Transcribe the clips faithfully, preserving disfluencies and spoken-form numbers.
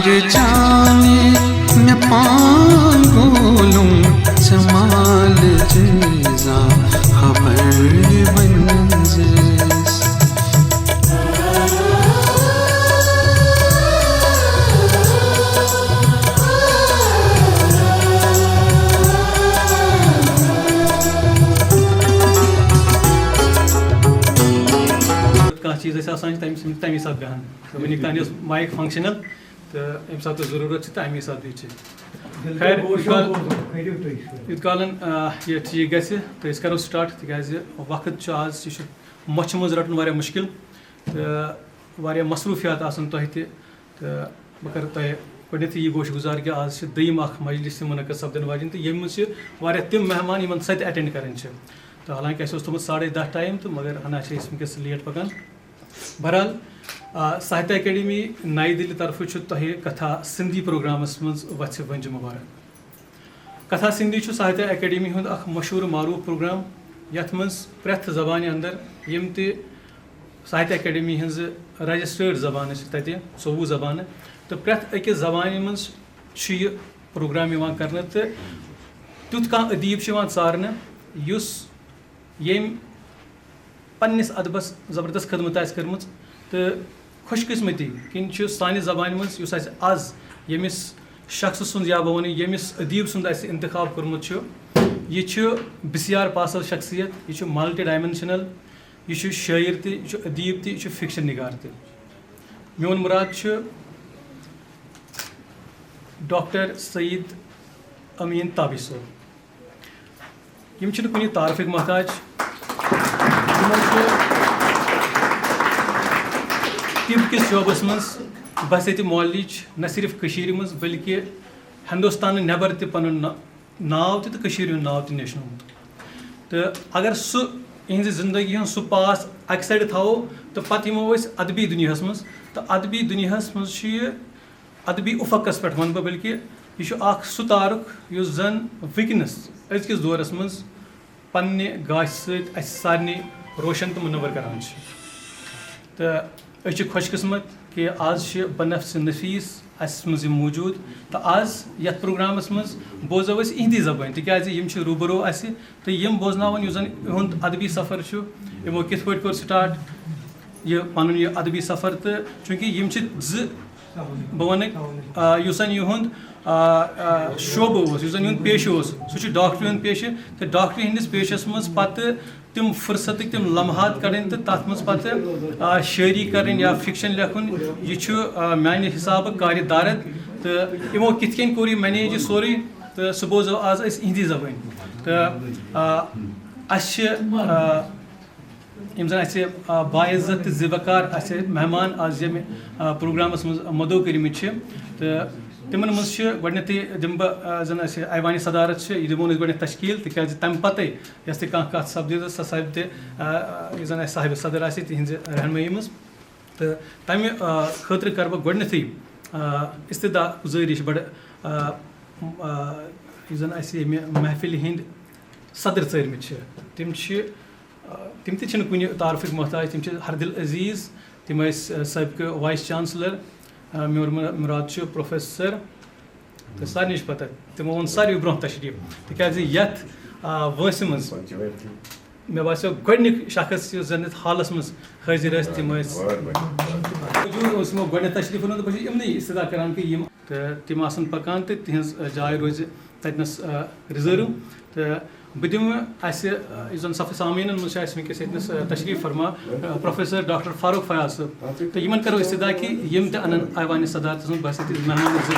جانہِ مےٚ پان گولُم ژٕ مال چیٖزا خبر ؤنزِس۔ کانٛہہ چیٖز آسہِ آسان، چھِ تَمہِ سۭتۍ تَمی ساتہٕ گژھان۔ وٕنیُک تام یۄس مایِک فنٛگشنَل تہٕ ییٚمہِ ساتہٕ تۄہہِ ضروٗرت چھِ، تَمی ساتہٕ یہِ چھِ۔ خیر، یوٗت کال، یوٗت کالَن، آ، یہِ ٹھیٖک گژھِ، تہٕ أسۍ کَرو سٹارٹ، تِکیٛازِ وقت چھُ آز، یہِ چھُ مۄچھِ منٛز رَٹُن واریاہ مُشکِل، تہٕ واریاہ مصروٗفیات آسَن تۄہہِ تہِ، تہٕ بہٕ کَرٕ تۄہہِ گۄڈٕنٮ۪تھٕے یہِ گوش گُزار کہِ آز چھِ دوٚیِم اَکھ مجلس تہِ مُنعقد سَپدَن واجٮ۪ن، تہٕ ییٚمہِ منٛز چھِ واریاہ تِم مہمان یِمَن سَتہِ اٮ۪ٹٮ۪نٛڈ کَرٕنۍ چھِ۔ تہٕ حالانکہِ اَسہِ اوس تھوٚمُت ساڑے دَہ ٹایم، تہٕ مگر ہنا چھِ أسۍ وٕنکیٚس لیٹ پَکان۔ بہرحال، آ، ساہتیہ اکیڈمی نئی دِلہِ طرفہٕ چھُ تۄہہِ کتھا سندھی پروگرامس منٛز وژھِ ونجہِ مبارک۔ کتھا سندھی چھُ ساہتیہ اکیڈمی ہُنٛد اکھ مشہوٗر معروٗف پروگرام، یتھ منٛز پرٛٮ۪تھ زبانہِ اندر یِم تہِ ساہتیہ اکیڈمی ہٕنٛزٕ رجسٹرڈ زبانہٕ چھِ تتہِ، ژوٚوُہ زبانہٕ، تہٕ پرٛٮ۪تھ أکِس زبانہِ منٛز چھُ یہِ پروگرام یِوان کرنہٕ، تہٕ تیُتھ کانٛہہ ادیٖب چھُ یِوان ژارنہٕ یُس ییٚمۍ پننِس ادبس زبردست خدمت آسہِ کٔرمٕژ، تہٕ خوش قسمتی کِنۍ چھُ سانہِ زبانہِ منٛز، یُس اسہِ از ییٚمِس شخص سُنٛد یا بہٕ ونہٕ ییٚمِس ادیٖب سُنٛد اسہِ انتخاب کوٚرمُت چھُ، یہِ چھُ بسیار پاسل شخصیت، یہِ چھُ ملٹی ڈائمنشنل، یہِ چھُ شٲعر تہِ، یہِ چھُ ادیٖب تہِ، یہِ چھُ فکشن نگار تہِ۔ میون مراد چھُ ڈاکٹر سعید امین تابش صٲب۔ یِم چھِنہٕ کُنہِ تعارفٕکۍ محتاج۔ یِمن چھُ طب کِس شعبس منٛز بحثیت معالج نہ صرف کٔشیٖرِ منٛز بلکہِ ہندوستانہٕ نٮ۪بر تہِ پنُن نا-، ناو تہِ تہٕ کٔشیٖرِ ہُنٛد ناو تہِ نیشنومُت۔ تہٕ اگر سُہ، یِہنٛزِ زندگی ہُنٛد سُہ پاس اکہِ سایڈٕ تھاوو تہٕ پتہٕ یِمو أسۍ ادبی دُنیاہس منٛز، تہٕ ادبی دُنیاہس منٛز چھُ یہِ ادبی افقس پٮ۪ٹھ ونہٕ بہٕ، بلکہِ یہِ چھُ اکھ سُہ تارُک یُس زن وٕنکیٚنس أزکِس دورس منٛز پننہِ گاشہِ سۭتۍ اسہِ سارنٕے روشن تہٕ منور کران چھُ۔ تہٕ أسۍ چھِ خۄش قسمت کہِ آز چھِ بنفس نفیس اسہِ منٛز یِم موجود، تہٕ آز یتھ پروگرامس منٛز بوزو أسۍ اِہنٛدی زبٲنۍ، تِکیازِ یِم چھِ روبرو اسہِ تہٕ یِم بوزناون یُس زن یِہُنٛد ادبی سفر چھُ، یِمو کِتھ پٲٹھۍ کوٚر سٹارٹ یہِ پنُن یہِ ادبی سفر۔ تہٕ چوٗنٛکہِ یِم چھِ زٕ، بہٕ ونہٕ، آ، یُس زن یِہُنٛد، آ، آ، شعبہٕ اوس، یُس زن یِہُنٛد پیشہٕ اوس، سُہ چھُ ڈاکٹری ہُنٛد پیشہٕ، تہٕ ڈاکٹری ہٕنٛدِس پیشس منٛز پتہٕ تِم فرصتٕکۍ تِم لمحات کڑٕنۍ تہٕ تتھ منٛز پتہٕ، آ، شٲعری کرٕنۍ یا فکشن لیکھُن، یہِ چھُ، آ، میانہِ حسابہٕ کارِ دارد۔ تہٕ یِمو کِتھ کٔنۍ کوٚر یہِ مینیج یہِ سورُے، تہٕ سُہ بوزو آز أسۍ اِہِنٛدی زبٲنۍ۔ تہٕ، آ، اسہِ چھِ، آ، یِم زن اسہِ، آ، باعزت تہٕ زِ وقار اسہِ مہمان آز ییٚمہِ، آ، پروگرامس منٛز مدعو کٔرمٕتۍ چھِ، تہٕ تِمن منٛز چھِ گۄڈٕنیتھٕے دِمہٕ بہٕ، آ، زن اسہِ ایوانِ صدارت چھِ، یہِ دِمون أسۍ گۄڈٕنیتھ تشکیل، تِکیازِ تمہِ پتے یۄس تہِ کانٛہہ کتھ سپدِ تہٕ سۄ سپدِ، آ، آ، یُس زن اسہِ صاحب صدر آسہِ تِہنٛزِ رہنمٲیی منٛز۔ تہٕ تمہِ، آ، خٲطرٕ کرٕ بہٕ گۄڈٕنیتھٕے، آ، استدعا گُزٲرِش بڑٕ، آ، آ، یُس زن اسہِ ییٚمہِ محفلہِ ہٕنٛدۍ صدر ژٲرمٕتۍ چھِ، تِم چھِ، آ، تِم تہِ چھِنہٕ کُنہِ تعارفٕکۍ محتاج، تِم چھِ ہردل عزیز، تِم ٲسۍ، آ، سٲبقہٕ وائس چانسلر، آ، میون مُر-، مُراد چھُ پروفیسر، تہٕ سارنٕے چھِ پتہ، تِمو ووٚن ساروی برونٛہہ تشریٖف، تِکیازِ یتھ، آ، وٲنٛسہِ منٛز مےٚ باسیو گۄڈٕنیُک شخص یُس زن یتھ حالس منٛز حٲضِر ٲسۍ، تِم ٲسۍ۔ موجود اوس یِمو گۄڈٕنیتھ تشریٖف اوٚنمُت، بہٕ چھُس یِمنٕے استدعا کران کہِ یِم تہٕ تِم آسن پکان تہٕ تِہنٛز، آ، جاے روزِ تتنس، آ، ریزرو۔ تہٕ بہٕ دِمہٕ اسہِ، آ، یُس زن صفہٕ سامعیٖنن منٛز چھِ اسہِ وٕنکیٚس ییٚتنس، آ، تشریٖف فرما، آ، پروفیسر ڈاکٹر فاروق فیاض صٲب۔ تہٕ یِمن کرو استدعا کہِ یِم تہِ انن ایوانِ صدارتس منٛز بحثیت مہمان زٕ۔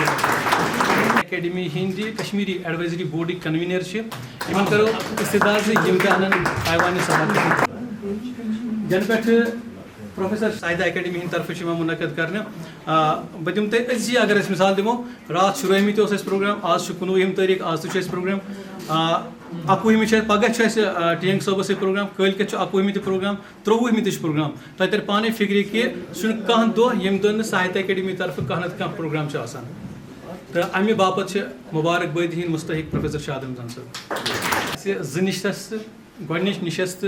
اکیڈمی ہٕنٛدِ کشمیری ایڈوائزری بورڈٕکۍ کنوینر چھِ، یِمن کرو استدعا زِ یِم تہِ انن ایوانِ صدارتس منٛز۔ ینہٕ پٮ۪ٹھٕ پروفیسر ساہتیہ اکیڈمی ہٕنٛدِ طرفہٕ چھُ یِوان مُنعقد کرنہٕ۔ آ، بہٕ دِمہٕ تۄہہِ أزی اگر أسۍ مثال دِمو، راتھ شُرٲہمہِ تہِ اوس اَسہِ پروگرام، آز چھُ کُنوُہِم تٲریٖخ، آز تہِ چھُ اَسہِ پروگرام۔ آ، اَکوُہمہِ چھُ اَسہِ، پگاہ چھُ اَسہِ، آ، ٹی اینگ صٲبَس سۭتۍ پروگرام، کٲلۍکٮ۪تھ چھُ اَکوُہمہِ تہِ پروگرام، ترٛۆوُہمہِ تہِ چھُ پروگرام۔ تۄہہِ تَرِ پانَے فِکرِ کہِ سُہ چھُنہٕ کانٛہہ دۄہ ییٚمہِ دۄہ نہٕ ساہتیہ اکیڈمی طرفہٕ کانٛہہ نَتہٕ کانٛہہ پروگرام چھُ آسان۔ تہٕ اَمہِ باپتھ چھِ مُبارک بٲدی ہٕنٛدۍ مُستحق پروفیسر شاہ آدم رمضان صٲب۔ اَسہِ زٕ نِشتہٕ، گۄڈٕنِچ نِشست،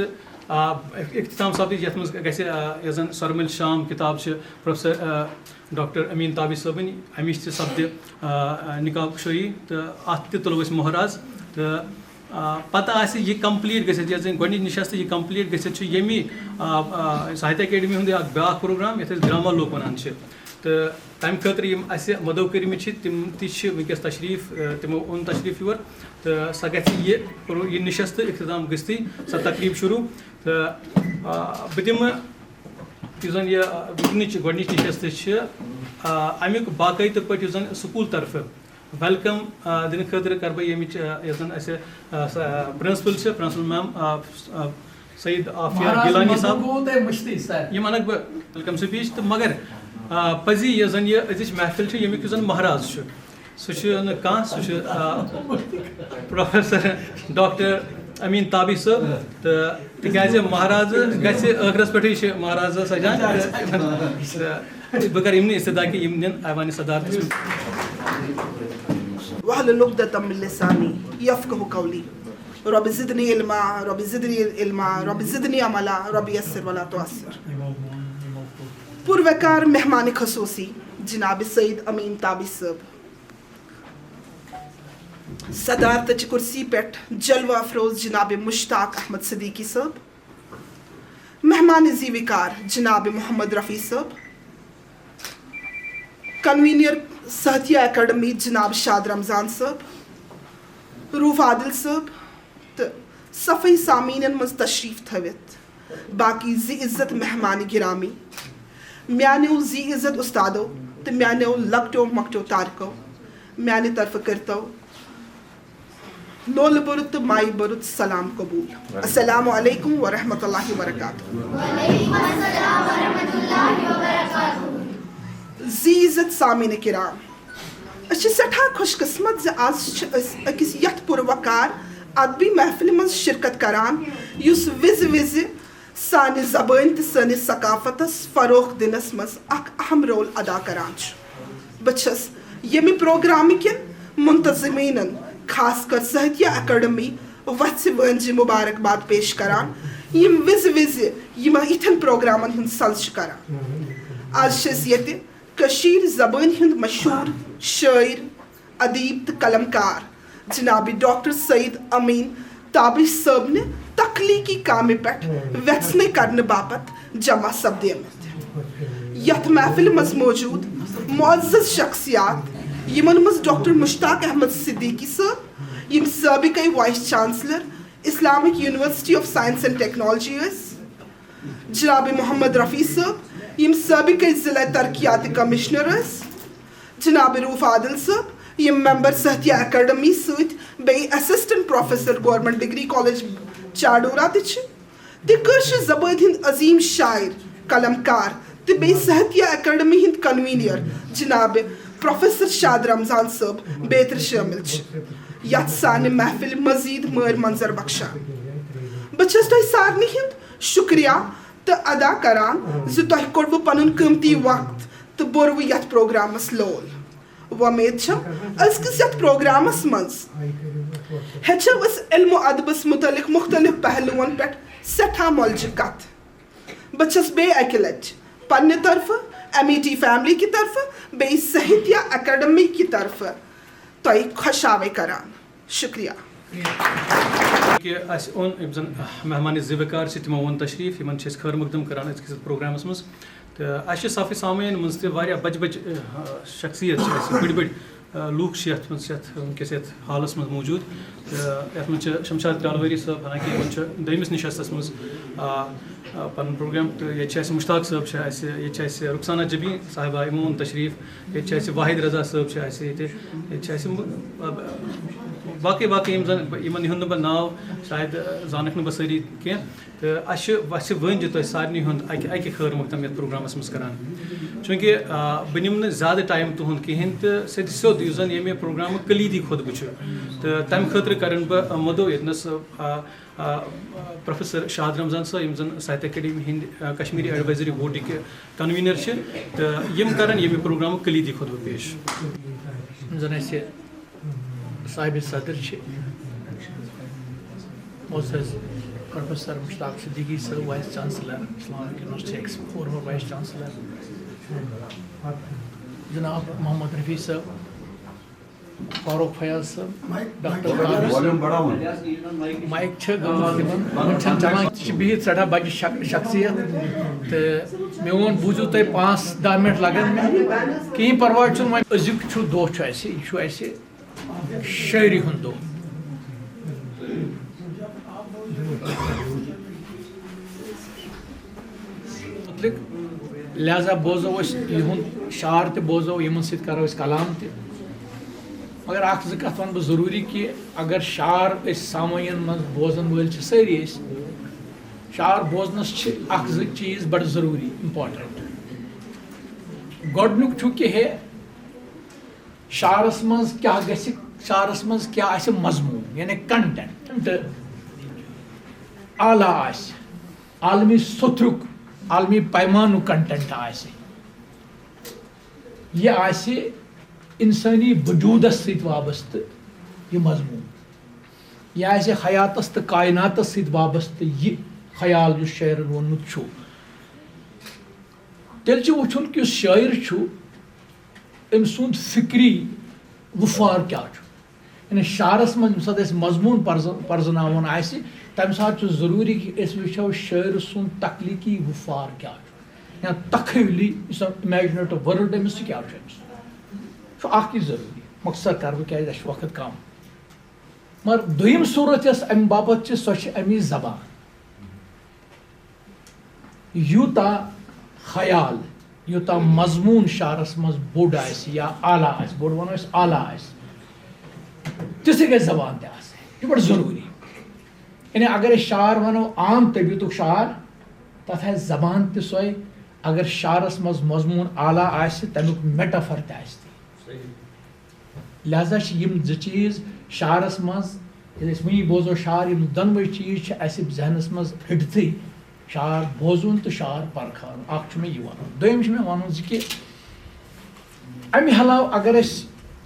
آ، اختتام سپدِ، یَتھ منٛز گژھِ، آ، یۄس زَن سۄرمٔلۍ شام کِتاب چھِ پروفیسر، آ، ڈاکٹر امین تابش صٲبٕنۍ، اَمِچ تہِ سپدِ، آ، آ، نقاب کشٲیی تہٕ اَتھ تہِ تُلو أسۍ مۄہراز۔ تہٕ، آ، پَتہٕ آسہِ یہِ complete گٔژھِتھ، یۄس زَن گۄڈٕنِچ نِشست یہِ complete گٔژھِتھ چھِ ییٚمی، آ، آ، ساہتیہ اکیڈمی ہُنٛد اکھ بیٛاکھ پروگرام، یَتھ أسۍ گرٛاما لوک وَنان چھِ۔ تہٕ تَمہِ خٲطرٕ یِم اَسہِ مدعو کٔرمٕتۍ چھِ، تِم تہِ چھِ وٕنکیٚس تشریٖف، آ، تِمو اوٚن تشریٖف یور۔ تہٕ سۄ گژھِ یہِ، یہِ نِشست اختتام گٔژھتٕے سۄ تقریٖب شروٗع۔ تہٕ، آ، بہٕ دِمہٕ یُس زَن یہِ، آ، وٕنِچ گۄڈٕنِچ نِشست چھِ، آ، اَمیُک باقٲعدٕ پٲٹھۍ یُس زَن سکوٗل طرفہٕ welcome، آ، دِنہٕ خٲطرٕ کَرٕ بہٕ ییٚمِچ، آ، یۄس زَن اَسہِ، آ، سۄ، آ، principal چھِ، principal ma'am، آ، آ، سعید عافیہ مہراز گیلانی صٲب۔ مدعو گوٚو تۄہہِ مٔشتٕے، sir۔ یِم اَنَکھ بہٕ welcome speech تہٕ مگر، آ، پَزی یۄس زَن یہِ أزِچ محفل چھِ، ییٚمیُک یُس زَن مہراز چھُ، سُہ چھُ نہٕ کانٛہہ، سُہ چھُ، آ، پروفیسر ڈاکٹر امین تابش صٲب۔ تہٕ تِکیٛازِ مہراز گژھِ ٲخرس پٮ۪ٹھٕے چھِ مہراز سجان۔ تہٕ، تہٕ بہٕ کرٕ یِمنٕے استدعا کہِ یِم نِن ایوانِ صدارتس منٛز۔ واحلل عقدة من لسانی یفقہ قولی۔ رب زدنی علما، رب زدنی علما، رب زدنی عملا، رب یسر ولا تعسر۔ پُروقار مہمان خصوصی جناب سید امین تابش صٲب، صدارتٕچ کرسی پٮ۪ٹھ جلوہ افروز جناب مشتاق احمد صدیقی صٲب، مہمان ذی وقار جناب محمد رفیع صٲب، کنوینر ساہتیہ اکیڈمی جناب شاد رمضان صٲب، روف عادل صٲب تہٕ صفحی سامعیٖنن منٛز تشریف تھٲوِتھ باقی ذی عزت مہمان گرامی، میانیو ذی عزت استادو تہٕ میانیو لۄکٹیو مۄکٹیو تارکو، میانہِ طرفہٕ کٔرتو لولہٕ بوٚرُت تہٕ مایہِ بوٚرُت سلام قبول۔ السلام علیکم ورحمۃ اللہ وبرکاتہ۔ ذی عزت سامعین کرام، أسۍ چھِ سٮ۪ٹھاہ خۄش قسمت زِ آز چھِ أسۍ أکِس یَتھ پُروقار ادبی محفلہِ منٛز شرکت کران، یُس وِزِ وِزِ سانہِ زبٲنۍ تہٕ سٲنِس ثقافتس فروغ دِنس منٛز اکھ اہم رول ادا کران چھُ۔ بہٕ چھَس ییٚمہِ پروگرامہٕ کٮ۪ن منتظمیٖنن، خاص کر ساہتیہ اکیڈمی، وژھِ وٲنجہِ مبارکباد پیش کران، یِم وِزِ وِزِ یِمن یِتھٮ۪ن پروگرامن ہُنٛد سَل چھِ کران۔ آز چھِ أسۍ ییٚتہِ کٔشیٖر زبٲنۍ ہُنٛد مشہوٗر شٲعر، ادیب تہٕ قلم کار جناب ڈاکٹر سید امین تابش صٲبنہِ تخلیقی کامہِ پٮ۪ٹھ وٮ۪ژھنہٕ کرنہٕ باپتھ جمع سپدیمٕتۍ۔ یتھ محفلہِ منٛز موجود معزز شخصیات، یِمن منٛز ڈاکٹر مشتاق احمد صدیقی صٲب، یِم سابقے vice chancellor Islamic University of Science and Technology ٲسۍ، جناب محمد رفیع صٲب، یِم سابقے ضلع ترقیات کمشنر ٲسۍ، جناب روف عادل صٲب، یِم ممبر ساہتیہ اکیڈمی سۭتۍ بیٚیہِ assistant professor government degree college Chadoora تہِ چھِ، تہٕ کٲشِر زبٲنۍ ہٕنٛدۍ عظیم شاعر، قلم کار تہٕ بیٚیہِ ساہتیہ اکیڈمی ہٕنٛدۍ کنوینر جناب پروفیسر شاد رمضان صٲب بیترِ شٲمِل چھِ، یتھ سانہِ محفلہِ مزید مٲرۍ منظر بخشان۔ بہٕ چھَس تۄہہِ سارنٕے ہُنٛد شُکریہ تہٕ ادا کران زِ تۄہہِ کوٚڑوٕ پنُن قۭمتی وقت تہٕ بوٚروٕ یتھ پروگرامس لول۔ وۄمید چھم أزکِس یتھ پروگرامس منٛز ہیٚچھو أسۍ علم و ادبس متعلق مختلف پہلوون پٮ۪ٹھ سٮ۪ٹھاہ مۄلجہِ کتھ۔ بہٕ چھس بیٚیہِ اکہِ لٹہِ پننہِ طرفہٕ، ایم ای ٹی فیملی کہِ طرفہٕ، بیٚیہِ ساہتیہ اکیڈمی کہِ طرفہٕ تۄہہِ خۄش آوے کران۔ شُکریہ۔ کہِ اَسہِ اوٚن یِم زَن مہمان ذی وقار چھِ، تِمو ووٚن تشریٖف، یِمَن چھِ أسۍ خٲر مقدم کَران أزکِس یَتھ پروگرامَس منٛز۔ تہٕ اَسہِ چھِ صافی سامعیٖن منٛز تہِ واریاہ بَجہِ بَجہِ، آ، شخصیت چھِ اَسہِ، بٔڑۍ بٔڑۍ، آ، لوٗکھ چھِ یَتھ منٛز، یَتھ وٕنکیٚس یَتھ حالَس منٛز موٗجوٗد۔ تہٕ یَتھ منٛز چھِ شمشاد کالوٲری صٲب، حالانکہِ یِمَن چھُ دوٚیمِس نِشَستَس منٛز، آ، آ، پَنُن پروگرام۔ تہٕ ییٚتہِ چھِ اَسہِ مشتاق صٲب چھِ اَسہِ، ییٚتہِ چھِ اَسہِ رُخسانہ جبی صاحبہ، یِمو اوٚن تشریٖف۔ ییٚتہِ چھِ اَسہِ واحد رضا صٲب چھِ اَسہِ ییٚتہِ، ییٚتہِ چھِ اَسہِ مُ-، باقٕے باقٕے یِم زَن، یِمَن ہُنٛد نہٕ بہٕ ناو شاید، آ، زانَکھ نہٕ بہٕ سٲری کینٛہہ۔ تہٕ اَسہِ چھِ وَژھِ وٲنٛجہِ تۄہہِ سارنٕے ہُنٛد اَکہِ اَکہِ خٲر مقدم یَتھ پروگرامَس منٛز کَران، چوٗنٛکہِ، آ، بہٕ نِمہٕ نہٕ زیادٕ ٹایم تُہُنٛد کِہیٖنۍ، تہٕ سیٚدِ سیوٚد یُس زَن ییٚمہِ پروگرامُک کلیدی خطبہٕ چھُ، تہٕ تَمہِ خٲطرٕ کَرَن بہٕ، آ، مدعو ییٚتنَس، آ، آ، پروفیسر شاد رمضان صٲب، یِم زَن ساہتیہ اکیڈمی ہٕنٛدۍ، آ، کشمیری ایڈوائزری بورڈٕکۍ کنوینر چھِ، تہٕ یِم کرن ییٚمہِ پروگرامُک کلیدی خطبہٕ پیش۔ یِم زَن اَسہِ صاحب صدر چھِ، معزز پروفیسر مشتاق صدیقی صٲب، vice chancellor Islamic University ex, former vice chancellor جناب محمد رفیع صٲب، فاروق فیاض صٲب، ڈاکٹر قاضی صٲب۔ مائک چھِ گٔمٕژ تِمن، وۄنۍ چھَنہٕ چلان، تہِ چھِ بِہِتھ سٮ۪ٹھاہ بجہِ شخ-، شخصیت۔ تہٕ مےٚ ووٚن، بوٗزِو تُہۍ، پانٛژھ دَہ منٹ لگن مےٚ، کِہیٖنۍ پرواے چھُنہٕ۔ وۄنۍ أزیُک چھُ دۄہ، چھُ اَسہِ، یہِ چھُ اَسہِ شٲعری ہُنٛد دۄہ۔ مُتعلِق، لہذا بوزو أسۍ یِہُنٛد شعر تہِ بوزو، یِمن سۭتۍ کرو أسۍ کلام تہِ۔ مگر اکھ زٕ کتھ ونہٕ بہٕ ضروٗری کہِ اگر شعر أسۍ سامعیٖنن منٛز بوزن وٲلۍ چھِ سٲری أسۍ، شعر بوزنس چھِ اکھ زٕ چیٖز بڑٕ ضروٗری، امپورٹنٹ۔ گۄڈٕنیُک چھُ کہِ ہے، شعرس منٛز کیٛاہ گژھِ، شعرس منٛز کیٛاہ آسہِ مضموٗن، یعنی کنٹینٹ اعلیٰ آسہِ، عالمی سطرُک، عالمی پیمانُک کنٹینٹ آسہِ۔ یہِ آسہِ انسٲنی وجوٗدس سۭتۍ وابستہٕ یہِ مضموٗن۔ یہِ آسہِ حیاتس تہٕ کائناتس سۭتۍ وابستہٕ یہِ خیال یُس شٲعرن ووٚنمُت چھُ۔ تیٚلہِ چھُ وٕچھُن کہِ یُس شٲعر چھُ، أمۍ سُنٛد فکری وفار کیٛاہ چھُ۔ یعنی شعرس منٛز ییٚمہِ ساتہٕ أسۍ مضموٗن پرز-، پرزناوُن آسہِ، تَمہِ ساتہٕ چھُ ضروٗری کہِ أسۍ وٕچھو شٲعر سُنٛد تخلیقی وفار کیٛاہ چھُ، یا تخیلی، یُس زن امیجنیٹو ورلڈ أمِس، سُہ کیٛاہ چھُ أمِس۔ چھُ اکھ یہِ ضروٗری، مۄختصر کرٕ بہٕ، کیٛازِ اَسہِ چھُ وقت کم۔ مگر دوٚیِم صوٗرت یۄس اَمہِ باپتھ چھِ، سۄ چھِ اَمِچ زبان۔ یوٗتاہ خیال، یوٗتاہ مضموٗن شعرس منٛز بوٚڑ آسہِ یا اعلیٰ آسہِ، بوٚڑ ونو أسۍ، اعلیٰ آسہِ، تِژھٕے گژھِ زبان تہِ آسٕنۍ۔ یہِ چھُ بڑٕ ضروٗری۔ یعنی اگر أسۍ شعر ونو، عام طبیعتُک شعر، تتھ آسہِ زبان تہِ سۄے۔ اگر شعرس منٛز مضموٗن اعلیٰ آسہِ، تمیُک میٹافر تہِ آسہِ تی۔ لہذا چھِ یِم زٕ چیٖز شعرس منٛز، ییٚلہِ أسۍ وٕنی بوزو شعر، یِم دۄنوَے چیٖز چھِ اَسہِ ذہنس منٛز پھِٹتھٕے، شعر بوزُن تہٕ شعر پرکھاوُن۔ اکھ چھُ مےٚ یہِ وَنُن۔ دوٚیِم چھُ مےٚ وَنُن زِ کہِ اَمہِ علاوٕ اگر أسۍ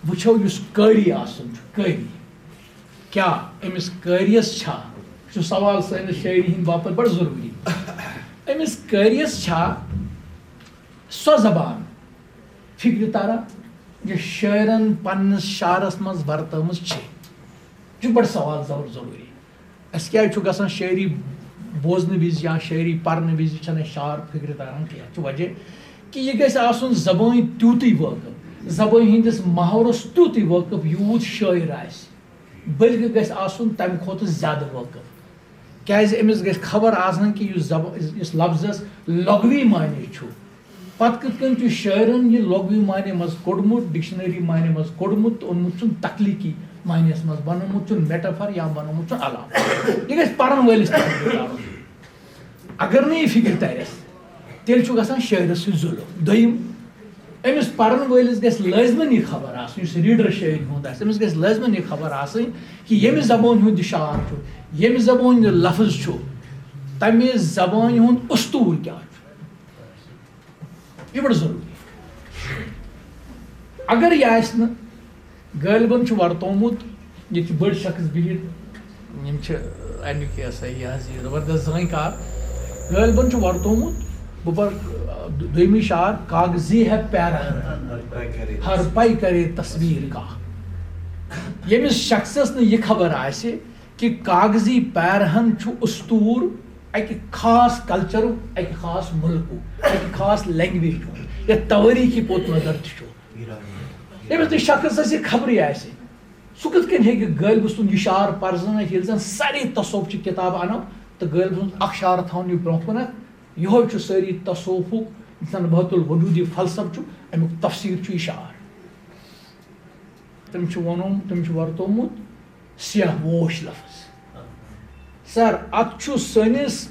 وٕچھو، یُس قٲری آسُن چھُ، قٲری کیٛاہ، أمِس قٲریَس چھا، یہِ چھُ سوال سٲنِس شٲعری ہِنٛدِ باپتھ بڑٕ ضروٗری، أمِس قٲریَس چھا سۄ زبان فکرِ تران یہِ شٲعرن پننِس شعرس منٛز ورتٲومٕژ چھِ؟ یہِ چھُ بڑٕ سوال ضرور ضروٗری۔ اَسہِ کیٛازِ چھُ گژھان شٲعری بوزنہٕ وِزِ یا شٲعری پرنہٕ وِزِ چھَنہٕ اَسہِ شعر فکرِ تران کینٛہہ؟ چھُ وجہ کہِ یہِ گژھِ آسُن زبٲنۍ تیوٗتٕے وٲقف، زبٲنۍ ہٕنٛدِس محورس تیوٗتٕے وٲقف، یوٗت شٲعر آسہِ، بلکہِ گژھِ آسُن تَمہِ کھۄتہٕ زیادٕ وٲقف۔ کیٛازِ أمِس گژھِ خبر آسٕنۍ کہِ یُس زب-، یُس لفظس لغوی معنی چھُ، پتہٕ کِتھ کٔنۍ چھُ شٲعرن یہِ لغوی معنی منٛز کوٚڑمُت، ڈکشنری معنی منٛز کوٚڑمُت تہٕ اوٚنمُت چھُن تخلیقی معنیَس منٛز، بنومُت چھُن میٹافر یا بنومُت چھُن علامت۔ یہِ گژھِ پرن وٲلِس تہِ فکرِ ترُن۔ اگر نہٕ یہِ فکرِ ترٮ۪س، تیٚلہِ چھُ گژھان شٲعرس سۭتۍ ظلم۔ دوٚیِم، أمِس پرن وٲلِس گژھِ لٲزمن یہِ خبر آسٕنۍ، یُس ریڈر شٲعری ہُنٛد آسہِ، أمِس گژھِ لٲزمن یہِ خبر آسٕنۍ کہِ ییٚمہِ زبٲنۍ ہُنٛد یہِ شعر چھُ، ییٚمہِ زبٲنۍ یہِ لفظ چھُ، تمہِ زبٲنۍ ہُنٛد اسطوٗر کیٛاہ چھُ۔ یہِ بڑٕ ضروٗری۔ اگر یہِ آسہِ نہٕ، غٲلبن چھُ ورتومُت، ییٚتہِ چھِ بٔڑۍ شخص بِہِتھ، یِم چھِ اَمیُک، یہِ ہسا یہِ حظ یہِ زبردست زٲنۍ کار۔ غٲلبن چھُ ورتومُت، بہٕ پرٕ، آ، دو-، دوٚیمہِ شعر، کاغذی ہے پیرہن، ہر پے کرے تصویر کا۔ ییٚمِس شخصس نہٕ یہِ خبر آسہِ کہِ کاغذی پیرہن چھُ اسطوٗر اَکہِ خاص کلچرُک، اَکہِ خاص مُلکُک، اَکہِ خاص لینگویج ہُنٛد، یَتھ توٲریٖخی پوٚت نظر تہِ چھُ۔ ییٚمِس نہٕ شخصس یہِ خبرٕے آسہِ، سُہ کِتھ کٔنۍ ہیٚکہِ غٲلبہٕ سُنٛد یہِ شعر پرزنٲوِتھ، ییٚلہِ زن سارے تصوف چہِ کِتابہٕ انو تہٕ غٲلبہٕ سُنٛد اکھ شعر تھاوُن یہِ برونٛہہ کُنتھ؟ یِہوے چھُ سٲری تصوفُک، یُس زن بحت الوجودی فلسفہٕ چھُ، امیُک تفسیٖر چھُ یہِ شعر۔ تٔمۍ چھُ ووٚنمُت، تٔمۍ چھُ ورتومُت سیاہ ووش لفظ۔ سر، اتھ چھُ سٲنِس،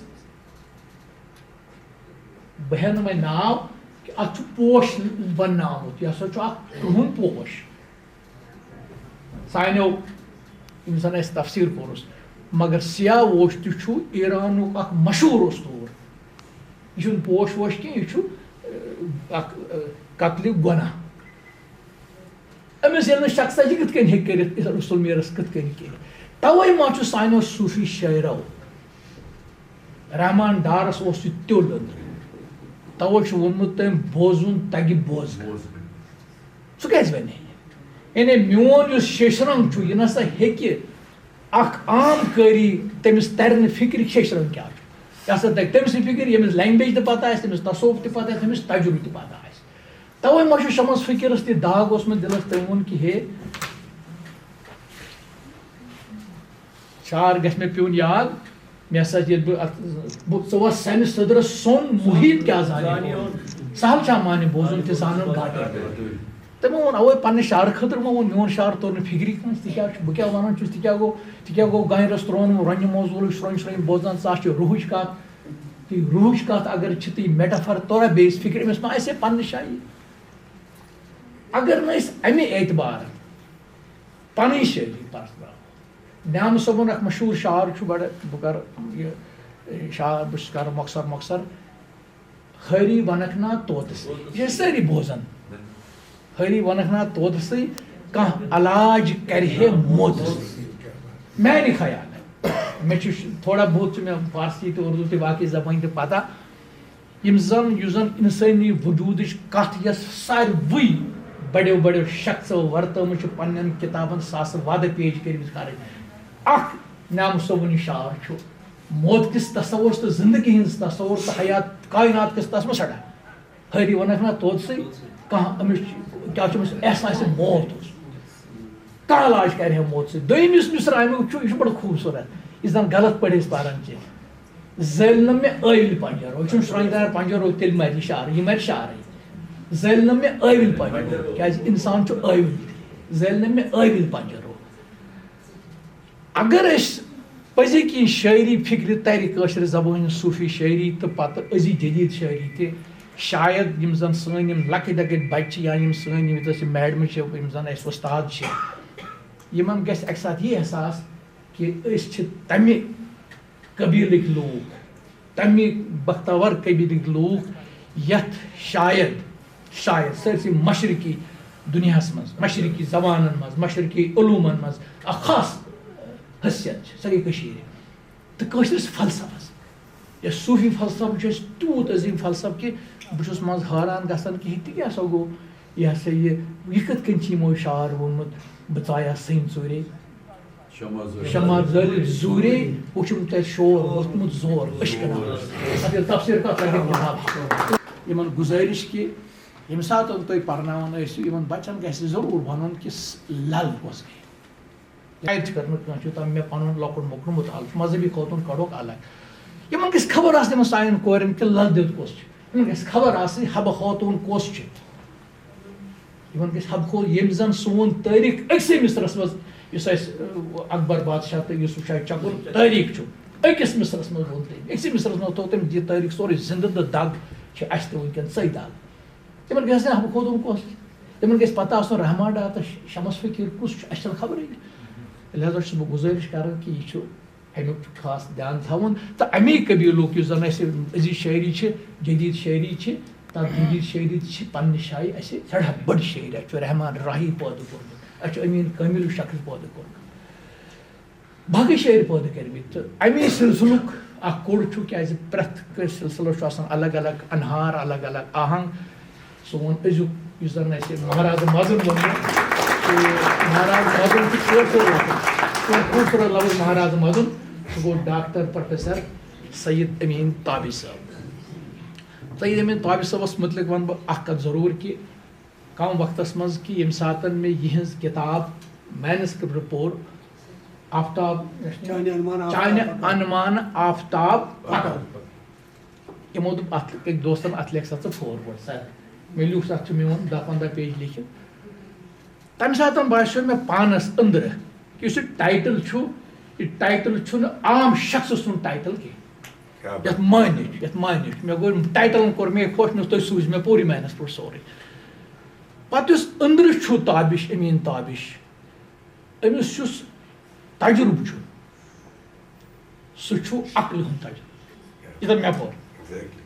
بہٕ ہٮ۪مہٕ نہٕ وۄنۍ ناو، کہِ اتھ چھُ پوش وننہٕ آمُت، یہِ ہسا چھُ اکھ کرٛہُن پوش۔ سانیو، ییٚمِس زن اَسہِ تفسیٖر کوٚرُس، مگر سیاہ ووش تہِ چھُ ایرانُک اکھ مشہوٗر اسطوٗر۔ یہِ چھُنہٕ پوش ووش کینٛہہ، یہِ چھُ، اہ، اکھ، اہ، قتلہِ گۄناہ۔ أمِس ییٚلہِ نہٕ شخص آسہِ، یہِ کِتھ کٔنۍ ہیٚکہِ کٔرِتھ، یہِ رسول میٖرس کِتھ کٔنۍ کٔرِتھ؟ توے ما چھُ سانیو صوٗفی شٲعرو رحمان ڈارس اوس یہِ تیوٚل أنٛدرٕ۔ توے چھُ ووٚنمُت تٔمۍ، "بوزُن تگہِ بوزنہٕ۔" ژٕ کیازِ وَنے یہِ؟ یعنی میون یُس شیشہِ رنٛگ چھُ، یہِ نسا ہیٚکہِ اکھ عام قٲری، تٔمِس ترِ نہٕ فِکرِ شیشہِ رنٛگ کیٛاہ چھُ۔ یہِ ہسا ترِ تٔمۍ سٕے فِکرِ، ییٚمِس language تہِ پتہ آسہِ، تٔمِس تصوف تہِ پتہ آسہِ، تٔمِس تجرُبہٕ تہِ پتہ آسہِ۔ توے ما چھُ شمس فقیٖرس تہِ داغ اوسمُت دِلس، تٔمۍ ووٚن کہِ ہے، شعر گژھِ مےٚ پیوٚن یاد، مےٚ ہسا ییٚلہِ بہٕ اتھ، بہٕ، ژٕ وَس سَمہِ سٔدرَس سوٚن، محیط کیٛاہ زانہِ بوزُن؟ سہل چھا مانہِ بوزُن تہِ زانُن گاٹہٕ۔ تٔمۍ ووٚن، اوے پننہِ شعرٕ خٲطرٕ ما ووٚن، میون شعر توٚر نہٕ فِکرِ کٲنٛسہِ، تہِ کیٛاہ چھُ، بہٕ کیٛاہ وَنان چھُس، تہِ کیٛاہ گوٚو، تہِ کیٛاہ گوٚو گانہِ رَس ترٛوونہٕ، رۄنہِ منٛز وولُے شرۄنۍ شرۄنۍ بوزان، ژٕ آسہِ روٗحٕچ کَتھ، تہِ روٗحٕچ کَتھ اگر چھِ، تہٕ یہِ metaphor توٚرا بیٚیِس فِکرِ، أمِس ما آسہِ ہے پننہِ جایہِ؟ اگر نہٕ أسۍ اَمہِ اعتبارٕ پنٕنۍ شٲعری پرزناوو۔ نعمہٕ صٲبُن اکھ مشہوٗر شعر چھُ بڑٕ، بہٕ کرٕ یہِ شعر، بہٕ چھُس کران مۄخصر مۄخصر۔ "ہٲری ونکھ نا طوطہٕ سٕے"، یہِ چھِ سٲری بوزان۔ "ہٲری ونکھ نا طوطہٕ سٕے، کانٛہہ علاج کرِ ہے موتہٕ سٕے"۔ میانہِ خیالہٕ، مےٚ چھُ تھوڑا بہت چھُ مےٚ فارسی تہٕ اردو تہٕ باقٕے زبٲنۍ تہِ پتہ۔ یِم زن، یُس زن انسٲنی وجودٕچ کتھ یۄس ساروٕے بڑیو بڑیو شخصو ورتٲومٕژ چھِ پننٮ۪ن کتابن ساسہٕ وعدٕ پیش کٔرمٕتۍ کرٕنۍ۔ اکھ نعمہٕ صٲبُن یہِ شعر چھُ موت کِس تصورس تہٕ زندگی ہٕنٛز تصور تہٕ حیات کائنات کِس تس منٛز سڑان۔ ہٲری ونکھ نا توتہِ سٕے کانٛہہ أمِس چھُ، کیٛاہ چھُ أمِس احساسِ موت اوس۔ کانٛہہ علاج کرِ ہے موت سۭتۍ۔ دوٚیِم یُس مصرعہٕ اَمیُک چھُ، یہِ چھُ بڑٕ خوٗبصوٗرت۔ یُس زن غلط پٲٹھۍ أسۍ پران چھِ۔ "زٲلۍ نہٕ مےٚ ٲوِل پنجرو"، یہِ چھُنہٕ شرٛنٛگدار پنجرو تیٚلہِ مرِ یہِ شعر، یہِ مرِ شعرٕے۔ "زٲلۍ نہٕ مےٚ ٲوِل پنجرو"، کیٛازِ انسان چھُ ٲوِل۔ "زٲلۍ نہٕ مےٚ ٲوِل پنجرو"۔ اگر أسۍ پٔزی کِنۍ شٲعری فِکرِ ترِ کٲشرِ زبٲنۍ ہٕنٛز صوٗفی شٲعری تہٕ پتہٕ أزی جدید شٲعری تہِ، شاید یِم زن سٲنۍ یِم لۄکٕٹۍ لۄکٕٹۍ بچہِ چھِ یا یِم سٲنۍ یِم ییٚتہِ ٲسۍ یِم میڈمہٕ چھِ، یِم زن اَسہِ وۄستاد چھِ، یِمن گژھِ اکہِ ساتہٕ یہِ احساس کہِ أسۍ چھِ تمہِ قبیلٕکۍ لوٗکھ، تمہِ بختور قبیلٕکۍ لوٗکھ یتھ شاید، شاید سٲرسٕے مشرقی دُنیاہس منٛز، مشرقی زبانن منٛز، مشرقی علومن منٛز اکھ خاص حیثیت چھِ، سۄ گٔے کٔشیٖرِ۔ تہٕ کٲشرِس فلسفس، یۄس صوٗفی فلسفہٕ چھُ اَسہِ تیوٗت عظیٖم فلسفہٕ کہِ بہٕ چھُس منٛزٕ حٲران گژھان کہِ ہے تہِ کیٛاہ سا گوٚو، یہِ ہسا یہِ، یہِ کِتھ کٔنۍ چھِ یِمو شعر ووٚنمُت، "بہٕ ژایاس سٔنۍ ژوٗرے"۔ شمع زٲلِتھ زوٗرے وُچھُم تۄہہِ شور ووٚتھمُت زور عشقہٕ نارس۔ اَتھ ییٚلہِ تفسیٖر کَتھ لَگہِ کِتاب۔ یِمن گُزٲرِش کہِ ییٚمہِ ساتہٕ تُہۍ پرناوان ٲسِو، یِمن بچن گژھِ ضروٗر وَنُن کہِ س-، لل کۄس گٔے۔ شاید چھِ کٔرمٕژ کٲنٛسہِ یوٗتاہ مےٚ پَنُن لۄکُٹ مۄکُٹ مُطالعہٕ چھُ، مذہبی خٲطرٕ کَڑوکھ الگ۔ یِمن گژھِ خبر آسٕنۍ یِمن سانٮ۪ن کورٮ۪ن کہِ لل دٮ۪د کۄس چھِ۔ یِمن گژھِ خبر آسٕنۍ حبہٕ خوتوٗن کۄس چھِ۔ یِمن گژھِ حبہٕ خو-، ییٚمۍ زن سون تٲریٖخ أکسٕے مصرس منٛز، یُس اَسہِ، اَ، اکبر بادشاہ تہٕ یوسف شاہ چکُن تٲریٖخ چھُ، أکِس مصرس منٛز ووٚن تٔمۍ، أکسٕے مصرس منٛز تھوٚو تٔمۍ یہِ تٲریٖخ سورُے زِندٕ تہٕ دگ چھِ اَسہِ تہِ وٕنکیٚن سۄے دگ۔ تِمن گژھِ نہٕ حبہٕ خوتوٗن کۄس، تِمن گژھِ پتہ آسُن رحمان ڈار تہٕ شمس فقیٖر کُس چھُ، اَسہِ چھَنہٕ خبرٕے۔ لہذا چھُس بہٕ گُزٲرِش کران کہِ یہِ چھُ اَمیُک چھُ خاص دیان تھاوُن تہٕ اَمی قبیٖلُک یُس زَن اَسہِ أزِچ شٲعری چھِ، جدیٖد شٲعری چھِ، تَتھ جدیٖد شٲعری تہِ چھِ پنٛنہِ جایہِ اَسہِ سٮ۪ٹھاہ بٔڑ شٲعری۔ اَسہِ چھُ رحمان راہی پٲدٕ کوٚرمُت، اَسہِ چھُ أمیٖن کٲمِل شخص پٲدٕ کوٚرمُت، باقٕے شٲعر پٲدٕ کٔرمٕتۍ۔ تہٕ اَمی سلسلُک اَکھ کوٚڑ چھُ، کیٛازِ پرٛٮ۪تھ کٲنٛسہِ سلسلَس چھُ آسان الگ الگ انہار، الگ الگ آہنٛگ۔ سون أزیُک یُس زَن اَسہِ مہراز مَدُن ووٚن، تہٕ مہراز مَدُن چھُ کٲشُر لفظ، سون خوٗبصوٗرت لفظ مہراز مَدُن، سُہ گوٚو ڈاکٹر پروفیسر سید أمیٖن تابی صٲب۔ سید أمیٖن تابی صٲبَس مُتعلِق وَنہٕ بہٕ اَکھ کَتھ ضروٗر کہِ کَم وقتَس منٛز کہِ ییٚمہِ ساتَن مےٚ یِہٕنٛز کِتاب manuscript پوٚر، آفتاب، چانہِ انمان آفتاب چانہِ پَکان۔ انمان آفتاب پَکان۔ یِمو دوٚپ اَتھ أکۍ دوستَن، "اَتھ لیکھ سا ژٕ forward، سر۔" مےٚ لیوٗکھ، اَتھ چھُ میون دَہ پنٛداہ page لیکھِتھ۔ تَمہِ ساتہٕ باسیٚو مےٚ پانَس أنٛدرٕ، یُس یہِ title چھُ، یہِ title چھُنہٕ عام شخص سُنٛد title کینٛہہ۔ کیٛاہ بات۔ یَتھ معنی چھُ، یَتھ معنی چھُ۔ مےٚ گوٚو، title کوٚر مےٚ خۄش، مےٚ دوٚپ، "تۄہہِ سوٗزِ مےٚ پوٗرٕ manuscript سورُے۔" پَتہٕ یُس أنٛدرٕ چھُ تابِش، أمیٖن تابِش، أمِس یُس تجرُبہٕ چھُ، سُہ چھُ عقلہِ ہُنٛد تجرُبہٕ۔ یہِ زَن مےٚ پوٚر۔ Exactly۔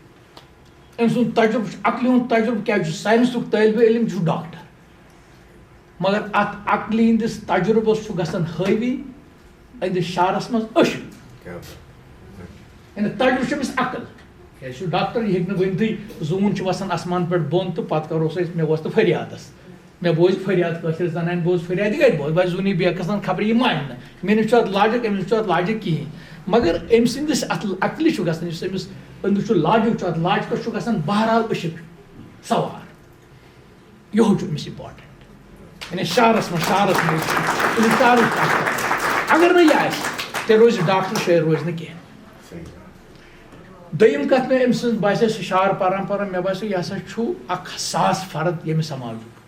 أمۍ سُنٛد تجرُبہٕ چھُ عقلہِ ہُنٛد تجرُبہٕ، کیٛازِ چھُ science-ُک طٲلبہِ علم، چھُ ڈاکٹر۔ مگر اَتھ عقلہِ ہِنٛدِس تجرُبَس چھُ گژھان حٲوی أہٕنٛدِس شعرَس منٛز عشق۔ کیٛاہ بات۔ یعنی تَجرُبہٕ چھُ أمِس عقل۔ کیٛازِ چھُ ڈاکٹر، یہِ ہیٚکہِ نہٕ ؤنِتھٕے زوٗن چھُ وَسان آسمان پٮ۪ٹھ بۄن تہٕ پَتہٕ کَرو سُہ أسۍ، مےٚ ووت نہٕ فریادَس۔ مےٚ بوزِ فریاد، کٲشِر زنانہِ بوز فریاد، یہِ کَتہِ بوزِ؟ بَس زوٗنی بیکَس تام خبرِ یہِ مانہِ نہٕ۔ مےٚ نِش چھُ اَتھ لاجِک، أمِس نِش چھُ اَتھ لاجِک کِہیٖنۍ۔ مگر أمۍ سٕنٛدِس اَتھ عقلہِ چھُ گژھان، یُس أمِس أنٛدرٕ چھُ لاجِک چھُ، اَتھ لاجِکَس چھُ گژھان بہرحال عشق سوار۔ یِہوٚے چھُ أمِس important۔ یعنی شعرَس منٛز، شعرَس منٛز، أمِس شعرٕچ کَتھ کَرٕنۍ۔ اگر نہٕ یہِ آسہِ، تیٚلہِ روزِ ڈاکٹر، شٲعر روزِ نہٕ کینٛہہ۔ دوٚیِم کَتھ، مےٚ أمۍ سٕنٛز باسے سُہ شعر پَران پَران، مےٚ باسیو یہِ ہسا چھُ اَکھ حساس فرد ییٚمہِ سماجُک۔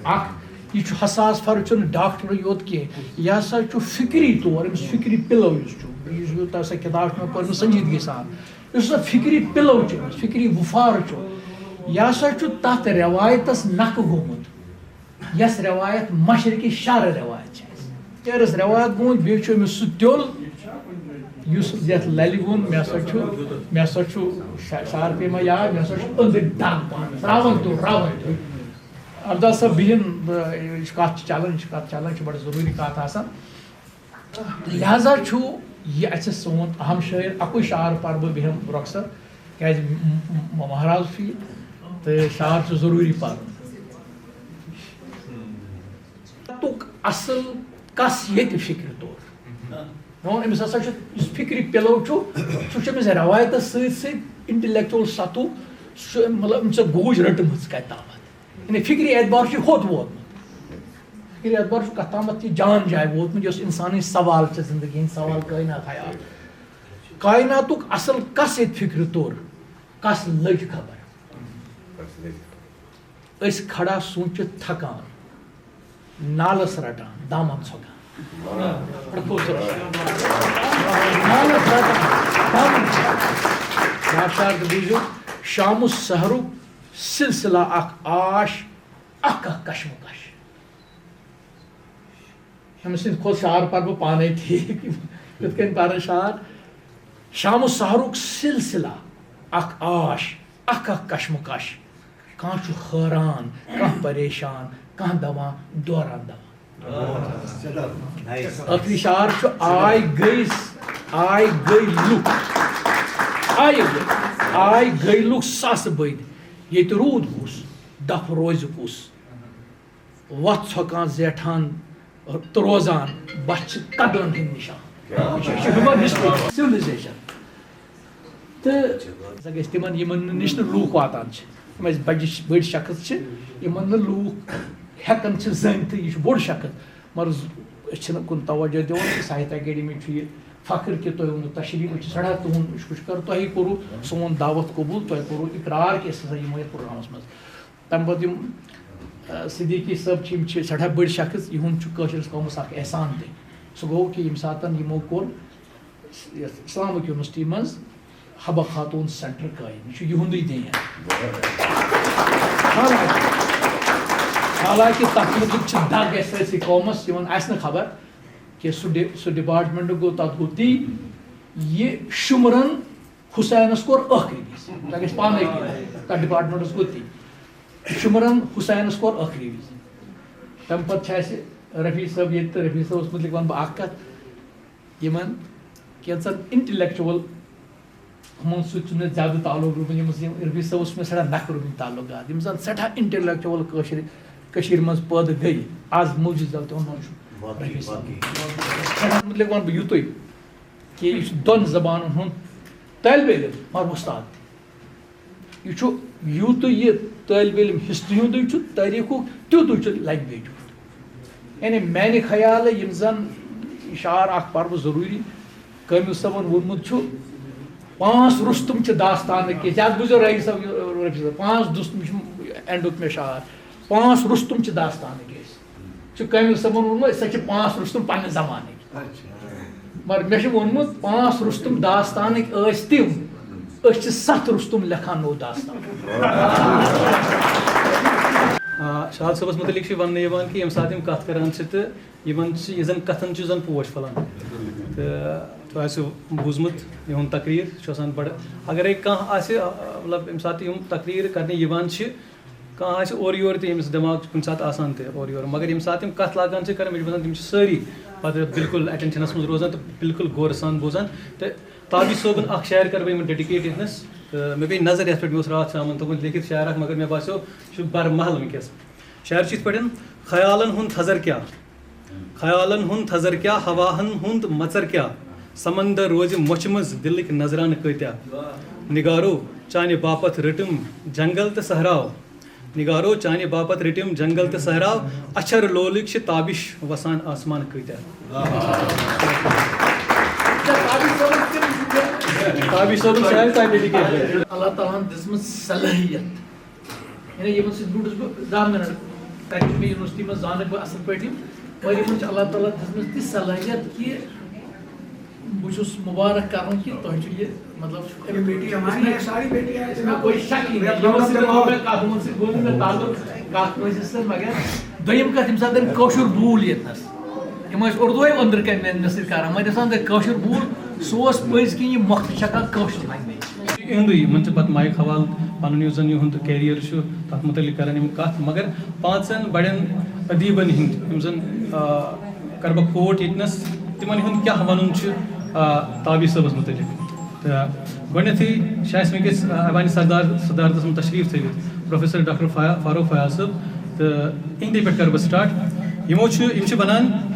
اَکھ، یہِ چھُ حساس فرد، چھُنہٕ ڈاکٹرٕے یوت کینٛہہ، یہِ ہسا چھُ فِکری طور، أمِس فِکری پِلو یُس چھُ، یُس یوٗتاہ سۄ کِتاب چھِ مےٚ پٔرمٕژ سنجیدگی سان، یُس ہسا فِکری پِلو چھُ أمِس، فِکری وُفار چھُ، یہِ ہسا چھُ تَتھ رٮ۪وایتَس نَکھٕ گوٚمُت، یۄس رٮ۪وایت مشرقی شرق رٮ۪وایت چھِ اَسہِ۔ تیرس رٮ۪وایت گوٚمُت، بیٚیہِ چھُ أمِس سُہ تیوٚل، یُس یَتھ لَلہِ ووٚن، مےٚ ہسا چھُ، مےٚ ہسا چھُ شا-، شعر پیما یاد، مےٚ ہسا چھُ أنٛدٕرۍ دَگ پانَس، راوَن تیوٚل، راوَن تیوٚل۔ اَرداہ صٲب بِہِن، یہِ چھِ کَتھ چھِ چَلان، یہِ چھِ کَتھ چَلان، یہِ چھِ بَڑٕ ضروٗری کَتھ آسان۔ لہذا چھُ یہِ اَسہِ سون اہم شٲعر، اَکُے شعر پَرٕ بہٕ بیٚہم رۄخصت، کیٛازِ م-، م-، مہراز چھُ یہِ، تہٕ شعر چھُ ضروٗری پَرُن۔ تُک اَصٕل کَس ییٚتہِ فِکرِ توٚر۔ مےٚ ووٚن، أمِس ہسا چھُ، یُس فِکرِ پِلو چھُ، سُہ چھُ أمِس رٮ۪وایتَس سۭتۍ سۭتۍ intellectual سطحُک، سُہ چھُ، مطلب، أمۍ چھےٚ گوٗج رٔٹمٕژ کَتہِ تامَتھ۔ یعنی فِکرِ اعتبار چھُ یہِ ہوٚت ووتمُت۔ فِکرِ اعتبار چھُ کَتھ تامَتھ یہِ جان جاے ووتمُت، یۄس اِنسانٕچ سوال چھِ، زِندگی ہِنٛدۍ سوال، کائنات حیات۔ کائناتُک اَصٕل کَس ییٚتہِ فِکرِ توٚر، کَس لٔج خبر؟ أسۍ کھڑا سوٗنٛچِتھ تھکان، نالَس رَٹان، دامَن ژھۄکان۔ بڑٕ خوٗبصوٗرت۔ نالَس رَٹان، دامَن ژھۄکان۔ بیٛاکھ شعر تہِ بوٗزِو، شام و سحرُک سلسلہ اکھ آش، اکھ اکھ کشمکش۔ أمۍ سٕنٛدۍ کھۄتہٕ شعر پَرٕ بہٕ پانَے ٹھیٖک، یِتھ کٔنۍ پَرٕ شعر۔ شام و سحرُک سلسلہ اکھ آش، اکھ اکھ کشمکش۔ کانٛہہ چھُ حٲران، کانٛہہ پریشان، کانٛہہ دَوان دوران دَوان۔ ٲخری شعر چھُ، آے گٔے، آے گٔے لُکھ، آے گٔے، آے گٔے لُکھ ساسہٕ بٔدۍ۔ ییٚتہِ روٗد کُس، دَپھ روزِ کُس؟ وَتھ ژھۄکان زیٹھان تہٕ روزان، بَس چھِ قدرَن ہٕنٛدۍ نِشان۔ یہِ چھُ، یہِ چھُ human history، civilization۔ تہٕ سۄ گژھِ تِمَن، یِمَن نِش نہٕ لوٗکھ واتان چھِ۔ یِم اَسہِ بَجہِ، بٔڑۍ شخص چھِ، یِمَن نہٕ لوٗکھ ہٮ۪کان چھِ زٲنِتھٕے، یہِ چھُ بوٚڑ شخص۔ مگر ز-، أسۍ چھِنہٕ کُن توجہ دِوان۔ ساہتیہ اکیڈمی چھُ یہِ فخر کہِ تۄہہِ اوٚنوُ تشریٖف، أسۍ چھِ سٮ۪ٹھاہ تُہُنٛد شُکر کران، تۄہہِ کوٚروُ سون دعوت قبوٗل، تۄہہِ کوٚروُ اقرار کہِ أسۍ ہسا یِمو یَتھ پروگرامَس منٛز۔ تَمہِ پَتہٕ یِم، آ، صدیقی صٲب چھِ، یِم چھِ سٮ۪ٹھاہ بٔڑۍ شخص، یِہُنٛد چھُ کٲشرِس قومَس اَکھ احسان تہِ۔ سُہ گوٚو کہِ ییٚمہِ ساتَن یِمو کوٚر یَتھ اسلامک یونیورسٹی منٛز حبہ خاتون سینٹر قٲیِم، یہِ چھُ یِہُنٛدُے دین۔ حالانکہِ، حالانکہِ تَتھ مُتعلِق چھِ دَگ اَسہِ سٲرسٕے قومَس، یِمَن آسہِ نہٕ خبر کہِ سُہ ڈِ-، سُہ ڈپارٹمنٹ گوٚو، تَتھ گوٚو تی، یہِ شُمرَن حسینس کوٚر ٲخری وِزِ۔ تۄہہِ گژھِ پانے پَے، تَتھ ڈپارٹمنٹس گوٚو تی۔ شُمرن حسینس کوٚر ٲخری وِزِ۔ تَمہِ پتہٕ چھِ اَسہِ رفیع صٲب ییٚتہِ، تہٕ رفیع صٲبس مُتعلِق وَنہٕ بہٕ اَکھ کَتھ۔ یِمن کینٛژن intellectual ہُمن سۭتۍ چھُ مےٚ زیادٕ تعلق روٗدمُت، یِم زن رفیع صٲبس چھُ مےٚ سٮ۪ٹھاہ نکھٕ روٗدمٕتۍ تعلقات۔ یِم زن سٮ۪ٹھاہ intellectual کٲشرِ، کٔشیٖرِ منٛز پٲدٕ گٔے، از موٗجوٗد زیادٕ تِمن منٛز چھُ رفیع صٲب۔ سٮ۪ٹھاہ مُتعلِق وَنہٕ بہٕ یُتُے۔ کہِ یہِ چھُ دۄن زبانن ہُنٛد طٲلبِ علم مگر وۄستاد تہِ۔ یہِ چھُ یوٗتاہ یہِ طٲلبِ علم ہسٹری ہُنٛدُے چھُ، تٲریٖخُک تیوٗتُے چھُ لینگویج ہُنٛد۔ یعنی میانہِ خیالہٕ یِم زن شعر اکھ پرٕ بہٕ ضروٗری، کٲمِل صٲبن ووٚنمُت چھُ، پانٛژھ رُستُم چھِ داستانٕکۍ، کیٛازِ اَتھ بوٗزِو رفیع صٲب، رفیع صٲب، پانٛژھ رُستُم چھِ اینڈُک مےٚ شعر، پانٛژھ رُستُم چھِ داستانٕکۍ أسۍ۔ چھُ کٲمِل صٲبن ووٚنمُت، أسۍ ہسا چھِ پانٛژھ رُستُم پننہِ زمانٕکۍ۔ مگر مےٚ چھُ ووٚنمُت، پانٛژھ رُستُم داستانٕکۍ ٲسۍ تِم، أسۍ چھِ ستھ رُستُم لیکھان نوٚو داستان۔ آ، شاد صٲبس مُتعلِق چھُ وننہٕ یِوان کہِ ییٚمہِ ساتہٕ یِم کتھ کران چھِ تہٕ یِمن چھِ، یہِ زن کتھن چھُ زن پوش پھۄلان۔ تہٕ تۄہہِ آسِوٕ بوٗزمُت یِہُنٛد تقریر چھُ آسان بڑٕ، اگرے کانٛہہ آسہِ، آ، مطلب، ییٚمہِ ساتہٕ یِم تقریر کرنہٕ یِوان چھِ، کانٛہہ آسہِ اورٕ یورٕ تہِ، ییٚمِس دٮ۪ماغ چھُ کُنہِ ساتہٕ آسان تہِ اورٕ یورٕ، مگر ییٚمہِ ساتہٕ تِم کَتھ لاگان چھِ کَرٕنۍ، مےٚ چھُ باسان تِم چھِ سٲری پَتہٕ بِلکُل اٮ۪ٹٮ۪نشَنَس منٛز روزان تہٕ بِلکُل غورٕ سان بوزان۔ تہٕ تابِش صٲبُن اَکھ شعر کَرٕ بہٕ یِمَن ڈیڈِکیٹ ییٚتنَس۔ تہٕ مےٚ پیٚیہِ نظر یَتھ پٮ۪ٹھ، مےٚ اوس راتھ شامَن تھوٚومُت لیکھِتھ شعر اَکھ، مگر مےٚ باسیو یہِ چھُ بَر محل وٕنکیٚس۔ شعر چھُ یِتھ پٲٹھۍ، خیالَن ہُنٛد تھزر کیٛاہ، خیالن ہُنٛد تھزر کیٛاہ، ہواہن ہُنٛد مژر کیٛاہ، سمندر روزِ مۄچھِ منٛز دِلٕکۍ نظرانہٕ کۭتیٛاہ۔ نگارو، چانہِ باپتھ رٔٹِم جنگل تہٕ صحراو۔ نگارو، چانہِ باپتھ رٔٹِم جنگل تہٕ صحراو۔ اچھر لولٕکۍ چھِ تابِش وسان آسمان کۭتیٛاہ۔ تابِش صٲبُن شاید تۄہہِ ڈیڈِکیٹ۔ اللہ تعالیٰ ہن دِژمٕژ صلٲحیت، یعنی یِمن سۭتۍ بیوٗٹھُس بہٕ دَہ مِنٹ، تَتہِ چھُ مےٚ یونیورسٹی منٛز زانَکھ بہٕ اَصٕل پٲٹھۍ یِم، مگر یِمن چھِ اللہ تعالیٰ دِژمٕژ تِژھ صلٲحیت کہِ بہٕ چھُس مُبارک کران کہِ تۄہہِ چھُ یہِ، مطلب، یہ بیٹی ہماری ہے، ساری بیٹی ہے۔ اس میں کوئی شک ہی نہیں۔ یِمن سۭتۍ گوٚو مےٚ کَتھ، یِمن سۭتۍ گوٚو نہٕ مےٚ تعلق کَتھ کٲنٛسہِ سۭتۍ، مگر دوٚیِم کَتھ، ییٚمہِ ساتہٕ تٔمۍ کٲشُر بوٗل ییٚتنَس، یِم ٲسۍ اُردوے أنٛدرٕ کَنۍ مےٚ، مےٚ سۭتۍ کران، وۄنۍ ییٚمہِ ساتہٕ تٔمۍ کٲشُر بوٗل، سُہ اوس پٔزۍ کِنۍ یہِ مۄکھٕ چھکان کٲشِر لنگویج۔ یِہُنٛدُے، یِمن چھِ پتہٕ مایِک حوالہٕ پنُن یُس زن یِہُنٛد کیریئر چھُ، تتھ مُتعلق کران یِم کتھ، مگر پانٛژن بڑٮ۪ن ادیٖبن ہٕنٛدۍ یِم زن، آ، کرٕ بہٕ کوٹ ییٚتنس، تِمن ہُنٛد کیٛاہ ونُن چھُ، آ، تابش صٲبس مُتعلق۔ تہٕ گۄڈٕنیتھٕے چھِ اَسہِ وٕنکیٚس، آ، ایوانِ سردار، صدارتس منٛز تشریٖف تھٲوِتھ پروفیسر ڈاکٹر فا-، فاروق فیاض صٲب، تہٕ یِہنٛدے پٮ۪ٹھ کرٕ بہٕ سٹارٹ۔ یِمو چھُ، یِم چھِ ونان،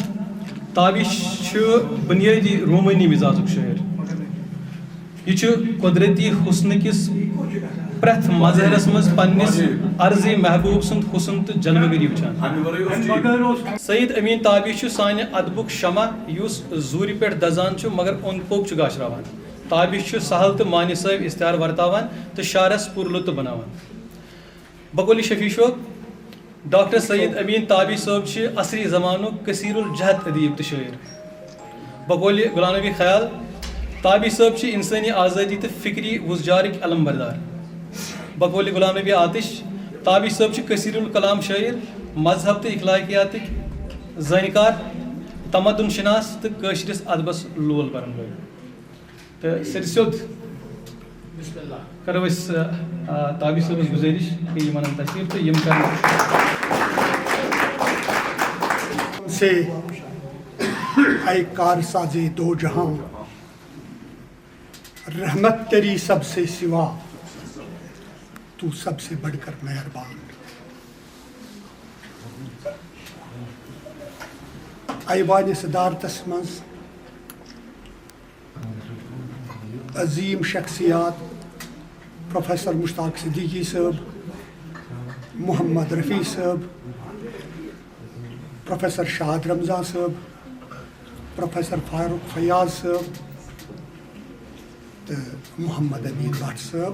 تابش چھُ بنیٲدی رومٲنی مزازُک شٲعر۔ یہِ چھُ قۄدرتی حُسنہٕ کِس پرٛٮ۪تھ مظہرس منٛز پننِس عرضی محبوب سُنٛد حُسن تہٕ جلوٕ گری وٕچھان۔ سعید امین تابش چھُ سانہِ ادبُک شمع، یُس زوٗرِ پٮ۪ٹھ دزان چھُ مگر اوٚنٛد پوٚک چھُ گاشراوان۔ تابش چھُ سہل تہٕ معنی صٲب استعارٕ ورتاوان تہٕ شعرس پُر لطف بناوان۔ بقولِ شفیع شوق، ڈاکٹر سید امین تابش صٲب چھِ عصری زمانُک کثیر الجہت ادیب تہٕ شٲعر۔ بقولِ غلام نبی خیال، تابش صٲب چھِ انسٲنی آزٲدی تہٕ فکری وُزجارٕکۍ علم بردار۔ بقولِ غلام نبی آتش، تابش صٲب چھِ کثیر الکلام شٲعر، مذہب تہٕ اخلاقیاتٕکۍ زٲنِکار، تمدن شناس تہٕ کٲشرِس ادبس لول برن وٲلۍ۔ تہٕ سیٚدِ سیوٚد بسم اللہ۔ کرو أسۍ، آ، تابش صٲبس گُزٲرِش کہِ یِمن انن تشریٖف تہٕ یِم کرن۔ سے، اے کار سازِ دو جہاں، رحمت تیری سب سے سوا، تو سب سے بڑھ کر مہربان۔ ایوانِ صدارتس منٛز عظیم شخصیات پروفیسر مشتاق صدیقی صٲب، محمد رفیع صٲب، پروفیسر شاد رمضان صٲب، پروفیسر فاروق فیاض صٲب تہٕ محمد امین بٹ صٲب۔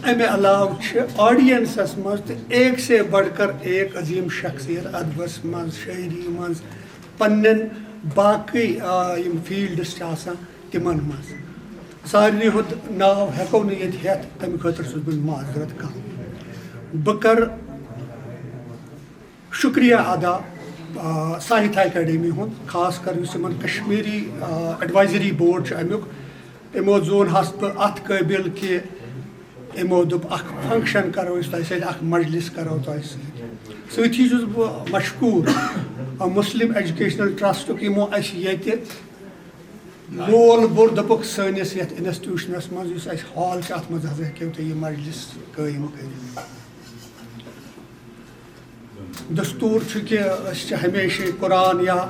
امہِ علاوٕ چھِ آڈینسس منٛز تہِ ایک سے بڑھ کر ایک عظیم شخصیت ادبس منٛز، شٲعری منٛز، پننٮ۪ن باقٕے، آ، یِم فیلڈس چھِ آسان، تِمن منٛز۔ سارنٕے ہُنٛد ناو ہٮ۪کو نہٕ ییٚتہِ ہٮ۪تھ، تَمہِ خٲطرٕ چھُس بہٕ معذرت کران۔ بہٕ کرٕ شُکریہ ادا، آ، ساہتیہ اکیڈمی ہُنٛد، خاص کر یُس یِمن کشمیری، آ، ایڈوائزری بورڈ چھُ اَمیُک۔ یِمو زون ہس بہٕ اَتھ قٲبِل کہِ یِمو دوٚپ، اکھ فنکشن کرو أسۍ تۄہہِ سۭتۍ، اکھ مجلس کرو تۄہہِ سۭتۍ۔ سۭتی چھُس بہٕ مشکوٗر، آ، مسلم ایجوکیشنل ٹرسٹُک، یِمو اَسہِ ییٚتہِ لول بوٚر، دوٚپُکھ، سٲنِس یَتھ انسٹیٹیوشنَس منٛز یُس اَسہِ ہال چھُ، اَتھ منٛز ہسا ہیٚکِو تُہۍ یہِ مجلس قٲیِم کٔرِتھ۔ دستوٗر چھُ کہِ أسۍ چھِ ہمیشہِ قرآن یا،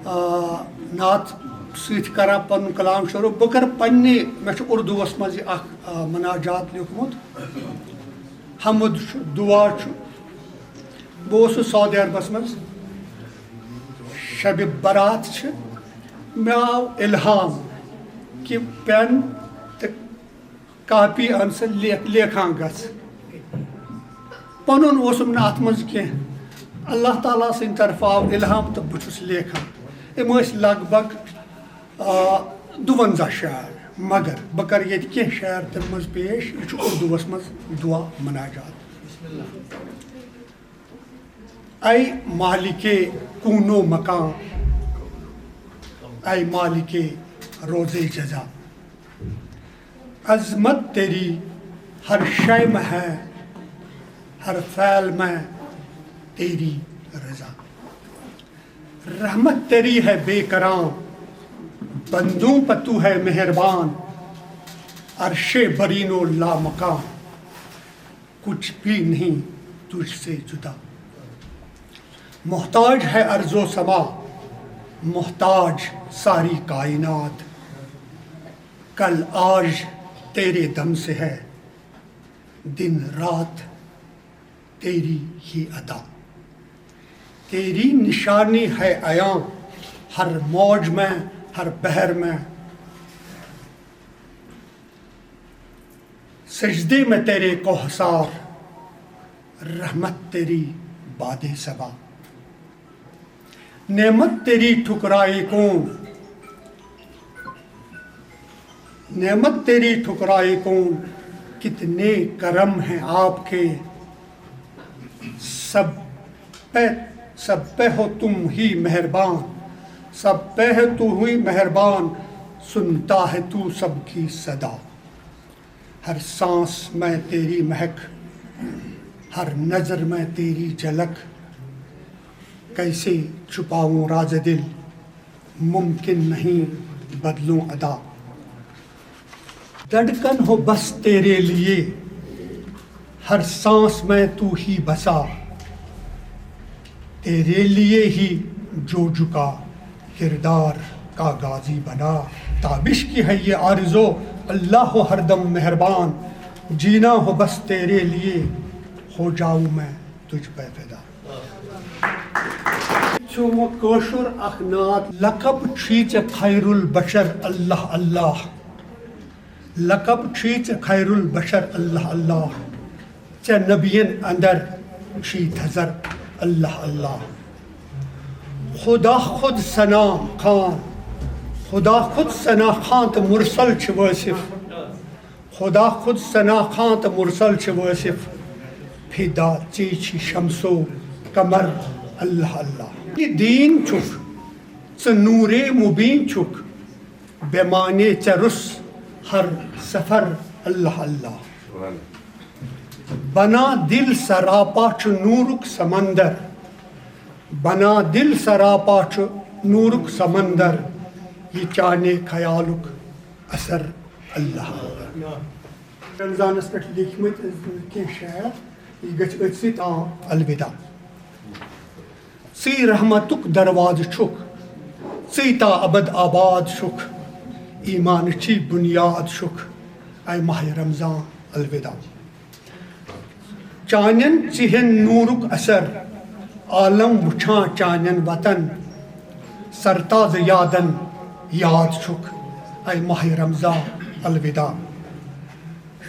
آ، نعت سۭتۍ کران پَنُن کلام شروٗع۔ بہٕ کرٕ پننہِ، مےٚ چھُ اردوٗوَس منٛز یہِ اکھ، آ، مناجات لیوٗکھمُت۔ حمد چھُ، دُعا چھُ۔ بہٕ اوسُس سعودی عربس منٛز، شبِ برات چھِ، مےٚ آو الہام کہِ پٮ۪ن تہٕ کاپی اَن سا، لیکھ، لیکھان گژھ۔ پَنُن اوسُم نہٕ اَتھ منٛز کینٛہہ۔ اللہ تعالیٰ سٕنٛدِ طرفہٕ آو الہام تہٕ بہٕ چھُس لیکھان۔ یِم ٲسۍ لگ بگ، آ، دُوَنزاہ شعر، مگر بہٕ کَرٕ ییٚتہِ کینٛہہ شعر تَمہِ منٛز پیش۔ یہِ چھُ اردوٗوَس منٛز دُعا مناجات۔ اے مالکِ کون و مکان، اے مالکِ روزِ جزا، عظمت تیری ہر شے میں ہے، ہر فعل میں تیری رضا۔ رحمت تیری ہے بے کران، بندوں پر تو ہے مہربان، عرش برین و لامکان، کچھ بھی نہیں تجھ سے جدا۔ محتاج ہے ارض و سما، محتاج ساری کائنات، کل آج تیرے دم سے ہے دن رات تیری ہی ادا۔ تیری نشانی ہے عیاں، ہر موج میں، ہر بحر میں، سجدے میں تیرے کوہسار، رحمت تیری باد صبا۔ نعمت تیری ٹھکرائے کون، نعمت تیری ٹھکرائے کون، کتنے کرم ہیں آپ کے، سب پہ، سب پہ ہو تم ہی مہربان، سب پہ ہے تو ہی مہربان، سنتا ہے تو سب کی صدا۔ ہر سانس میں تیری مہک، ہر نظر میں تیری جھلک، کیسے چھپاؤں راز دل، ممکن نہیں بدلوں ادا۔ دھڑکن ہو بس تیرے لیے، ہر سانس میں تو ہی بسا، تیرے لیے ہی جو جھکا کردار کا غازی بنا۔ تابش کی ہے یہ آرزو، اللہ ہو ہر دم مہربان، جینا ہو بس تیرے لیے، ہو جاؤں میں تجھ پہ فدا۔ چھُ وۄنۍ کٲشُر اکھ نعت۔ لقب چھُے ژےٚ خیر البشر اللہ اللہ، لقب چھُے ژےٚ خیر البشر اللہ اللہ، ژےٚ نبین اندر چھُے تھزر اللہ اللہ۔ خدا خود ثنا خان، خدا خود ثنا خان تہٕ مرسل چھِ وٲصف۔ خدا خود ثنا خان تہٕ مرسل چھِ وٲصف، فدا ژے چھی شمس و قمر اللہ اللہ۔ یہِ دیٖن چھُکھ، ژٕ نوٗرے مُبیٖن چھُکھ، بے معنی ژےٚ روٚس ہر سفر اللہ اللہ۔ بنا دل سراپا چھُ نوٗرُک سمندر، بنا دل سراپا چھُ نوٗرُک سمندر، یہِ چانے خیالُک اثر اللہ اللہ۔ رمضانس پٮ۪ٹھ لیکھمٕتۍ کینٛہہ شعر، یہِ گژھِ أتھۍ سۭتۍ۔ آ، الوداع۔ ژٕے رحمتُک دروازٕ چھُکھ، ژٕے تا ابد آباد چھُکھ، ایمانٕچی بُنیاد چھُکھ، اے ماہِ رمضان الوداع۔ چانٮ۪ن ژِہٮ۪ن نوٗرُک اثر، عالم وٕچھان چانٮ۪ن وطن، سرتاز یادن یاد چھُکھ، اے ماہِ رمضان الوداع۔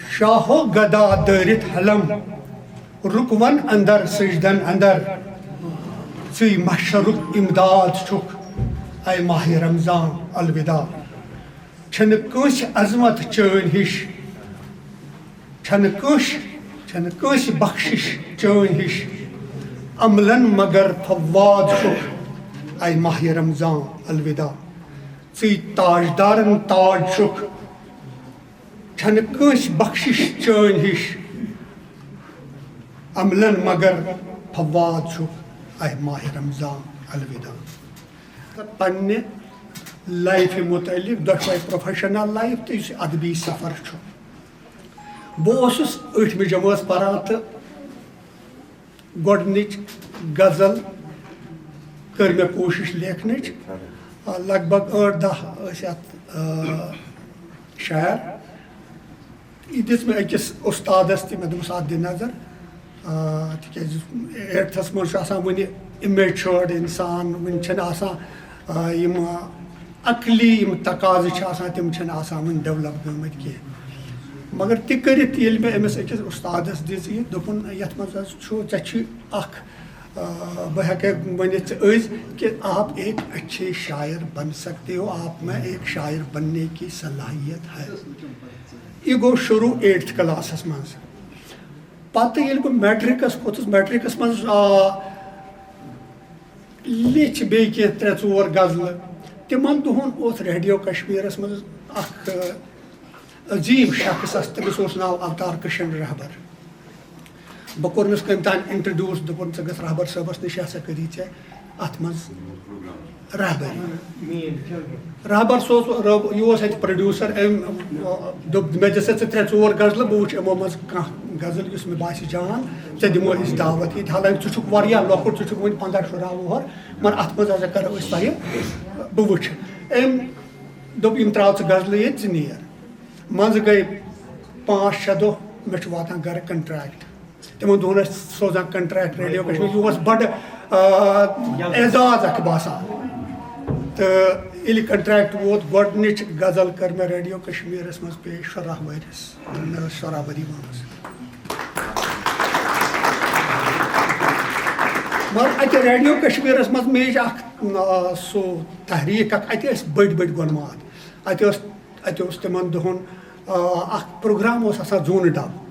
شاہو گدا دٲرِتھ حلم، رُکوَن اندر سجدن اندر، ژٕے محشرُک امداد چھُکھ، اے ماہِ رمضان الوداع۔ چھنہٕ کٲنٛسہِ عظمت چٲنۍ ہِش، چھنہٕ کٲنٛسہِ، چھنہٕ کٲنٛسہِ بخشش چٲنۍ ہِش، عملن مگر فواد چھُکھ، اے ماہِ رمضان الوداع۔ ژٕے تاجدارن تاج چھُکھ، چھنہٕ کٲنٛسہِ بخشش چٲنۍ ہِش، عملن مگر فواد چھُکھ، اے ماہِ رمضان الوداع۔ تہٕ پننہِ لایفہِ متعلق، دۄشوے پروفیشنل لایف تہٕ یُس یہِ ادبی سفر چھُ۔ بہٕ اوسُس ٲٹھمہِ جمٲژ پران تہٕ گۄڈٕنِچ غزل کٔر مےٚ کوٗشِش لیکھنٕچ۔ آ، لگ بگ ٲٹھ دَہ ٲسۍ اَتھ، آ، شعر۔ یہِ دِژ مےٚ أکِس اُستادَس تہِ، مےٚ دوٚپمَس، "اَتھ دِ نظر۔" آ، تِکیٛازِ ایٹتھَس منٛز چھُ آسان وُنہِ immature اِنسان، وُنہِ چھَنہٕ آسان، آ، یِم، آ، عقلی یِم تقاضہٕ چھِ آسان، تِم چھِنہٕ آسان وُنہِ develop گٔمٕتۍ کینٛہہ۔ مگر تہِ کٔرِتھ ییٚلہِ مےٚ أمِس أکِس اُستادَس دِژ یہِ، دوٚپُن، "یَتھ منٛز حظ چھُ، ژےٚ چھُے اَکھ، آ، بہٕ ہٮ۪کَے ؤنِتھ ژٕ أزۍ کہ آپ ایک اچھے شاعر بن سکتے ہو، آپ میں ایک شاعر بننے کی صلاحیت ہے۔" یہِ گوٚو شروٗع ایٹتھ کلاسَس منٛز۔ پتہٕ ییٚلہِ بہٕ میٹرکس کھوٚتُس، میٹرکس منٛز، آ، لیٚچھ بیٚیہِ کینٛہہ ترٛےٚ ژور غزلہٕ۔ تِمن دۄہن اوس ریڈیو کشمیرس منٛز اکھ، آ، عظیٖم شخص، تٔمِس اوس ناو اوتار کرشن رہبر۔ بہٕ کوٚرنَس کٔمۍ تام انٹروڈیوس، دوٚپُن، "ژٕ گژھ رہبر صٲبَس نِش، یہِ ہسا کٔری ژےٚ اَتھ منٛز رہبری۔" رہبر صٲب اوس، یہِ اوس اَتہِ پروڈیوسر، أمۍ دوٚپ، "مےٚ دِ سا ژٕ ترٛےٚ ژور غزلہٕ، بہٕ وٕچھِ یِمو منٛز کانٛہہ غزل یُس مےٚ باسہِ جان، ژےٚ دِمو أسۍ دعوت ییٚتہِ، حالانکہِ ژٕ چھُکھ واریاہ لۄکُٹ، ژٕ چھُکھ وُنہِ پنٛداہ شُراہ وُہُر، مگر اَتھ منٛز ہسا کَرو أسۍ تۄہہِ، بہٕ وٕچھِ۔" أمۍ دوٚپ، "یِم ترٛاو ژٕ غزلہٕ ییٚتہِ، ژٕ نیر۔" منٛزٕ گٔے پانٛژھ شےٚ دۄہ، مےٚ چھُ واتان گرٕ کنٹریکٹ۔ تِمن دۄہن ٲسۍ سوزان کنٹریکٹ ریڈیو کشمیر، یہِ اوس بڑٕ، آ، اعزاز اکھ باسان۔ تہٕ ییٚلہِ کنٹریکٹ ووت، گۄڈٕنِچ غزل کٔر مےٚ ریڈیو کشمیرس منٛز پیش شُراہ ؤرِس، مےٚ ٲس شُراہ ؤری وٲنٛس۔ مگر اتہِ ریڈیو کشمیرس منٛز میج اکھ، آ، سُہ تحریک اکھ، اتہِ ٲسۍ بٔڑۍ بٔڑۍ گۄنمات۔ اتہِ ٲس اتہِ اوس تِمن دۄہن، آ، اکھ پروگرام اوس آسان زوٗنہٕ ڈب۔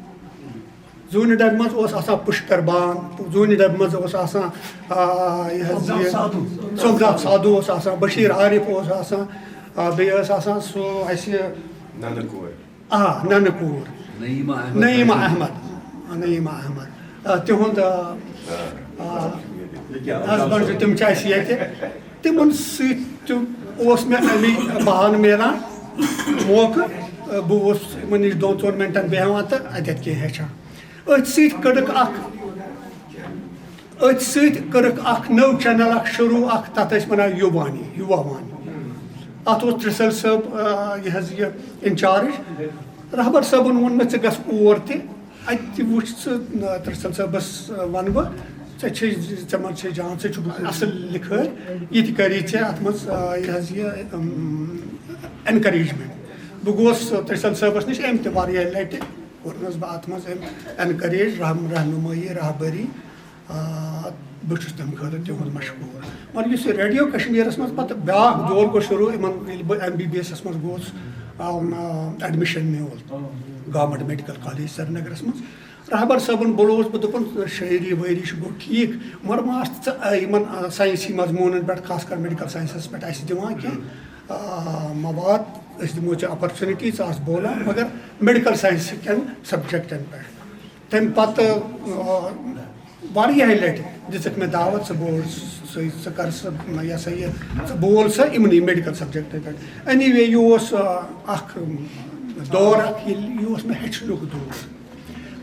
زوٗنہٕ ڈبہِ منٛز اوس آسان پُشکر بان، زوٗنہٕ ڈبہِ منٛز اوس آسان، آ، یہِ حظ یہِ سوگداخ سادھو۔ سوگداخ سادھو اوس آسان، بشیٖر عارف اوس آسان، آ، بیٚیہِ ٲس آسان سُہ اَسہِ ننہٕ کور۔ آ، ننہٕ کوٗر۔ نعیمہ احمد۔ نعیمہ احمد۔ آ، نعیمہ احمد۔ آ، تِہُنٛد، آ، آ، husband چھُ، تِم چھِ اَسہِ ییٚتہِ۔ تِمن سۭتۍ تہِ اوس مےٚ اَمی بہانہٕ میلان موقعہٕ۔ آ، بہٕ اوسُس یِمن نِش دۄن ژۄن مِنٹن بیٚہوان تہٕ اَتٮ۪تھ کینٛہہ ہیٚچھان۔ أتھۍ سۭتۍ کٔرٕکھ اکھ أتھۍ سۭتۍ کٔرٕکھ اکھ نٔو چینل اکھ شروٗع، اکھ تتھ ٲسۍ ونان یوٗوانی، یوٗوا وانی۔ اتھ اوس ترٛسل صٲب، آ، یہِ حظ یہِ انچارج۔ رہبر صٲبن ووٚن مےٚ، "ژٕ گژھ اور تہِ، اتہِ تہِ وٕچھ ژٕ، آ، ترٛسل صٲبس، آ، ونہٕ بہٕ، ژےٚ چھے، ژےٚ منٛز چھے جان، ژےٚ چھُکھ اصل لکھٲرۍ، یہِ تہِ کری ژےٚ اتھ منٛز، آ، یہِ حظ یہِ، اَم، encouragement۔" بہٕ گوس ترٛسل صٲبس نِش، أمۍ تہِ واریاہ لٹہِ کوٚرنَس بہٕ اَتھ منٛز أمۍ encourage، رہم-، رہنمٲیی، رہبری۔ آ، بہٕ چھُس تَمہِ خٲطرٕ تِہُنٛد مشکوٗر۔ مگر یُس یہِ ریڈیو کشمیٖرَس منٛز پَتہٕ بیٛاکھ دور گوٚو شروٗع، یِمَن ییٚلہِ بہٕ ایم بی بی ایسَس منٛز گوس، آ، admission میول گورنمنٹ میڈیکل کالج سرینگرَس منٛز۔ رہبر صٲبُن بُلووُس بہٕ، دوٚپُن، "شٲعری وٲعری چھُ گوٚو ٹھیٖک، مگر ماسٹر ژٕ، آ، یِمَن، آ، ساینسی مضموٗنَن پٮ۪ٹھ، خاص کر میڈیکل ساینسَس پٮ۪ٹھ آسہِ دِوان کینٛہہ، آ، مواد، أسۍ دِمو ژےٚ opportunity، ژٕ آس بولان، مگر میڈیکل ساینس کٮ۪ن سبجیکٹن پٮ۪ٹھ۔" تَمہِ پتہٕ، آ، واریاہہِ لٹہِ دِژٕکھ مےٚ دعوت، "ژٕ بول سا، ژٕ کر سا، یہِ ہسا یہِ، ژٕ بول سا یِمنٕے میڈیکل سبجیکٹن پٮ۪ٹھ۔" Anyway، یہِ اوس، آ، اکھ دور اکھ، ییٚلہِ، یہِ اوس مےٚ ہیٚچھنُک دور۔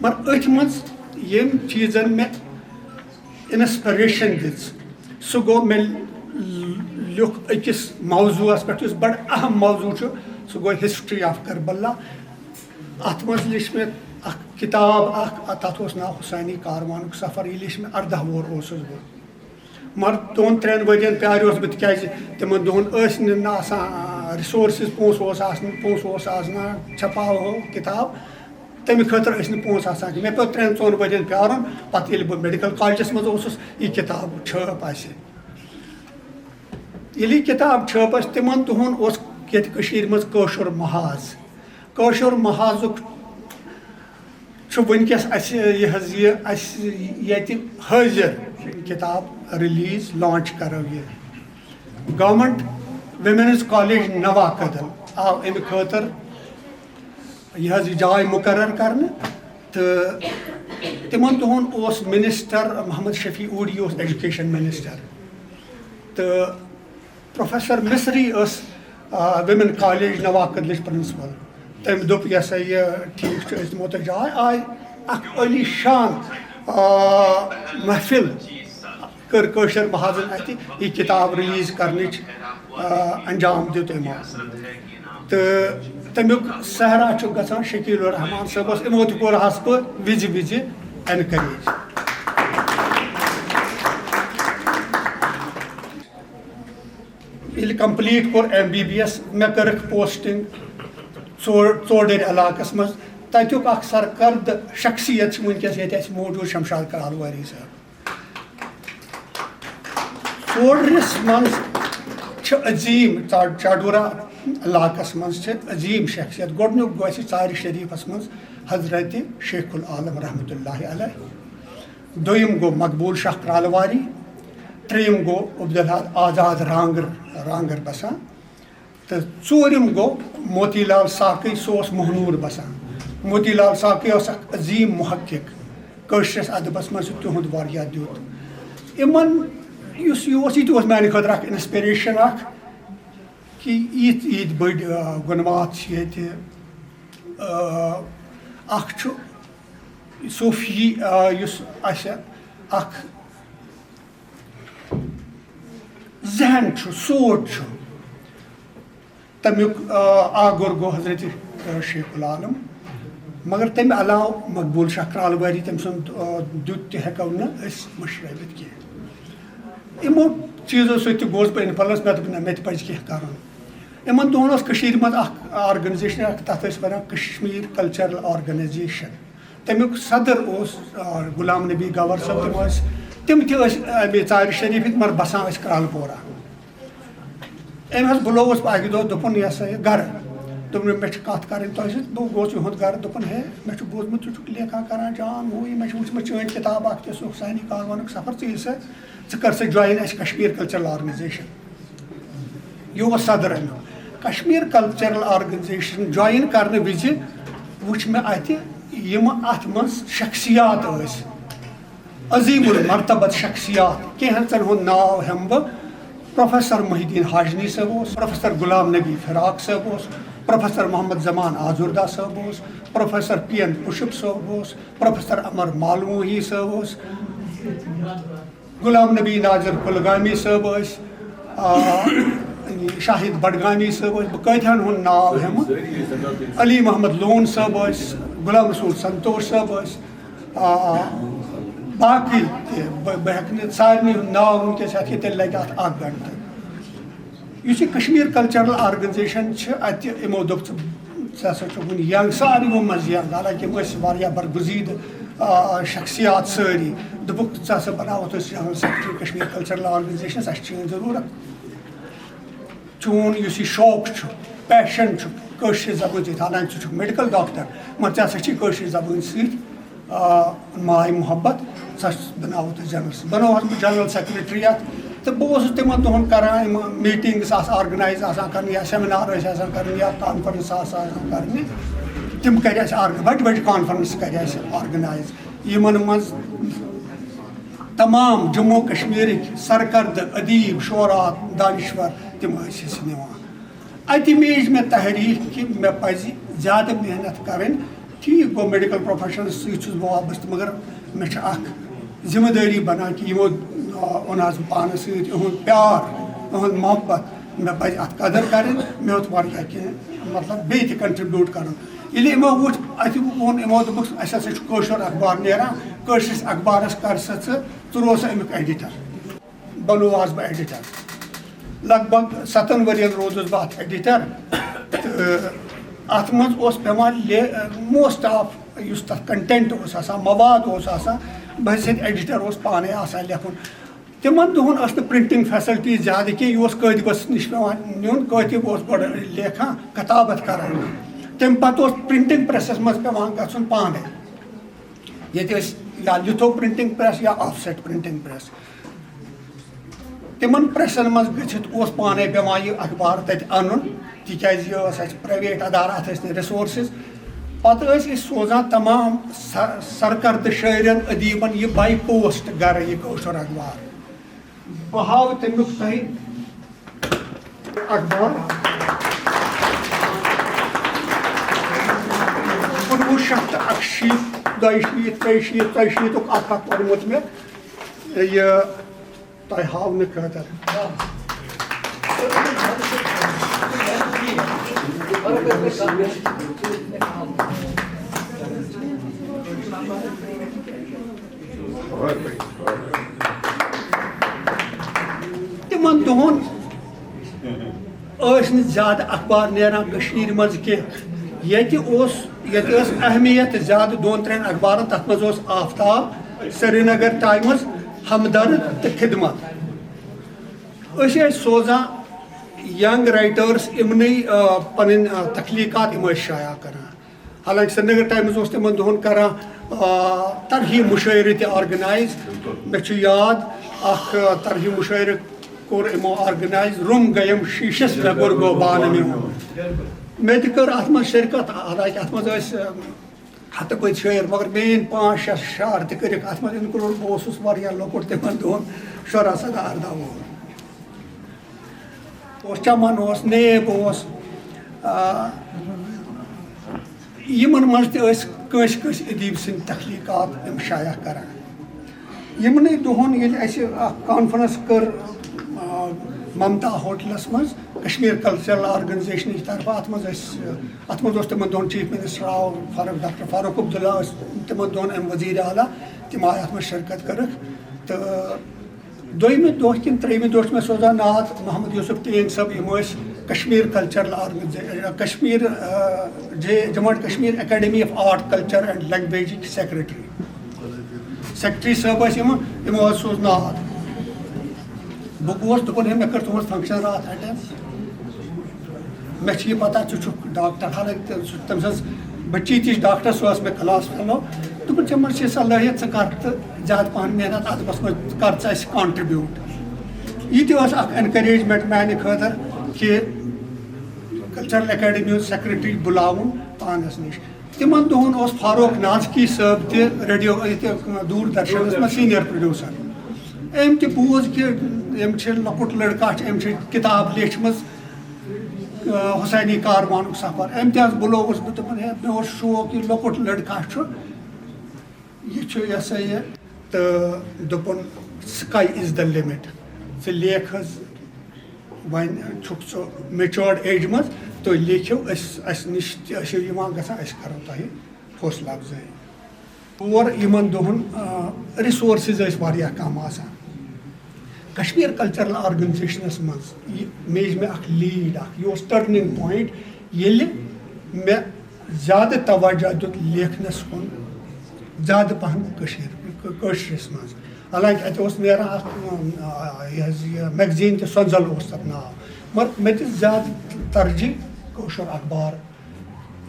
مگر أتھۍ منٛز ییٚمۍ چیٖزن مےٚ inspiration دِژ، سُہ گوٚو، مےٚ لیوٚکھ أکِس موضوعس پٮ۪ٹھ، یُس بڑٕ اہم موضوع چھُ، سُہ گوٚو history of Karbala۔ اتھ منٛز لیٚچھ مےٚ اکھ کتاب اکھ، تتھ اوس ناو حسینی کاروانُک سفر۔ یہِ لیٚچھ مےٚ، ارداہ وُہُر اوسُس بہٕ۔ مگر دۄن ترٛٮ۪ن ؤرین پیاریوس بہٕ، تِکیازِ تِمن دۄہن ٲسۍ نہٕ، نہٕ آسان، آ، resources، پونٛسہٕ اوس آسان، پونٛسہٕ اوس آسان، چھپاوہو کتاب، تمہِ خٲطرٕ ٲسۍ نہٕ پونٛسہٕ آسان کینٛہہ۔ مےٚ پیوٚو ترٛٮ۪ن ژۄن ؤرین پیارُن۔ پتہٕ ییٚلہِ بہٕ میڈیکل کالجس منٛز اوسُس، یہِ کتاب چھٲپ اسہِ۔ ییٚلہِ یہِ کتاب چھٲپ اسہِ، تِمن دۄہن اوس ییٚتہِ کٔشیٖرِ منٛز کٲشُر محاذ۔ کٲشُر محاذُک چھُ وٕنکیٚس اَسہِ یہِ حظ یہِ اَسہِ ییٚتہِ حٲضِر کِتاب release، launch کَرو یہِ۔ Government Women's College نوا کدل آو اَمہِ خٲطرٕ یہِ حظ یہِ جاے مُقرر کرنہٕ، تہٕ تِمن دۄہن اوس minister محمد شفیع اوٗڈی اوس education minister، تہٕ پروفیسر مصری ٲس، آ، Women College نوا کدلٕچ principal۔ تٔمۍ دوٚپ، "یہِ ہسا یہِ ٹھیٖک چھُ، أسۍ دِمو تۄہہِ جاے۔" آے اکھ عٲلی شان، آ، محفل کٔر کٲشِر محاذن اتہِ یہِ کتاب release کرنٕچ، آ، انجام دیُت یِمو۔ تہٕ تمیُک سہرا چھُ گژھان شکیل الرحمان صٲبس، یِمو تہِ کوٚر حظ پٲٹھۍ وِزِ وِزِ encourage۔ ییٚلہِ complete کوٚر ایم بی بی ایس، مےٚ کٔرٕکھ posting ژور-، ژوڈٕرۍ علاقس منٛز۔ تتیُک اکھ سرکردٕ شخصیت چھِ وٕنکیٚس ییٚتہِ اَسہِ موجود، شمشاد کرالواری صٲب۔ ژوڈرِس منٛز چھِ عظیٖم، چا-، چاڈورہ علاقس منٛز چھِ عظیٖم شخصیت۔ گۄڈٕنیُک گوٚو اَسہِ ژارِ شریٖفس منٛز حضرت شیخ العالم رحمتہ اللہ علیہ۔ دوٚیِم گوٚو مقبول شاہ کرالواری، ترٛیٚیِم گوٚو عبدالحاد آزاد رانٛگٕر، رانٛگٕر بسان، تہٕ ژوٗرِم گوٚو موتی لال ساقی، سُہ اوس مہنوٗر بسان۔ موتی لال ساقی اوس اکھ عظیٖم محقق، کٲشرِس ادبس منٛز چھُ تِہُنٛد واریاہ دیُت۔ یِمن یُس یہِ اوس، یہِ تہِ اوس میانہِ خٲطرٕ اکھ انسپریشن اکھ، کہِ یِتھۍ یِتھۍ بٔڑۍ، آ، گُنوات چھِ ییٚتہِ۔ آ، اکھ چھُ صوفی، آ، یُس اَسہِ اکھ ذہن چھُ، سونٛچ چھُ، تَمیُک، آ، آگُر گوٚو حضرت، آ، شیخ العالم۔ مگر تَمہِ علاوٕ مقبول شاہ کرالواری، تٔمۍ سُنٛد، آ، دیُت تہِ ہٮ۪کو نہٕ أسۍ مٔشرٲوِتھ کینٛہہ۔ یِمو چیٖزو سۭتۍ تہِ گوس بہٕ انفلنس، مےٚ دوٚپ، نہ، مےٚ تہِ پَزِ کینٛہہ کَرُن۔ یِمن دۄہن اوس کٔشیٖرِ منٛز اکھ آرگنایزیشن اکھ، تَتھ ٲسۍ وَنان کشمیر کلچرل آرگنایزیشن۔ تَمیُک صدر اوس، آ، غلام نبی گوہر صٲب، تِم ٲسۍ، تِم تہِ ٲسۍ اَمے ژارِ شریٖفٕکۍ، مگر بسان ٲسۍ کرٛالہٕ پورہ۔ أمۍ حظ بُلووُس بہٕ اَکہِ دۄہ، دوٚپُن، "یہِ ہسا یہِ گرٕ۔" دوٚپُن، "مےٚ چھِ کَتھ کَرٕنۍ تۄہہِ سۭتۍ۔" بہٕ گوس یِہُنٛد گرٕ، دوٚپُن، "ہے، مےٚ چھُ بوٗزمُت، ژٕ چھُکھ لیکھان کران، جان ہُہ یہِ، مےٚ چھُ وٕچھمُت چٲنۍ کِتاب اکھ تہِ، سُہ سانہِ کاروانُک سفر، ژٕ یہِ سا، ژٕ کر سا جوین اَسہِ کشمیر کلچرل آرگنایزیشن۔" یہِ اوس صدر اَمیُک۔ کشمیر کلچرل آرگنایزیشن جوین کرنہٕ وِزِ وٕچھ مےٚ اَتہِ یِم اَتھ منٛز شخصیات ٲسۍ، عظیم المرتبت شخصیات۔ کینٛہَن ژَن ہُنٛد ناو ہٮ۪مہٕ بہٕ۔ پروفیسر محی الدین ہاشمی صٲب اوس، پروفیسر غلام نبی فراق صٲب اوس، پروفیسر محمد زمان آزردہ صٲب اوس، پروفیسر پی این پُشپ صٲب اوس، پروفیسر امر مالوہی صٲب اوس، غلام نبی ناظر کُلگامی صٲب ٲسۍ، آ، شاہد بڈگامی صٲب ٲسۍ، بہٕ کۭتِہَن ہُنٛد ناو ہٮ۪مہٕ۔ علی محمد لون صٲب ٲسۍ، غلام رسول سنتوش صٲب ٲسۍ، آ، باقٕے تہِ، بہٕ، بہٕ ہٮ۪کہٕ نہٕ سارنٕے ہُنٛد ناو وٕنکیٚس ہٮ۪تھ کینٛہہ، تیٚلہِ لگہِ اَتھ اکھ گھنٹہٕ۔ یُس یہِ کشمیر کلچرل آرگنایزیشن چھِ، اَتہِ یِمو دوٚپ، "ژٕ، ژٕ ہسا چھُکھ وُنہِ ینگ، ساروِیو منٛز ینگ"، حالانکہ یِم ٲسۍ واریاہ برگزیدٕ، آ، شخصیات سٲری۔ دوٚپُکھ، "ژٕ ہسا بناوتھ أسۍ general secretary Kashmir cultural organisations, اَسہِ چھِ چٲنۍ ضروٗرت۔ چون یُس یہِ شوق چھُ، پیشن چھُ کٲشرِ زبٲنۍ سۭتۍ، حالانکہ ژٕ چھُکھ میڈیکل ڈاکٹر، مگر ژےٚ ہسا چھِ کٲشرِ زبٲنۍ سۭتۍ، آ، ماے محبت، سۄ بناوو تُہۍ جنرل، بنووہس بہٕ جنرل سیکرٹری اتھ۔" تہٕ بہٕ اوسُس تِمن دۄہن کران یِم میٖٹنگس آسہٕ آرگنایز آسان کرنہِ یا سیمینار ٲسۍ آسان کرنہِ یا کانفرنس آسہٕ آسان کرنہِ، تِم کرِ اَسہِ آرگ-، بجہِ بجہِ کانفرنس کرِ اَسہِ آرگنایز۔ یِمن منٛز تمام جموں کشمیرٕکۍ سرکردٕ، ادیب، شعرا، دانشور تِم ٲسۍ حصہٕ نِوان۔ اَتہِ میج مےٚ تحریٖک کہِ مےٚ پَزِ زیادٕ محنت کَرٕنۍ۔ ٹھیٖک گوٚو، میڈیکل پروفیشنَس سۭتۍ چھُس بہٕ وابستہٕ، مگر مےٚ چھِ اَکھ ذمہٕ دٲری بَنان کہِ یِمو، آ، اوٚن حظ بہٕ پانَس سۭتۍ، یِہُنٛد پیار، یِہُنٛد محبت، مےٚ پَزِ اَتھ قدٕر کَرٕنۍ، مےٚ ہیوٚت واریاہ کینٛہہ، مطلب، بیٚیہِ تہِ کنٹرٛبیوٗٹ کَرُن۔ ییٚلہِ یِمو وُچھ، اَتہِ ووٚن، یِمو دوٚپُکھ، "اَسہِ ہسا چھُ کٲشُر اخبار نیران، کٲشرِس اخبارَس کَر سا ژٕ، ژٕ روز سا اَمیُک ایڈیٹر۔" بنووہس بہٕ ایڈیٹر۔ لگ بگ ستن ؤرین روٗدُس بہٕ اتھ ایڈیٹر۔ تہٕ اتھ منٛز اوس پٮ۪وان لے-، most of یُس تتھ content اوس آسان، مواد اوس آسان، بہٕ حظ چھُس ایڈیٹر اوس پانے آسان لیکھُن۔ تِمن دۄہن ٲس نہٕ printing facility زیادٕ کینٛہہ، یہِ اوس کٲتِبس نِش پٮ۪وان نیُن، کٲتِب اوس گۄڈٕ لیکھان، کتابت کران۔ تمہِ پتہٕ اوس printing pressس منٛز پٮ۪وان گژھُن پانے۔ ییٚتہِ ٲسۍ یا litho printing press یا offset printing press۔ تِمن پریسن منٛز گٔژھِتھ اوس پانے پٮ۪وان یہِ اخبار تتہِ انُن، تِکیازِ یہِ ٲس اسہِ پرایویٹ ادارٕ، اتھ ٲسۍ نہٕ resources۔ پتہٕ ٲسۍ أسۍ سوزان تمام س-، سرکردٕ شٲعرن، ادیبن یہِ by post گرٕ، یہِ کٲشُر اخبار۔ بہٕ ہاوٕ تمیُک تۄہہِ اخبار۔ کُنوُہ شیٚتھ تہٕ اَکشیٖتھ، دۄیہِ شیٖتھ، ترٛیہِ شیٖتھ، ژۄیہِ شیٖتُک اکھ اکھ پوٚرمُت مےٚ۔ یہِ تۄہہِ ہاونہٕ خٲطرٕ۔ تِمن دۄہن ٲسۍ نہٕ زیادٕ اخبار نیران کٔشیٖرِ منٛز کینٛہہ۔ ییٚتہِ اوس، ییٚتہِ ٲس اہمیت زیادٕ دۄن ترٛٮ۪ن اخبارن، تتھ منٛز اوس آفتاب، سرینگر ٹایمز، ہمدرد تہٕ خدمت۔ أسۍ ٲسۍ سوزان young writers یِمنٕے، آ، پنٕنۍ، آ، تخلیٖقات یِم ٲسۍ شایع کران۔ حالانکہ سرینگر ٹایمز اوس تِمن دۄہن کران، آ، طرحی مُشٲعرٕ تہِ organize۔ مےٚ چھُ یاد اکھ، آ، طرحی مُشٲعرٕ کوٚر یِمو organize، "روٚم گٔیم شیٖشس، مےٚ کوٚر گوٚو بانہٕ میون۔" مےٚ تہِ کٔر اتھ منٛز شرکت، حالانکہ اتھ منٛز ٲسۍ، آ، ہتہٕ بٔدۍ شٲعر، مگر مین پانٛژھ شےٚ شعر تہِ کٔرِکھ اَتھ منٛز include۔ بہٕ اوسُس واریاہ لۄکُٹ تِمن دۄہن، شُراہ سداہ ارداہ وُہُر۔ اوس چمن، اوس نیب، اوس، آ، یِمن منٛز تہِ ٲسۍ کٲنٛسہِ کٲنٛسہِ ادیٖب سٕنٛدۍ تخلیٖقات یِم شایع کران۔ یِمنٕے دۄہن ییٚلہِ اَسہِ اکھ conference کٔر، آ، ممتا ہوٹلس منٛز کشمیر کلچرل آرگنایزیشنٕچ طرفہٕ، اتھ منٛز ٲسۍ، اتھ منٛز اوس تِمن دۄہن چیف منسٹر آو فاروق، ڈاکٹر فاروق عبداللہ ٲسۍ تِمن دۄہن امہِ وزیر اعلیٰ، تِم آے اتھ منٛز شرکت کٔرٕکھ۔ تہٕ دوٚیمہِ دۄہ کِنہٕ ترٛیٚیمہِ دۄہ چھُ مےٚ سوزان ناد محمد یوسف ٹینگ صٲب، یِم ٲسۍ Kashmir cultural organisation, Kashmir, ah, J-, Jammu and Kashmir academy of art, culture and لینگویجٕکۍ سیکرٹری۔ سیکرٹری صٲب ٲسۍ یِم، یِمو حظ سوٗز ناد۔ بہٕ گوس، دوٚپُن، "ہے، مےٚ کٔر تُہٕنٛز function راتھ attend۔ مےٚ چھِ یہِ پتہ، ژٕ چھُکھ ڈاکٹر۔" حالانکہِ تہِ-، سُہ، تٔمۍ سٕنٛز بٔچی تہِ چھِ ڈاکٹر، سُہ ٲس مےٚ class fellow۔ دوٚپُن، "ژےٚ منٛز چھِ صلٲحیت، ژٕ کر تہٕ زیادٕ پہن محنت اَتھ بَس منٛز، کر ژٕ اَسہِ contribute۔" یہِ تہِ ٲس اکھ encouragement میانہِ خٲطرٕ کہِ کلچرل اکیڈمی ہُنٛد سیکرٹری بُلاوُن پانس نِش۔ تِمن دۄہن اوس فاروق نازکی صٲب تہِ ریڈیو، ییٚتہِ دوٗردرشنس منٛز senior producer۔ أمۍ تہِ بوٗز کہِ أمۍ چھِ لۄکُٹ لڑکہٕ چھِ، أمۍ چھِ کِتاب لیچھمٕژ، آ، حسینی کاروانُک سفر۔ أمۍ تہِ حظ بُلووُس بہٕ، دوٚپُن، "ہے، مےٚ اوس شوق، یہِ لۄکُٹ لڑکہٕ چھُ، یہِ چھُ، یہِ ہسا یہِ۔" تہٕ دوٚپُن، "Sky is the limit، ژٕ لیکھ حظ، وۄنۍ چھُکھ ژٕ matured age منٛز، تُہۍ لیکھِو، أسۍ، اَسہِ نِش تہِ ٲسِو یِوان گژھان، أسۍ کَرو تۄہہِ حوصلہٕ افزٲیی۔" اور یِمَن دۄہَن، آ، resources ٲسۍ واریاہ کَم آسان۔ کشمیر کلچرل آرگنایزیشنَس منٛز یہِ، مےٚ یہِ مےٚ اَکھ lead اَکھ، یہِ اوس turning point، ییٚلہِ مےٚ زیادٕ توجہ دیُت لیکھنَس کُن، زیادٕ پَہَن کٔشیٖر، کٲ-، کٲشرِس منٛز۔ حالانکہِ اَتہِ اوس نیران اَکھ، آ، یہِ حظ یہِ magazine تہِ، سۄنزَل اوس تَتھ ناو، مگر مےٚ دِژ زیادٕ ترجیح کٲشُر اخبار۔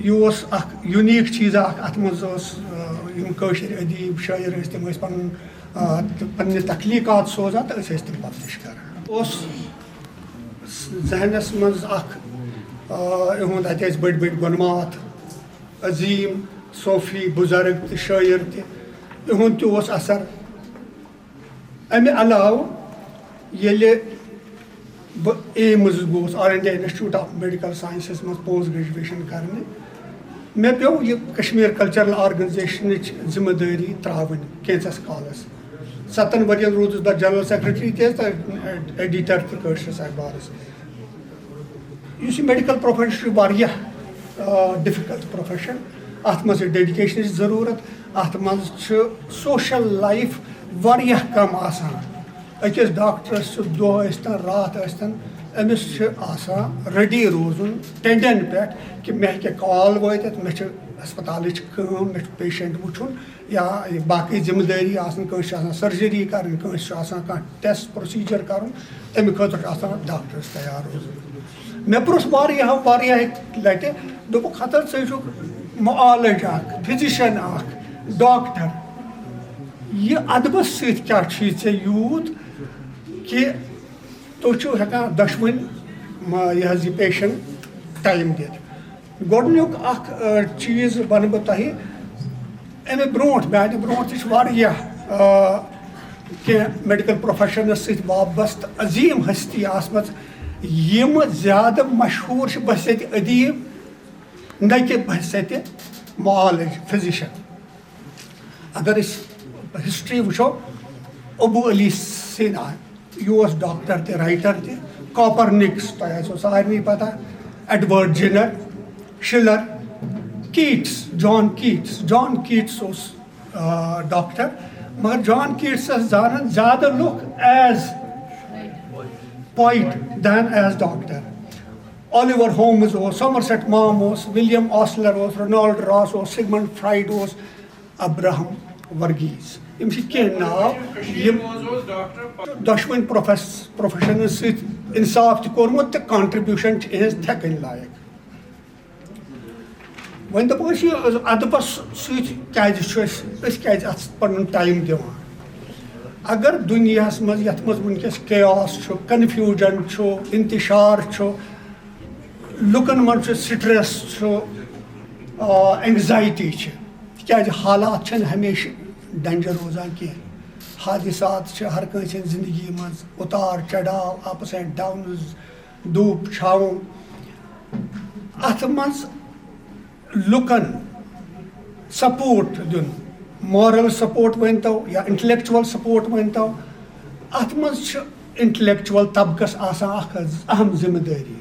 یہِ اوس اکھ unique چیٖزا اکھ، اتھ منٛز اوس، آ، یِم کٲشِرۍ ادیٖب، شٲعر ٲسۍ، تِم ٲسۍ پنُن، آ، تہٕ پننہِ تخلیٖقات سوزان تہٕ أسۍ ٲسۍ تِم publish کران۔ اوس ذہنس منٛز اکھ، آ، یِہُنٛد، اتہِ ٲسۍ بٔڑۍ بٔڑۍ گۄنماتھ، عظیٖم صوفی، بُزرگ تہٕ شٲعر تہِ، یِہُنٛد تہِ اوس اثر۔ امہِ علاوٕ ییٚلہِ بہٕ AIIMS گوس، All India Institute of Medical Sciences منٛز post graduation کرنہِ، مےٚ پیوٚو یہِ کشمیر کلچرل آرگنایزیشنٕچ ذمہٕ دٲری ترٛاوٕنۍ کینٛژھس کالس۔ ستن ؤرین روٗدُس بہٕ general secretary تہِ تہٕ editor تہِ کٲشرِس اخبارس۔ یُس یہِ medical profession چھُ، واریاہ، آ، difficult profession۔ اَتھ منٛز چھِ dedicationٕچ ضروٗرت، اَتھ منٛز چھُ social life واریاہ کم آسان۔ أکِس ڈاکٹرس چھُ دۄہ ٲسۍتن، راتھ ٲسۍتن، أمِس چھِ آسان ready روزُن ٹینڈن پٮ۪ٹھ کہِ مےٚ ہیٚکہِ call وٲتِتھ، مےٚ چھِ ہسپتالٕچ کٲم، مےٚ چھُ patient وٕچھُن، یا باقٕے ذمہٕ دٲری آسان، کٲنٛسہِ چھِ آسان surgery کرٕنۍ، کٲنٛسہِ چھُ آسان کانٛہہ test procedure کرُن، تَمہِ خٲطرٕ چھُ آسان ڈاکٹرس تیار روزُن۔ مےٚ پرُژھ واریاہ، واریاہ لٹہِ، دوٚپُکھ، "ہتا ژٕ چھُکھ معالج اکھ، physician اکھ، ڈاکٹر، یہِ ادبس سۭتۍ کیٛاہ چھُے ژےٚ یوٗت کہِ تُہۍ چھِو ہٮ۪کان دۄشوٕنۍ، م-، یہِ حظ یہِ patient time دِتھ؟" گۄڈٕنیُک اکھ، آ، چیٖز وَنہٕ بہٕ تۄہہِ، اَمہِ برونٛٹھ، میانہِ برونٛٹھ تہِ چھِ واریاہ، آ، کینٛہہ medical professionس سۭتۍ وابستہٕ عظیٖم ہستی آسمژ، یِم زیادٕ مشہوٗر چھِ بحیثیت ادیٖب، نہ کہِ بحیثیت معالج، physician۔ اگر أسۍ history وٕچھو، ابو علی سینا، یہِ اوس ڈاکٹر تہِ، writer تہِ۔ کاپرنِکس، تۄہہِ آسیو سارنٕے پتہ، ایڈورڈ جینر، شلر، کیٹس، جان کیٹس۔ جان کیٹس اوس، آ، ڈاکٹر، مگر جان کیٹسس زانن زیادٕ لُکھ as poet than as doctor۔ Oliver Holmes اوس، Somerset Maugham اوس، William Osler اوس، رونالڈ راس اوس، سگمنڈ فرائیڈ اوس، ابراہم ورگیز۔ یِم چھِ کینٛہہ ناو، یِم دۄشوٕنۍ پروفیس-، professionس سۭتۍ انصاف تہِ کوٚرمُت تہٕ contribution چھِ یِہٕنٛز تھٮ۪کٕنۍ لایق۔ وۄنۍ دَپو أسۍ، یہِ ادبس سۭتۍ کیٛازِ چھُ اَسہِ، أسۍ کیٛازِ اَتھ پنُن time دِوان؟ اگر دُنیاہس منٛز، یَتھ منٛز وٕنکیٚس chaos چھُ، confusion چھُ، انتشار چھُ، لُکن منٛز چھُ stress چھُ، آ، anxiety چھِ، کیٛازِ حالات چھِنہٕ ہمیشہِ ڈینجر روزان کینٛہہ۔ حادثات چھِ ہر کٲنٛسہِ ہٕنٛز زندگی منٛز، اُتار چڑاو، اپس اینڈ ڈاونز، دھوپ چھاوُن۔ اتھ منٛز لُکن سپورٹ دیُن، مارل سپورٹ ؤنۍتو یا انٹلیکچوئل سپورٹ ؤنۍتو، اتھ منٛز چھِ انٹلیکچوئل طبقس آسان اکھ اہم ذمہٕ دٲری۔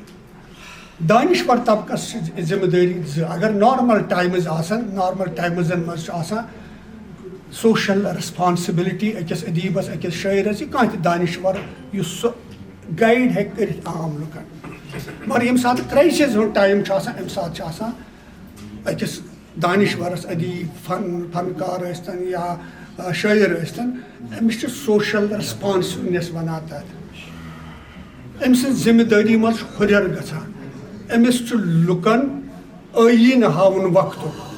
دانشور طبقس چھِ ذمہٕ دٲری زٕ۔ اگر نارمل ٹایمز آسن، نارمل ٹایمزن منٛز چھُ آسان سوشل ریسپانسبلٹی أکِس ادیبس، أکِس شٲعرس، یہِ کانٛہہ تہِ دانشور یُس سُہ گائیڈ ہیٚکہِ کٔرِتھ عام لُکن۔ مگر ییٚمہِ ساتہٕ کرائسز ہُنٛد ٹایم چھُ آسان، اَمہِ ساتہٕ چھُ آسان أکِس دانشورس، ادیب، فن فنکار ٲسۍتن یا آ، شٲعر ٲسۍتن، أمِس چھِ سوشل ریسپانسونیس ونان تتھ۔ أمۍ سٕنٛز ذمہٕ دٲری منٛز چھُ ہُرٮ۪ر گژھان۔ أمِس چھُ لُکن ٲییٖن ہاوُن وقتُک،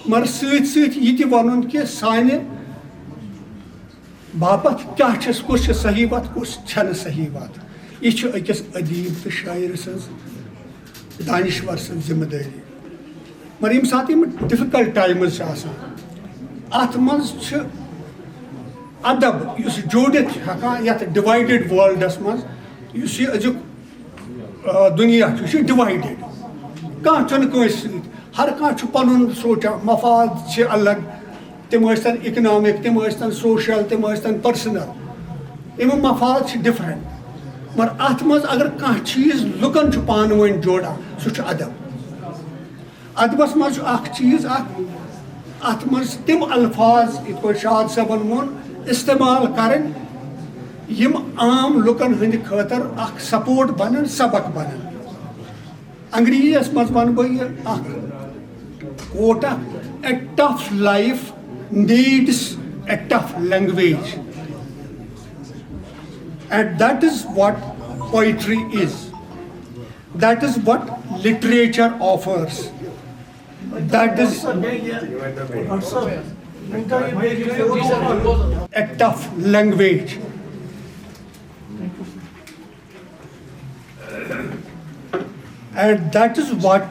مگر سۭتۍ سۭتۍ یہِ تہِ ونُن کہِ سانہِ باپتھ کیٛاہ چھِ، کُس چھِ صحیح وتھ، کُس چھنہٕ صحیح وتھ۔ یہِ چھُ أکِس ادیب تہٕ شٲعر سٕنٛز، دانشور سٕنٛز ذمہٕ دٲری۔ مگر ییٚمہِ ساتہٕ یِم ڈفیکلٹ ٹایمز چھِ آسان، اتھ منٛز چھِ ادب یُس جوٗڑِتھ چھُ ہٮ۪کان یتھ ڈیوایڈڈ ورلڈس منٛز، یُس یہِ أزیُک، آ، دُنیا چھُ، یہِ چھُ ڈیوایڈڈ۔ کانٛہہ چھُنہٕ کٲنٛسہِ سۭتۍ، ہر کانٛہہ چھُ پنُن سونٛچان، مفاد چھِ الگ، تِم ٲسۍتن اکنامک، تِم ٲسۍتن سوشل، تِم ٲسۍتن پرسنل، یِم مفاد چھِ ڈفرنٹ۔ مگر اتھ منٛز اگر کانٛہہ چیٖز لُکن چھُ پانہٕ ؤنۍ جوڑان، سُہ چھُ ادب۔ ادبس منٛز چھُ اکھ چیٖز اکھ، اتھ منٛز چھِ تِم الفاظ، یِتھ پٲٹھۍ شاد صٲبن ووٚن، استعمال کرٕنۍ، یِم عام لُکن ہٕنٛدِ خٲطرٕ اکھ سپورٹ بنن، سبق بنن۔ انگریزی یس منٛز ونہٕ بہٕ یہِ اکھ کوٹ اکھ، "A tough life needs a tough language." And that is what poetry is. That is what literature offers. That is a tough language. And that is what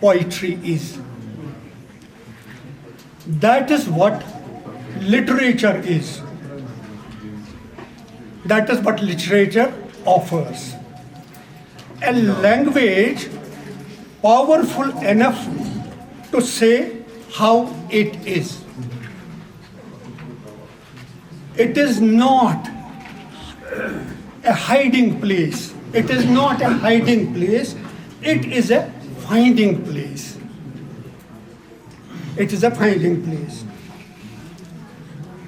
poetry is. That is what literature is. That is what literature offers. A language powerful enough to say how it is. It is not a hiding place. It is not a hiding place. It is a finding place. It is a finding place.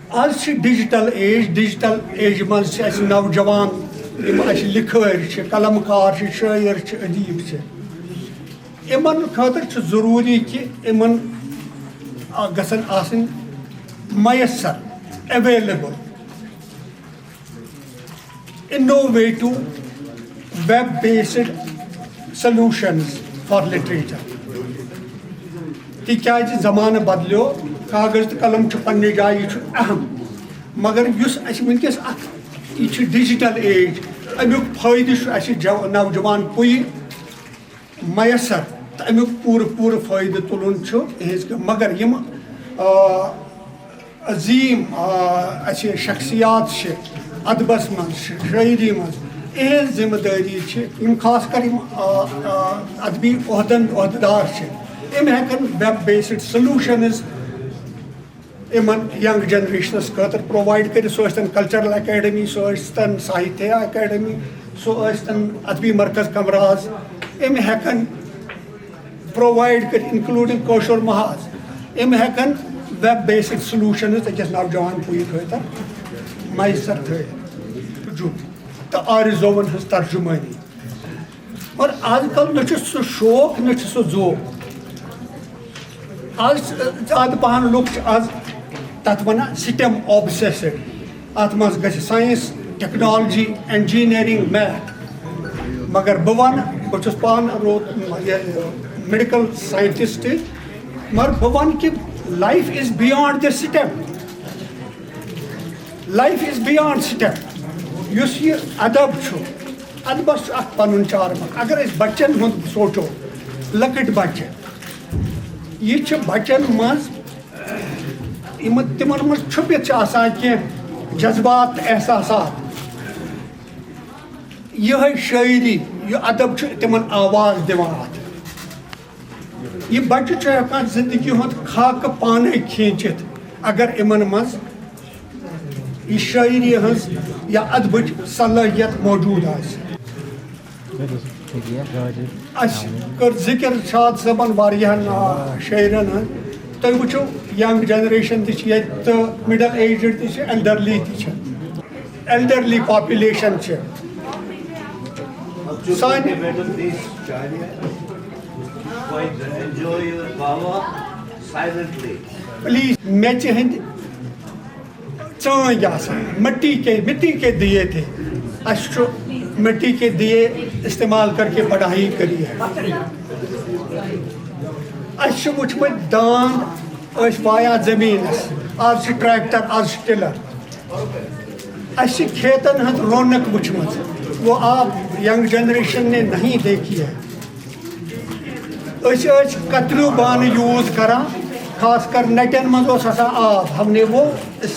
آز چھِ digital age, digital ایجہِ منٛز چھِ اَسہِ نوجوان، یِم اَسہِ لِکھٲرۍ چھِ، قلم کار چھِ، شٲعر چھِ، ادیٖب چھِ۔ یِمن خٲطرٕ چھُ ضروٗری کہِ یِمن، آ، گژھن آسٕنۍ میسر، available innovative web based solutions for literature. تِکیٛازِ زمانہٕ بدلیو، کاغذ تہٕ قلم چھُ پننہِ جایہِ، یہِ چھُ اہم، مگر یُس اَسہِ وٕنکیٚس اکھ، یہِ چھُ ڈیجیٹل ایج، اَمیُک فٲیدٕ چھُ اَسہِ جو-، نوجوان پُیہِ میسر تہٕ اَمیُک پوٗرٕ پوٗرٕ فٲیدٕ تُلُن چھُ یِہنٛز کٲم۔ مگر یِم، آ، عظیٖم، آ، اَسہِ شخصیات چھِ ادبس منٛز، ش-، شٲعری منٛز، یِہنٛز ذمہٕ دٲری چھِ، یِم خاص کر یِم، آ، آ، ادبی عہدن عہدٕدار چھِ، یِم ہٮ۪کن web based solutions یِمن ینگ جنریشنس خٲطرٕ پرووائیڈ کٔرِتھ۔ سُہ ٲسۍتن کلچرل اکیڈمی، سُہ ٲسۍتن ساہتیہ اکیڈمی، سُہ ٲسۍتن ادبی مرکز کمراز، یِم ہٮ۪کن پرووائیڈ کٔرِتھ، انکلوڈنگ کٲشُر محاذ، یِم ہٮ۪کن web based solutions أکِس نوجوان پُیہِ خٲطرٕ میسر تھٲوِتھ۔ تہٕ آرزوون ہٕنٛز ترجمٲنی۔ اور آز کل نہ چھُ سُہ شوق، نہ چھُ سُہ ذوق۔ آز چھِ زیادٕ پہن لُکھ چھِ آز تَتھ وَنان STEM obsessed۔ اَتھ منٛز گژھِ ساینس، ٹیکنالوجی، انجینئرنگ، میتھ۔ مگر بہٕ وَنہٕ، بہٕ چھُس پانہٕ رو-، یہِ میڈیکل ساینٹسٹ، مگر بہٕ وَنہٕ کہِ life is beyond the STEM۔ Life is beyond STEM۔ یُس یہِ ادب چھُ، ادبس چھُ اکھ پنُن چارم۔ اگر أسۍ بچن ہُنٛد سونٛچو، لۄکٕٹۍ بچہِ، یہِ چھِ بچن منٛز یِمن تِمن منٛز چھُپِتھ چھِ آسان کینٛہہ جذبات تہٕ احساسات۔ یِہوٚے شٲعری، یہِ ادب چھُ تِمن آواز دِوان اتھ۔ یہِ بچہِ چھُ ہٮ۪کان زندگی ہُنٛد خاکہٕ پانے کھینچِتھ، اگر یِمن منٛز یہِ شٲعری ہٕنٛز یا ادبٕچ صلٲحیت موجود آسہِ۔ اسہِ کٔر ذکر شاد صٲبن واریاہن، آ، شٲعرن ہٕنٛز۔ تُہۍ وٕچھِو، ینگ جنریشن تہِ چھِ ییٚتہِ تہٕ مڈل ایجڈ تہِ چھِ، ایلڈرلی تہِ چھِ۔ ایلڈرلی پاپولیشن چھِ۔ سانہِ Enjoy your power silently. Please, میٚژِ ہٕنٛدۍ ژٲنٛگۍ آسان، مٹی کے، مٹی کے دیے تھے۔ اسہِ چھُ مٹی کے دیے استعمال کر کے پڑھائی کری ہے۔ اسہِ چھِ وٕچھمٕتۍ داند، ٲسۍ وایان زٔمیٖنَس، آز چھِ ٹریکٹر، آز چھِ ٹِلر۔ اسہِ چھِ کھیتن ہٕنٛز رونق وٕچھمٕژ، وہ آپ ینگ جنریشن نے نہیں دیکھی ہے۔ أسۍ ٲسۍ کتریو بانہٕ یوٗز کران، خاص کر نٹٮ۪ن منٛز اوس آسان آب، ہم نے وہ اس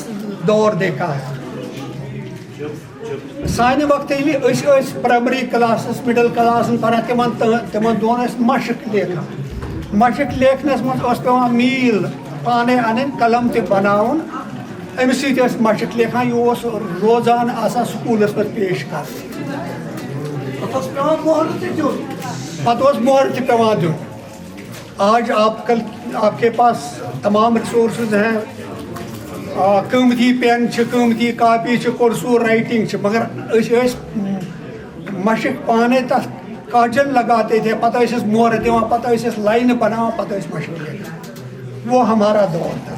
دور دیکھا ہے۔ سانہِ وقتہٕ ییٚلہِ أسۍ ٲسۍ پرایمری کلاسس، مڈل کلاسن پران، تِمن تہٕ تِمن دۄہن ٲسۍ مشق لیکھان۔ مشق لیکھنس منٛز اوس پٮ۪وان میٖل پانے انٕنۍ، قلم تہِ بناوُن، امہِ سۭتۍ ٲسۍ مشق لیکھان۔ یہِ اوس روزان آسان سکوٗلس منٛز پیش کرُن۔ پتہٕ اوس پٮ۪وان مۄہر تہِ دیُن۔ پتہٕ اوس مۄہر تہِ پٮ۪وان دیُن۔ آج آپ کل، آپ کے پاس تمام ریسورسز ہیں، آ، قۭمتی پین چھِ، قۭمتی کاپی چھِ، کرسور رائٹنگ چھِ، مگر أسۍ ٲسۍ مشق پانے تتھ کاجل لگاتے تھے، پتہٕ ٲسۍ أسۍ مۄہر دِوان، پتہٕ ٲسۍ أسۍ لاینہٕ بناوان، پتہٕ ٲسۍ مشق لیکھان۔ وہ ہمارا دور تھا۔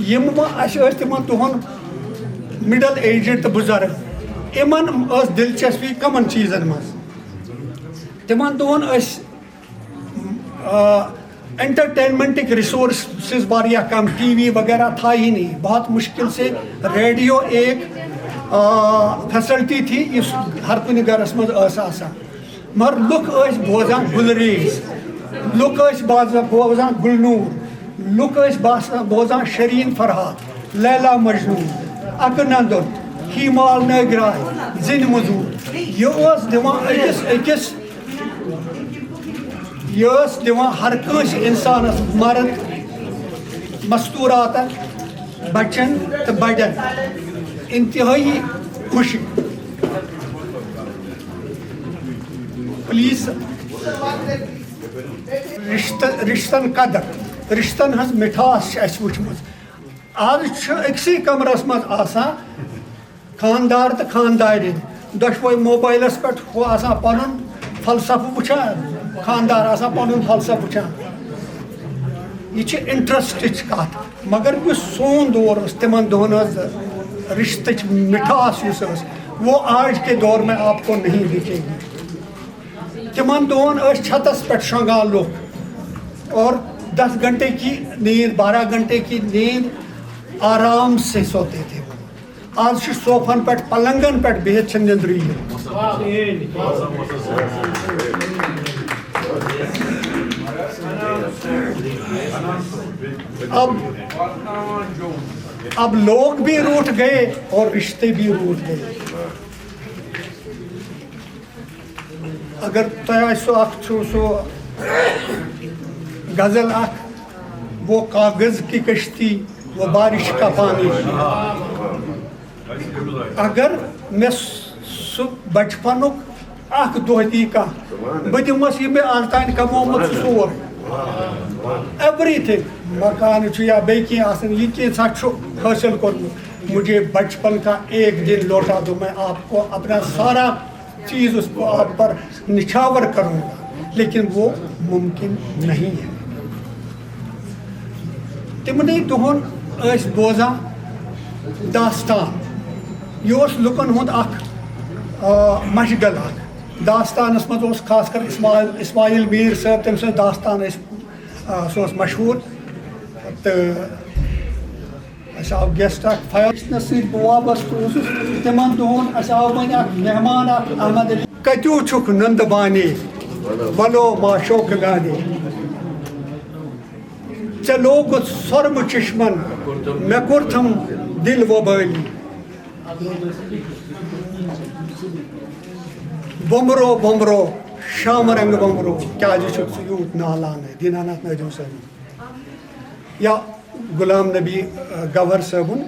یِم وۄنۍ اسہِ ٲسۍ تِمن دۄہن مڈل ایجڈ تہٕ بُزرگ، یِمن ٲس دلچسپی کمن چیٖزن منٛز؟ تِمن دۄہن ٲسۍ، آ، انٹرٹینمنٹٕکۍ ریسورسز واریاہ کم، ٹی وی وغیرہ تھا ہی نہیں، بہت مشکل سے ریڈیو ایک، آ، فیسلٹی تھی، یُس ہر کُنہِ گرس منٛز ٲس آسان۔ مگر لُکھ ٲسۍ بوزان گُلریز، لُکھ ٲسۍ باز-، بوزان گُلنوٗر، لُکھ ٲسۍ باسان، بوزان شیریٖن فرہاد، لیلا مجنوٗن، اکہٕ نندُن، ہیٖمال نٲگراے، زِنۍ مٔزوٗر۔ یہِ اوس دِوان أکِس، أکِس، یہِ ٲس دِوان ہر کٲنٛسہِ اِنسانَس، مرد، مستوٗراتَن، بچن تہٕ بڑٮ۪ن انتہٲئی خوشی۔ پلیز، رشتہٕ، رشتن قدر، رشتن ہٕنٛز مٹھاس چھِ اَسہِ وٕچھمٕژ۔ آز چھِ أکسٕے کمرس منٛز آسان خاندار تہٕ خاندارِنۍ، دۄشوے موبایلس پٮ۪ٹھ ہُہ آسان پنُن فلسفہٕ وٕچھان، خاندار آسان پنُن فلسفہٕ وٕچھان۔ یہِ چھِ انٹرسٹٕچ کتھ، مگر یُس سون دور اوس، تِمن دۄہن ٲس رشتٕچ مٹھاس یُس ٲس، وہ آج کے دور میں آپ کو نہیں دکھے گی۔ تِمن دۄہن ٲسۍ چھتس پٮ۪ٹھ شۄنٛگان لُکھ اور دس گھنٹے کی نیند، بارہ گھنٹے کی نیند آرام سے سوتے تھے۔ آز چھِ صوفن پٮ۪ٹھ، پلنگن پٮ۪ٹھ بِہِتھ چھِ نیندرٕے یِوان۔ اب، اب لوگ بھی روٹھ گئے اور رشتے بھی روٹھ گئے۔ اگر تۄہہِ آسہِ سُہ اکھ، چھُ سُہ غزل اکھ، وہ کاغذ کی کشتی، وہ بارش کا پانی۔ اگر مےٚ سُہ بچپنُک اکھ دۄہ دی کانٛہہ، بہٕ دِمس یہِ مےٚ از تام کمومُت چھُ سورُے۔ ایوری تھنگ، مکان چھُ یا بیٚیہِ کینٛہہ آسان، یہِ کینٛژھا چھُ حٲصِل کوٚرمُت۔ مجھے بچپن کا ایک دن لوٹا دو، میں آپ کو اپنا سارا چیز اس کو آپ پر نچھاور کروں گا، لیکن وہ ممکن نہیں ہے۔ تِمنٕے دۄہن ٲسۍ بوزان داستان، یہِ اوس لُکن ہُنٛد اکھ، آ، مشغل اکھ۔ داستانس منٛز اوس خاص کر اسماعیل، اسماعیل میٖر صٲب، تٔمۍ سٕنٛز داستان ٲسۍ، آ، سُہ اوس مشہوٗر۔ تہٕ اَسہِ آو گیسٹ اکھ فیاض نس سۭتۍ بہٕ وابستہٕ اوسُس، تِمن دۄہن اَسہِ آو وۄنۍ اکھ مہمان اکھ، احمد علی۔ کتیو چھُکھ نند بانی، ولو ما شوق گانی۔ ژےٚ لوگُتھ سۄرمہٕ چشمن، مےٚ کوٚرتھم دِل وۄبٲلی۔ بومبرو بومبرو، شامہٕ رنٛگہٕ بومبرو، کیٛازِ چھُکھ ژٕ یوٗت نالان؟ دیٖناناتھ نٲدِم صٲبُن یا غلام نبی، آ، گوہر صٲبُن،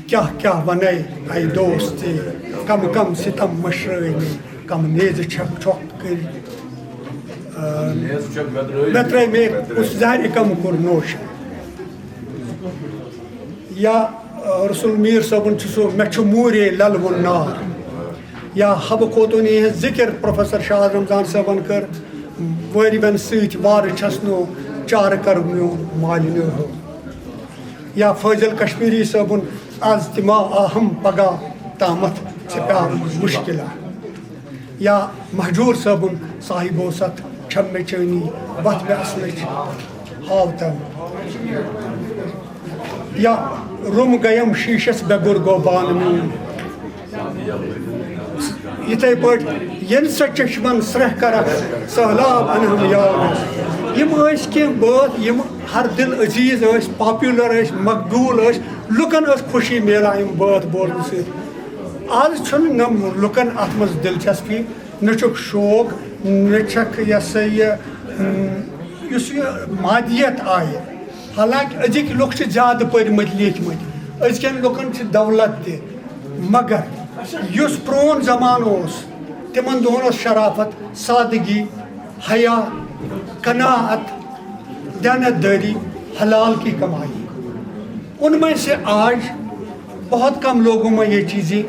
کیٛاہ کیٛاہ وَنے اَے دوست ژےٚ، کم کم ستم مٔشرٲے مےٚ، کم نیزٕ چھکھ چھۄکھ کٔرۍ۔ آ، مےٚ ترٛٲے مےٚ کُس زہرِ کم کوٚر نوش۔ یا، آ، رسول میٖر صٲبُن چھُ سُہ، مےٚ چھُ موٗرے لَلوُن نار۔ یا حبہٕ خوتوٗنی ہٕنٛز ذِکِر پروفیسر شاہ رمضان صٲبن کٔر، وٲرِوٮ۪ن سۭتۍ وارٕ چھَس نہٕ چارٕ کر میون مالِنیو ہیوٚر۔ یا فٲضِل کشمیٖری صٲبُن، از تہِ ما آہم پگاہ تامتھ ژےٚ پیارُن مُشکِلہ۔ یا مہجوٗر صٲبُن، صاحب اوس اتھ چھم مےٚ چٲنی وتھ مےٚ اصلٕچ ہاوتن۔ یا روٚم گٔیم شیٖشس بے گُر گوٚو بانہٕ میون۔ یِتھے پٲٹھۍ، ییٚلہِ سۄ چشمن سرٛیٚہہ کرکھ، سہلاب انہم یاد۔ یِم ٲسۍ کینٛہہ بٲتھ، یِم ہر دل عزیز ٲسۍ، پاپولر ٲسۍ، مقبوٗل ٲسۍ، لُکن ٲس خوشی میلان یِم بٲتھ بوزنہٕ سۭتۍ۔ آز چھُنہٕ نہ لُکن اتھ منٛز دلچسپی، نہ چھُکھ شوق، نہ چھکھ یہِ ہسا یہِ، م، یُس یہِ مادیت آیہِ۔ حالانکہ أزِکۍ لُکھ چھِ زیادٕ پٔرمٕتۍ لیٖکھمٕتۍ، أزکٮ۪ن لُکن چھِ دولت تہِ، مگر یُس پرون زمانہٕ اوس، تِمن دۄہن ٲس شرافت، سادگی، حیا، قناعت، دیانت دٲری، حلال کی کمائی۔ ان میں سے آج بہت کم لوگوں میں یہ چیزیں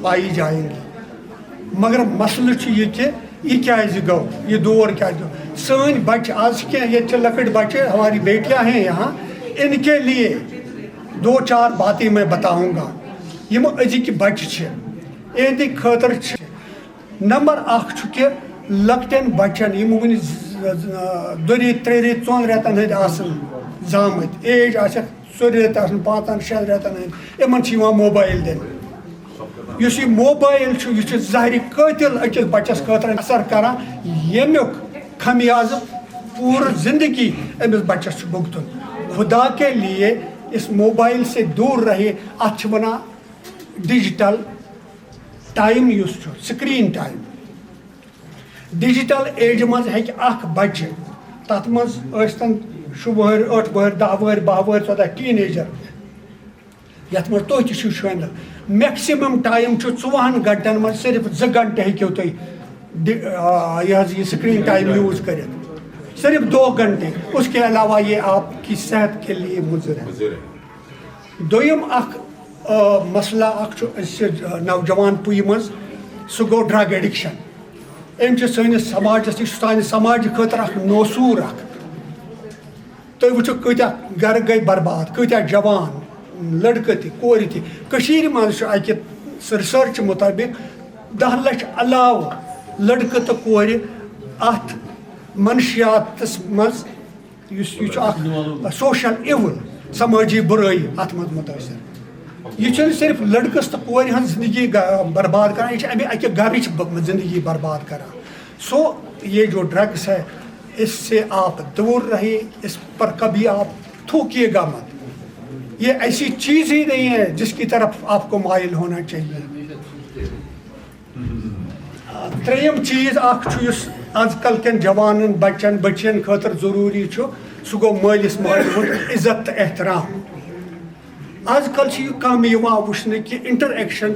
پائی جائیں گی۔ مگر مسلہٕ چھُ یہِ کہِ یہِ کیٛازِ گوٚو، یہِ دور کیٛازِ گوٚو؟ سٲنۍ بچہِ، آز چھِ کینٛہہ ییٚتہِ چھِ لۄکٕٹۍ بچہِ، ہماری بیٹیاں ہیں یہاں، ان کے لیے دو چار باتیں میں بتاؤں گا۔ یِم أزِکۍ بچہِ چھِ، اِہِنٛدِ خٲطرٕ چھِ نمبر اکھ چھُ کہِ لۄکٹٮ۪ن بچن، یِم وُنہِ ز-، ز-، دُ رٮ۪تۍ، ترٛےٚ رٮ۪تۍ، ژۄن رٮ۪تن ہٕنٛدۍ آسن زامٕتۍ، ایج آسٮ۪کھ ژورِ رٮ۪تہٕ آسن، پانٛژن شٮ۪ن رٮ۪تن ہٕنٛدۍ، یِمن چھِ یِوان موبایل دِنہٕ۔ یُس یہِ موبایل چھُ، یہِ چھُ زہرِ قٲتِل أکِس بچس خٲطرٕ اثر کران، ییٚمیُک خمیازٕ پوٗرٕ زندگی أمِس بچس چھُ بھُگتُن۔ خدا کے لیے اس موبائل سے دور رہے، اتھ چھِ ونان ڈیجیٹل ٹائم یُس چھُ، سکرین ٹائم۔ ڈیجیٹل ایجہِ منٛز ہیٚکہِ اکھ بچہِ، تتھ منٛز ٲسۍ تن شُہ وٕہٕرۍ، ٲٹھ وٕہٕرۍ، دَہ وٕہٕرۍ، باہ وٕہٕرۍ، ژۄداہ، ٹیٖن ایجر، یتھ منٛز تُہۍ تہِ چھِو شٲمِل۔ میکسیمم ٹائم چھُ ژۄوُہن گھنٹن منٛز صرف زٕ گھنٹہٕ ہیٚکِو تُہۍ ڈِ-، آ، یہِ حظ یہِ سکرین ٹائم یوز کٔرِتھ، صرف دو گھنٹے، اس کے علاوہ یہ آپ کی صحت کے لیے مضر ہے۔ دوٚیِم اکھ، آ، مسلہٕ اکھ چھُ أسۍ، آ، نوجوان پُیہِ منٛز، سُہ گوٚو ڈرگ ایڈکشن۔ أمۍ چھِ سٲنِس سماجس، یہِ چھُ سانہِ سماجہِ خٲطرٕ اکھ نوسوٗر اکھ۔ تُہۍ وٕچھِو کۭتیٛاہ گرٕ گٔے برباد، کۭتیٛاہ جوان، لڑکہٕ تہِ، کورِ تہِ۔ کٔشیٖرِ منٛز چھُ اکہِ ریسرچ مُطٲبِق دَہ لَچھ علاوٕ لڑکہٕ تہٕ کورِ اتھ منشیاتس منٛز، یُس یہِ چھُ اکھ سوشل ایوٕل، سمٲجی بُرٲیی اتھ منٛز مُتٲثر۔ یہِ چھُنہٕ صرف لڑکس تہٕ کورِ ہٕنٛز زندگی گ-، برباد کران، یہِ چھِ امہِ اکہِ گرٕچ ب-، زندگی برباد کران۔ سو یہ جو ڈرگس ہے، اس سے آپ دور رہے، اس پر کبھی آپ تھوکیے گا مت۔ یہ ایسی چیز ہی نہیں ہے جس کی طرف آپ کو مائل ہونا چاہیے۔ ترٛیٚیِم چیٖز اکھ چھُ، یُس آز کل کٮ۪ن جوانن، بچن، بچین خٲطرٕ ضروٗری چھُ، سُہ گوٚو مٲلِس ماجہِ ہُنٛد عزت تہٕ احترام۔ آز کل چھُ یہِ کم یِوان وٕچھنہٕ کہِ interaction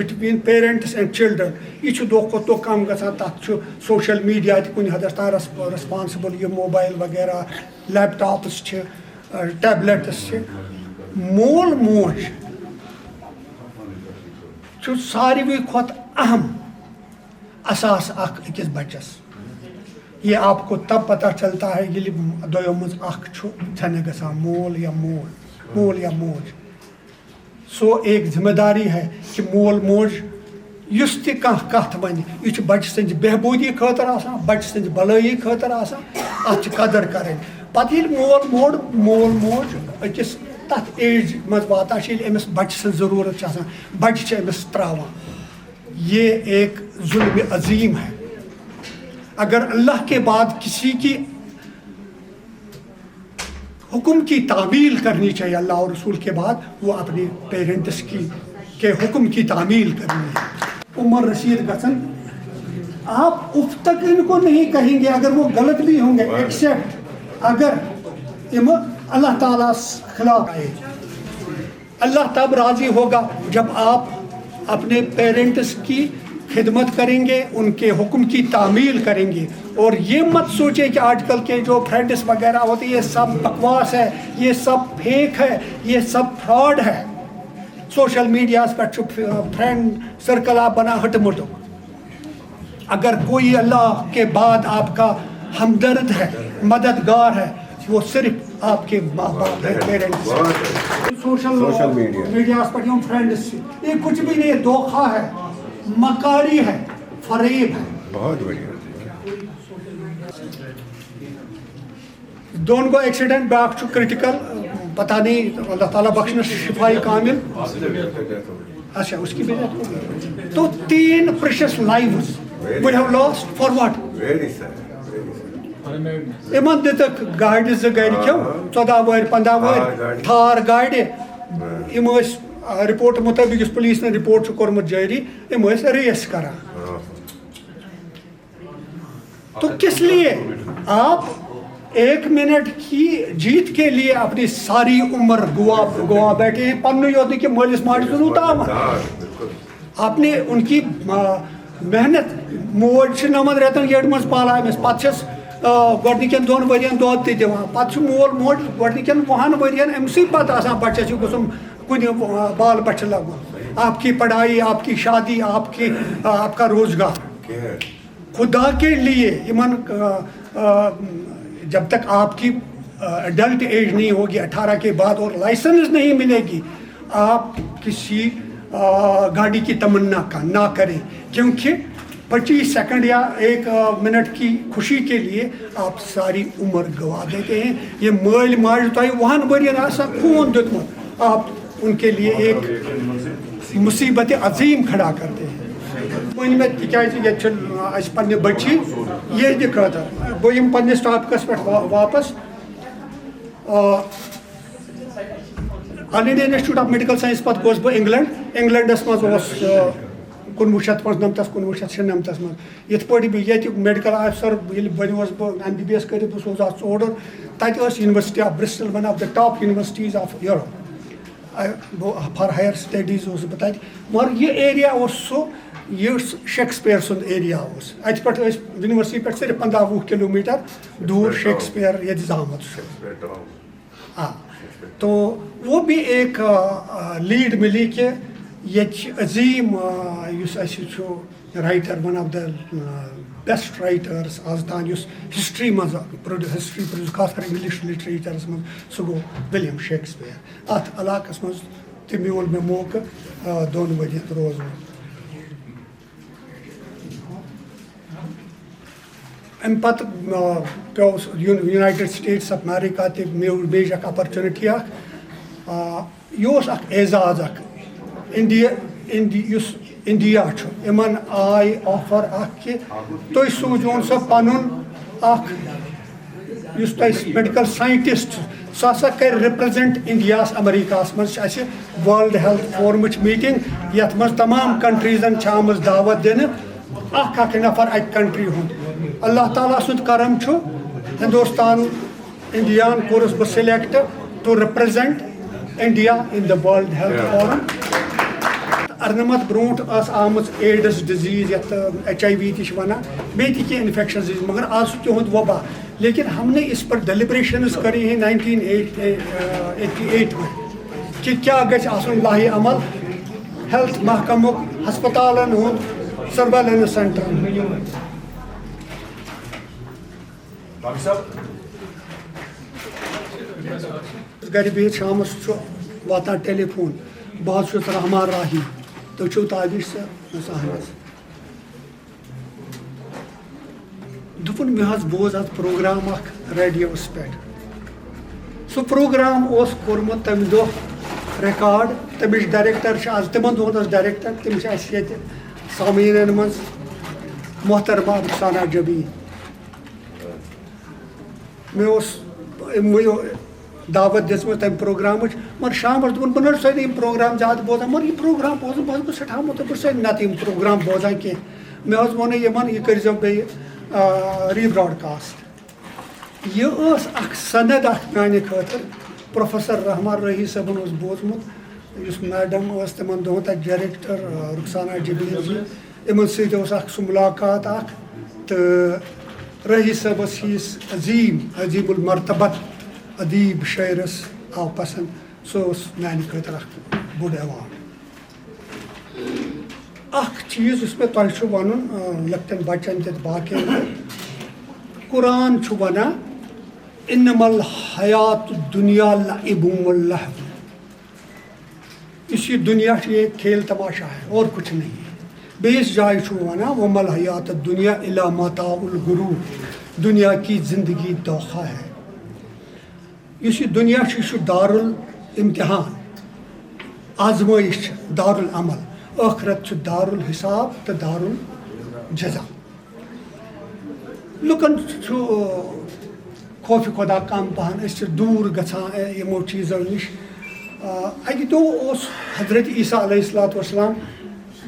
between parents and children، یہِ چھُ دۄہ کھۄتہٕ دۄہ کم گژھان۔ تتھ چھُ سوشل میڈیا تہِ کُنہِ حدس تام رس-، ریسپانسبل، یہِ موبایل وغیرہ، لیپ ٹاپس چھِ، ٹیبلٹس چھِ۔ مول موج چھُ ساروی کھۄتہٕ اہم اثاثہٕ اکھ أکِس بچس۔ یہ آپ کو تب پتہ چلتا ہے ییٚلہِ دۄیو منٛز اکھ چھُ ژھٮ۪نہٕ گژھان، مول یا مول، مول یا موج۔ سو ایک ذمہ داری ہے کہ مول موج یُس تہِ کانٛہہ کتھ ونہِ، یہِ چھُ بچہٕ سٕنٛزِ بہبوٗدی خٲطرٕ آسان، بچہٕ سٕنٛزِ بلٲیی خٲطرٕ آسان، اتھ چھِ قدر کرٕنۍ۔ پتہٕ ییٚلہِ مول موڑ، مول موج أکِس تتھ ایج منٛز واتان چھِ، ییٚلہِ أمِس بچہٕ سٕنٛز ضروٗرت چھِ آسان، بچہٕ چھِ أمِس تراوان۔ یہ ایک ظلم عظیم ہے۔ اگر اللہ کے بعد کسی کی، حکم کی تعمیل کرنی چاہیے، اللہ اور رسول کے بعد وہ اپنے پیرنٹس کی کے حکم کی تعمیل کرنی ہے۔ عمر رسید گژھن، آپ اف تک ان کو نہیں کہیں گے اگر وہ غلط بھی ہوں گے، ایکسیپٹ اگر ہم اللہ تعالیٰ خلاف آئے۔ اللہ تب راضی ہوگا جب آپ اپنے پیرنٹس کی خدمت کریں گے، ان کے حکم کی تعمیل کریں گے۔ اور یہ مت سوچیں کہ آج کل کے جو فرینڈس وغیرہ ہوتے ہیں، یہ سب بکواس ہے، یہ سب فیک ہے، یہ سب فراڈ ہے۔ سوشل میڈیاہس پٮ۪ٹھ چھُ فرینڈ سرکل اکھ بنان ہٹہٕ مُٹُک۔ اگر کوئی اللہ کے بعد آپ کا ہمدرد ہے، مددگار ہے، وہ صرف آپ کے ماں باپ ہیں، پیرنٹس۔ Social social media. میڈیاہس پٮ۪ٹھ یِم فرینڈس چھِ، یہ کچھ بھی نہیں ہے، دھوکہ ہے، مکاری ہے، فریب ہے۔ بہت بڑھیا۔ دون گوٚو ایکسیڈنٹ، بیاکھ چھُ کرٹیکل، پتہ نہیں، اللہ تعالیٰ بخشنس شفائی کامل۔ اچھا، اس کی بھی death ہو گئی۔ تو تین precious lives we have lost for what؟ Very sad. یِمن دِتکھ گاڑِ زٕ گرِ کھیو، ژۄداہ وٲرۍ، پنٛداہ وٲرۍ، تھار گاڑِ۔ یِم ٲسۍ، آ، رپورٹ مطٲبق، یُس پولیسن رپورٹ چھُ کوٚرمُت جٲری، یِم ٲسۍ ریس کران۔ تو کس لیے آپ ایک منٹ کی جیت کے لیے اپنی ساری عمر گوا گوا بیٹھے ہیں؟ پننُے یوت نہٕ کینٛہہ، مٲلِس ماجہِ سُنٛد تام۔ آپ نے ان کی، آ، محنت، موج چھِ نَوَن رٮ۪تَن یٔڈ منٛز پالان أمِس، پَتہٕ چھَس، آ، گۄڈٕنِکٮ۪ن دۄن ؤرِیَن دۄد تہِ دِوان، پَتہٕ چھُ مول موج گۄڈٕنِکٮ۪ن وُہَن ؤرِیَن أمۍ سٕے پَتہٕ آسان بَچَس چھُ گژھُن کُنہِ، آ، بال بَچھِ لَگُن۔ آپ کی پڑھائی، آپ کی شادی، آپ کی، آ، آپ کا روزگار۔ خدا کے لیے یِمن، آ، آ، جب تک آپ کی، آ، ایڈلٹ ایج نہیں ہوگی، اٹھارہ کے بعد اور لائسنس نہیں ملے گی، آپ کسی، آ، گاڑی کی تمنا کا نہ کریں، کیونکہ پچیس سیکنڈ یا ایک، آ، منٹ کی خوشی کے لیے آپ ساری عمر گوا دیتے ہیں۔ یہ مٲلۍ ماجہِ تۄہہِ وُہن ؤرین آسان خوٗن دیُتمُت، آپ ان کے لیے ایک مصیبت عظیم کھڑا کرتے ہیں۔ وۄنۍ مےٚ، تِکیٛازِ ییٚتہِ چھِ اَسہِ پننہِ بٔچی یِہِنٛدِ خٲطرٕ۔ بہٕ یِمہٕ پننِس ٹاپکس پٮ۪ٹھ وا-، واپس۔ Ah, All India Institute of Medical Science پتہٕ گوس بہٕ انگلینڈ۔ انگلینڈس منٛز اوس، آ، کُنوُہ شیٚتھ پانٛژنمتس، کُنوُہ شیٚتھ شُنمتس منٛز۔ یِتھ پٲٹھۍ بہٕ ییٚتہِ میڈیکل آفیسر ییٚلہِ بنیوس بہٕ، ایم بی بی ایس کٔرِتھ بہٕ سوزٕ اَتھ ژوٚوُہ۔ تَتہِ ٲس University of Bristol one of the top universities of Europe۔ آ، بہٕ for higher studies اوسُس بہٕ تَتہِ۔ مگر یہِ ایریا اوس سُہ، یُس شیکسپیئر سُنٛد ایریا اوس۔ اَتہِ پٮ۪ٹھ ٲسۍ یونیورسٹی پٮ۪ٹھ صرف پنٛداہ وُہ کلوٗمیٹر دوٗر شیکسپیئر ییٚتہِ زامُت چھُ۔ آ، تو وہ بھی ایک، آ، آ، لیڈ ملی کہ ییٚتہِ چھِ عظیٖم، آ، یُس اَسہِ چھُ writer، one of the best writers آز تام، یُس ہسٹری منٛز پروڈیوس، ہسٹری پروڈیوس، خاص کر انگلش لٹریچرس منٛز، سُہ گوٚو ولیم شیکسپیئر۔ اتھ علاقس منٛز تہِ میول مےٚ موقعہٕ، آ، دۄن ؤرین روزنُک۔ امہِ پتہٕ، آ، پیوٚو سُہ U-, United States of America تہِ میوٗ-، میج اکھ opportunity اکھ۔ آ، یہِ اوس اکھ اعزاز اکھ۔ انڈیا، انڈی-، یُس انڈیا چھُ، یِمن آے آفر اکھ کہِ تُہۍ سوٗزِوُن سا پنُن اکھ، یُس تۄہہِ میڈیکل ساینٹسٹ، سُہ ہسا کرِ ریپرزینٹ انڈیاہس امریکاہس منٛز۔ چھِ اسہِ ورلڈ ہیلتھ فورمٕچ میٹنگ، یتھ منٛز تمام کنٹریزن چھِ آمٕژ دعوت دِنہٕ، اکھ اکھ نفر اکہِ کنٹری ہُنٛد۔ اللہ تعالیٰ سُنٛد کرم چھُ، ہندوستان، انڈیاہن کوٚرُس بہٕ select to represent India in the World Health Forum۔ ارنمتھ برونٛٹھ ٲس آمٕژ ایڈز ڈزیز، یتھ ایچ آئی وی تہِ چھِ ونان، بیٚیہِ تہِ کینٛہہ انفیکشن ڈزیز، مگر آز چھُ تِہُنٛد وبا۔ لیکن ہم نے اس پر ڈیلیبریشنز کری ہیں نائنٹین ایٹی ایٹ میں کہ کیا گژھِ آسُن لاہہِ عمل ہیلتھ محکمُک، ہسپتالن ہُنٛد، سرویلنس سینٹرن ہُنٛد۔ گرِ بِہِتھ شامس چھُ واتان ٹیلی فون، "بہٕ حظ چھُس رحمان راہی، تُہۍ چھِو تابش سر؟" مےٚ ووٚنُس، "اہن حظ۔" دوٚپُن، "مےٚ حظ بوز از پروگرام اکھ ریڈیوس پٮ۪ٹھ۔" سُہ پروگرام اوس کوٚرمُت تمہِ دۄہ ریکارڈ، تمِچ ڈائریکٹر چھِ از، تِمن دۄہن ٲس ڈائریکٹر، تِم چھِ اسہِ ییٚتہِ سامعیٖنن منٛز محترمہ رخسانہ جبین۔ مےٚ اوس أمۍ ؤنِو، دعوت دِژمٕژ تَمہِ پروگرامٕچ، مگر شامَس دوٚپُن، "بہٕ نہ حظ چھُسَے نہٕ یِم پروگرام زیادٕ بوزان، مگر یہِ پروگرام بوزُن، بہٕ حظ گوٚژھ سٮ۪ٹھاہ مُتٲثر، بہٕ چھُسَے نَتہٕ یِم پروگرام بوزان کینٛہہ۔" مےٚ حظ ووٚن یِمَن، "یہِ کٔرۍزیو بیٚیہِ، آ، ری براڈکاسٹ۔" یہِ ٲس اَکھ سند اَکھ میٛانہِ خٲطرٕ۔ پروفیسر رحمان رٲہی صٲبَن اوس بوٗزمُت، یُس میڈم ٲس تِمَن دۄہَن تَتہِ ڈائریکٹر، آ، رخسانہ جبریل جی، یِمَن سۭتۍ اوس اَکھ سُہ مُلاقات اَکھ۔ تہٕ رٲہی صٲبَس ہِوِس عظیٖم، عظیٖم المرتبت ادیٖب شٲعرَس آو پسنٛد۔ سُہ اوس میٛانہِ خٲطرٕ اَکھ بوٚڑ ایوارڈ۔ اَکھ چیٖز یُس مےٚ تۄہہِ چھُ وَنُن، آ، لۄکٹٮ۪ن بَچَن تہِ تہٕ باقیَن تہِ، قرآن چھُ وَنان، "انما الحیات الدنیا لعب و لہو۔" یُس یہِ دُنیا چھُ، یہِ کھیل تماشا ہے، اور کچھ نہیں ہے۔ بیٚیِس جایہِ چھُ وَنان، "وما الحیات الدنیا الا متاع الغرور۔" دنیا کی زندگی دھوکہ ہے۔ یُس یہِ دُنیا چھُ، یہِ چھُ دارالامتحان، آزمٲیِش چھِ، دارالعمل۔ ٲخرت چھُ دارالحساب تہٕ دارالجزا۔ لُکن چھُ، آ، خوف خدا کم پہن، أسۍ چھِ دوٗر گژھان، آ، یِمو چیٖزو نِش۔ آ، اَکہِ دۄہ اوس حضرت عیسیٰ علیہ الصلوۃ والسلام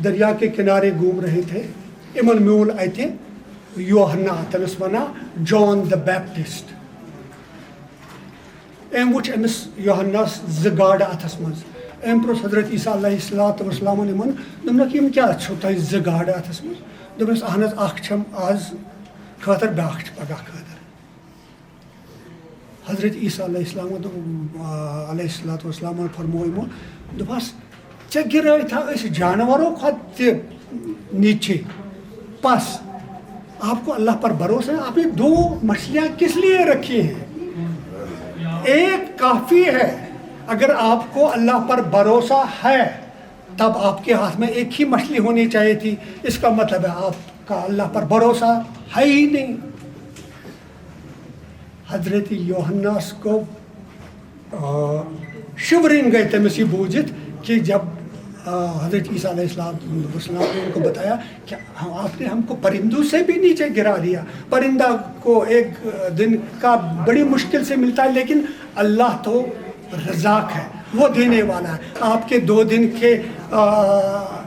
دریا کے کنارے گھوم رہے تھے۔ یِمن میوٗل اَتہِ یوحنا، تٔمِس وَنان John the Baptist۔ أمۍ وٕچھ أمِس یوحناہَس زٕ گاڈٕ اَتھَس منٛز۔ أمۍ پرٛژھ حضرت عیسیٰ علیہ الصلوۃ والسلامَن یِمَن، دوٚپنَکھ، "یِم کیٛاہ چھِو تۄہہِ زٕ گاڈٕ اَتھَس منٛز؟" دوٚپنَس، "اَہَن حظ، اَکھ چھَم آز خٲطرٕ، بیٛاکھ چھِ پَگاہ خٲطرٕ۔" حضرت عیسیٰ علیہ السلام دوٚپ، آ، علیہ الصلوۃ والسلام فرموو یِمو، دوٚپہَس، "ژےٚ گِرٲے تھا أسۍ جانورو کھۄتہٕ تہِ نیچے پس؟ آپ کو اللہ پر بھروسہ ہے؟ آپ نے دو مچھلیاں کس لیے رکھی ہیں؟ ایک کافی ہے۔ اگر آپ کو اللہ پر بھروسہ ہے، تب آپ کے ہاتھ میں ایک ہی مچھلی ہونی چاہیے تھی۔ اس کا مطلب ہے آپ کا اللہ پر بھروسہ ہے ہی نہیں۔" حضرت یوحناس کو، آ، شیورنگ گئی تٔمِس یہِ بوٗزِتھ کہ جب، آ، حضرت عیسیٰ علیہ السلام والسلام نے ان کو بتایا کہ ہم، آپ نے ہم کو پرندوں سے بھی نیچے گرا دیا۔ پرندہ کو ایک دن کا بڑی مشکل سے ملتا ہے، لیکن اللہ تو رزاق ہے، وہ دینے والا ہے۔ آپ کے دو دن کے، آ،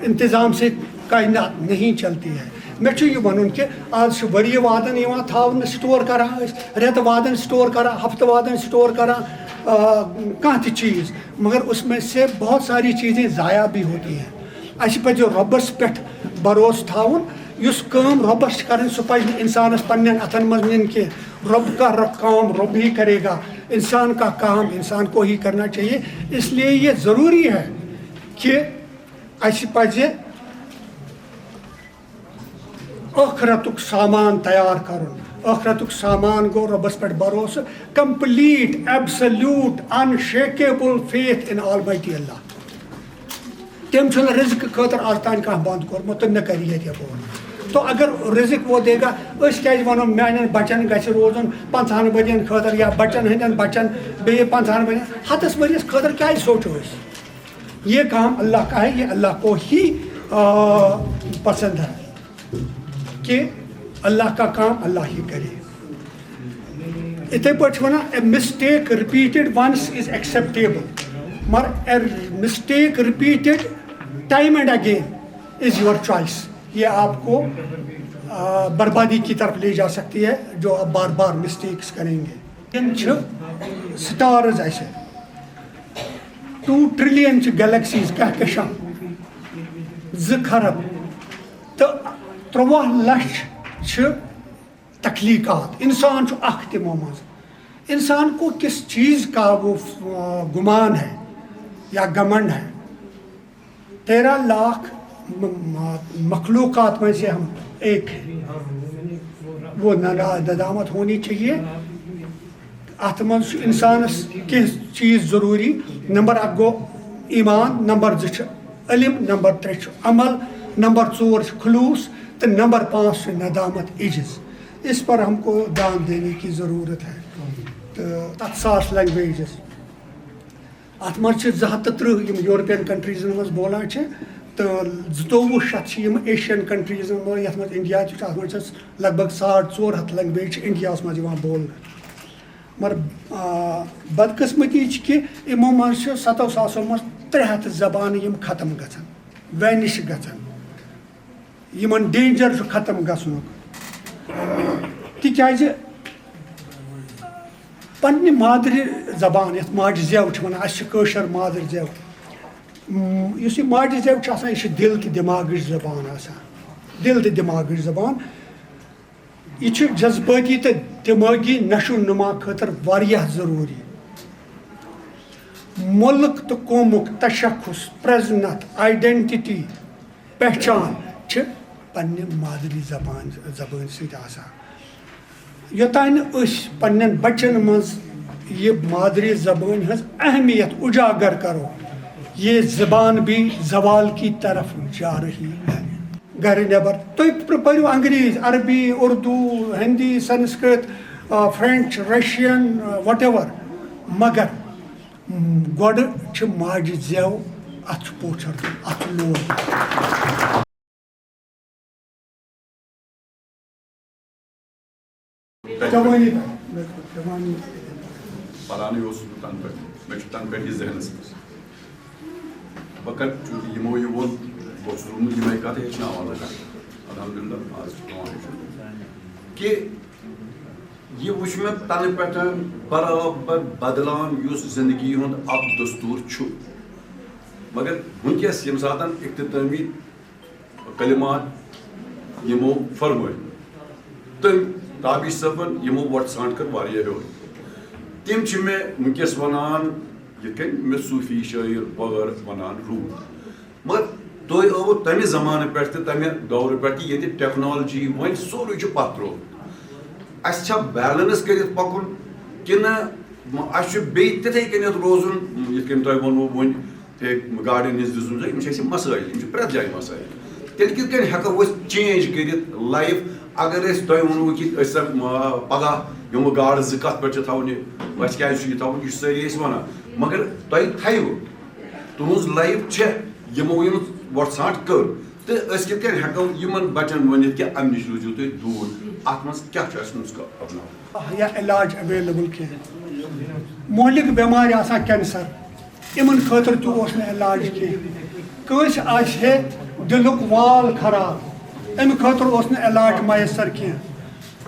انتظام سے کائنات نہیں چلتی ہے۔ مےٚ چھُ یہِ وَنُن کہِ آز چھُ ؤری وادَن یِوان تھاونہٕ، سٹور کَران أسۍ، رٮ۪تہٕ وادَن سٹور کَران، ہفتہٕ وادَن سٹور کَران، آ، کانٛہہ تہِ چیٖز، مگر اس میں سے بہت ساری چیزیں ضائع بھی ہوتی ہیں۔ اَسہِ پَزِ رۄبَس پٮ۪ٹھ بھروسہٕ تھاوُن۔ یُس کٲم رۄبَس چھِ کَرٕنۍ، سُہ پَزِ نہٕ اِنسانَس پنٛنٮ۪ن اَتھَن منٛز نِنۍ کینٛہہ۔ رۄب کا ر-، کام رۄب ہی کرے گا، اِنسان کا کام انسان کو ہی کرنا چاہیے۔ اس لیے یہ ضروری ہے کہ اَسہِ پَزِ ٲخرتُک سامان تیار کرُن۔ ٲخرتُک سامان گوٚو رۄبَس پٮ۪ٹھ بھروسہٕ، complete, absolute, unshakable faith in Almighty Allah۔ تٔمۍ چھُنہٕ رِزقہٕ خٲطرٕ آز تام کانٛہہ بنٛد کوٚرمُت تہٕ نہ کَرِ ییٚتہِ یَپٲرۍ۔ تو اگر رِزق وہ دے گا، أسۍ کیٛازِ وَنو میٛانٮ۪ن بَچَن گژھِ روزُن پنٛژاہَن ؤرِیَن خٲطرٕ یا بَچَن ہٕنٛدٮ۪ن بَچَن بیٚیہِ پنٛژاہَن ؤرِیَن، ہَتَس ؤرِیَس خٲطرٕ کیٛازِ سوچو أسۍ؟ یہ کام اللہ کا ہے، یہ اللہ کو ہی، آ، پسند ہے کہ اللہ کا کام اللہ ہی کرے۔ اِتھے پٲٹھۍ چھِ وَنان، "A mistake repeated once is acceptable، مگر a mistake repeated time and again is your choice۔" یہ آپ کو، آ، بربادی کی طرف لے جا سکتی ہے، جو آپ بار بار مسٹیکس کریں گے۔ یِم چھِ سٹارز اَسہِ، ٹوٗ ٹریلین چھِ گیلیکسیز، کہکشاں، زٕ کھرب تہٕ تُرٛواہ لَچھ چھِ تخلیقات۔ انسان چھُ اکھ تِمو منٛز۔ انسان کو کس چیز کا وہ، آ، گمان ہے یا گمنڈ ہے؟ تیرہ لاکھ م-، م-، مخلوقات میں سے ہم ایک ہیں۔ وہ ندامت ہونی چاہیے۔ اتھ منٛز چھُ انسانس کینٛہہ چیٖز ضروٗری۔ نمبر اکھ گوٚو ایمان، نمبر زٕ چھُ علم، نمبر ترٛےٚ چھُ عمل، نمبر ژور چھُ خلوص، تہٕ نمبر پانٛژھ چھُ ندامت، عجز۔ اس پر ہم کو دھیان دینے کی ضرورت ہے۔ تہٕ تتھ ساس لینگویجز۔ اتھ منٛز چھِ زٕ ہتھ تہٕ ترٕٛہ یِم یورپین کنٹریزن منٛز بولان چھِ، تہٕ زٕتووُہ شتھ چھِ یِم ایشین کنٹریزن منٛز، یتھ منٛز انڈیا تہِ چھُ، اتھ منٛز چھِ لگ بگ ساڑ ژور ہتھ لینگویج چھِ انڈیاہس منٛز یِوان بولنہٕ۔ مگر آ، بدقسمتی چھِ کہِ یِمو منٛز چھِ ستو ساسو منٛز ترٛےٚ ہتھ زبانہٕ یِم ختم گژھان، وینِش گژھان، یِمن ڈینجر چھُ ختم گژھنُک۔ تِکیازِ پننہِ مادری زبان، یَتھ ماجہِ زٮ۪و چھِ وَنان، اَسہِ چھِ کٲشِر مادری زٮ۪و۔ م، یُس یہِ ماجہِ زٮ۪و چھِ آسان، یہِ چھِ دِل تہٕ دٮ۪ماغٕچ زبان آسان۔ دِل تہٕ دٮ۪ماغٕچ زبان۔ یہِ چھُ جذبٲتی تہٕ دٮ۪مٲغی نشو نما خٲطرٕ واریاہ ضروٗری۔ مُلک تہٕ قومُک تشخص، پرٛزنتھ، آئیڈینٹٹی، پہچان چھِ پننہِ مادری زبان، زبٲنۍ سۭتۍ آسان۔ یوٚتانۍ نہٕ أسۍ پننٮ۪ن بچن منٛز یہِ مادری زبٲنۍ ہٕنٛز اہمیت اجاگر کرو، یہ زبان بھی زوال کی طرف جا رہی ہے۔ گرِ نٮ۪بر تُہۍ پٔرِو انگریز، عربی، اردو، ہندی، سنسکرت، آ، فرینچ، رشین، آ، وٹ ایور، مگر گۄڈٕ چھِ ماجہِ زٮ۪و، اَتھ چھُ پوچھر دیُن، اَتھ چھُ لوٗر دیُن۔ جوانی پٮ۪ٹھ، جوانی۔ پرانٕے اوسُس بہٕ تَنہٕ پٮ۪ٹھ، مےٚ چھُ تَنہٕ پٮ۪ٹھ یہِ ذہنَس منٛز۔ بہٕ کَرٕ، چوٗنٛکہِ یِمو یہِ ووٚن، بہٕ اوسُس روٗدمُت یِمَے کَتھٕ ہیٚچھناوان لُکَن۔ الحمدللہ، آز چھُ پٮ۪وان ہیٚچھُن۔ کہِ یہِ وٕچھ مےٚ تَنہٕ پٮ۪ٹھ برابر بدلان یُس زندگی ہُنٛد اکھ دستوٗر چھُ۔ مگر وٕنکیٚس ییٚمہِ ساتَن اختتٲمی کلمات یِمو فرمٲے، تٔمۍ تابش صٲبن یِمو وۄٹھ ژھانٛٹ کٔر واریاہ ہیوٚر۔ تِم چھِ مےٚ وٕنکیٚس وَنان، یِتھ کٔنۍ مےٚ صوٗفی شٲعر بغٲر وَنان روٗد۔ مگر تُہۍ ٲوٕ تَمہِ زمانہٕ پٮ۪ٹھ تہٕ تَمہِ دورٕ پٮ۪ٹھ تہِ ییٚتہِ ٹیکنالوجی وۄنۍ سورُے چھُ پَتھ ترٛوومُت۔ اَسہِ چھا بیلنس کٔرِتھ پَکُن کِنہٕ اَسہِ چھُ بیٚیہِ تِتھَے کٔنٮ۪تھ روزُن، یِتھ کٔنۍ تۄہہِ ووٚنوُ وۄنۍ، ہے، گاڑٮ۪ن ہِنٛز دِژمٕژ، یِم چھِ اَسہِ مسٲیِل، یِم چھِ پرٛٮ۪تھ جایہِ مسٲیِل۔ تیٚلہِ کِتھ کٔنۍ ہٮ۪کو أسۍ چینج کٔرِتھ لایف؟ اگر أسۍ تۄہہِ ووٚنوُ کہِ أسۍ سا، آ، پگاہ یِمہٕ گاڑٕ زٕ کَتھ پٮ۪ٹھ چھِ تھاوٕنہِ، اَسہِ کیٛازِ چھُ یہِ تھاوُن؟ یہِ چھِ سٲری أسۍ وَنان، مگر تۄہہِ تھایِو۔ تُہٕنٛز لایف چھےٚ یِمو یِم وۄٹھ ژھانٛٹ کٔر، تہٕ أسۍ کِتھ کٔنۍ ہٮ۪کو یِمن بچن ؤنِتھ کہِ اَمہِ نِش روٗزِو تُہۍ دوٗر؟ اَتھ منٛز کیٛاہ چھُ اَسہِ نُسخہٕ اپناوُن؟ یا علاج اویلیبل کینٛہہ۔ مہلک بٮ۪مارِ آسان کینسر، یِمن خٲطرٕ تہِ اوس نہٕ علاج کینٛہہ۔ کٲنٛسہِ آسہِ ہے دِلُک وال خراب، اَمہِ خٲطرٕ اوس نہٕ علاج میسر کینٛہہ۔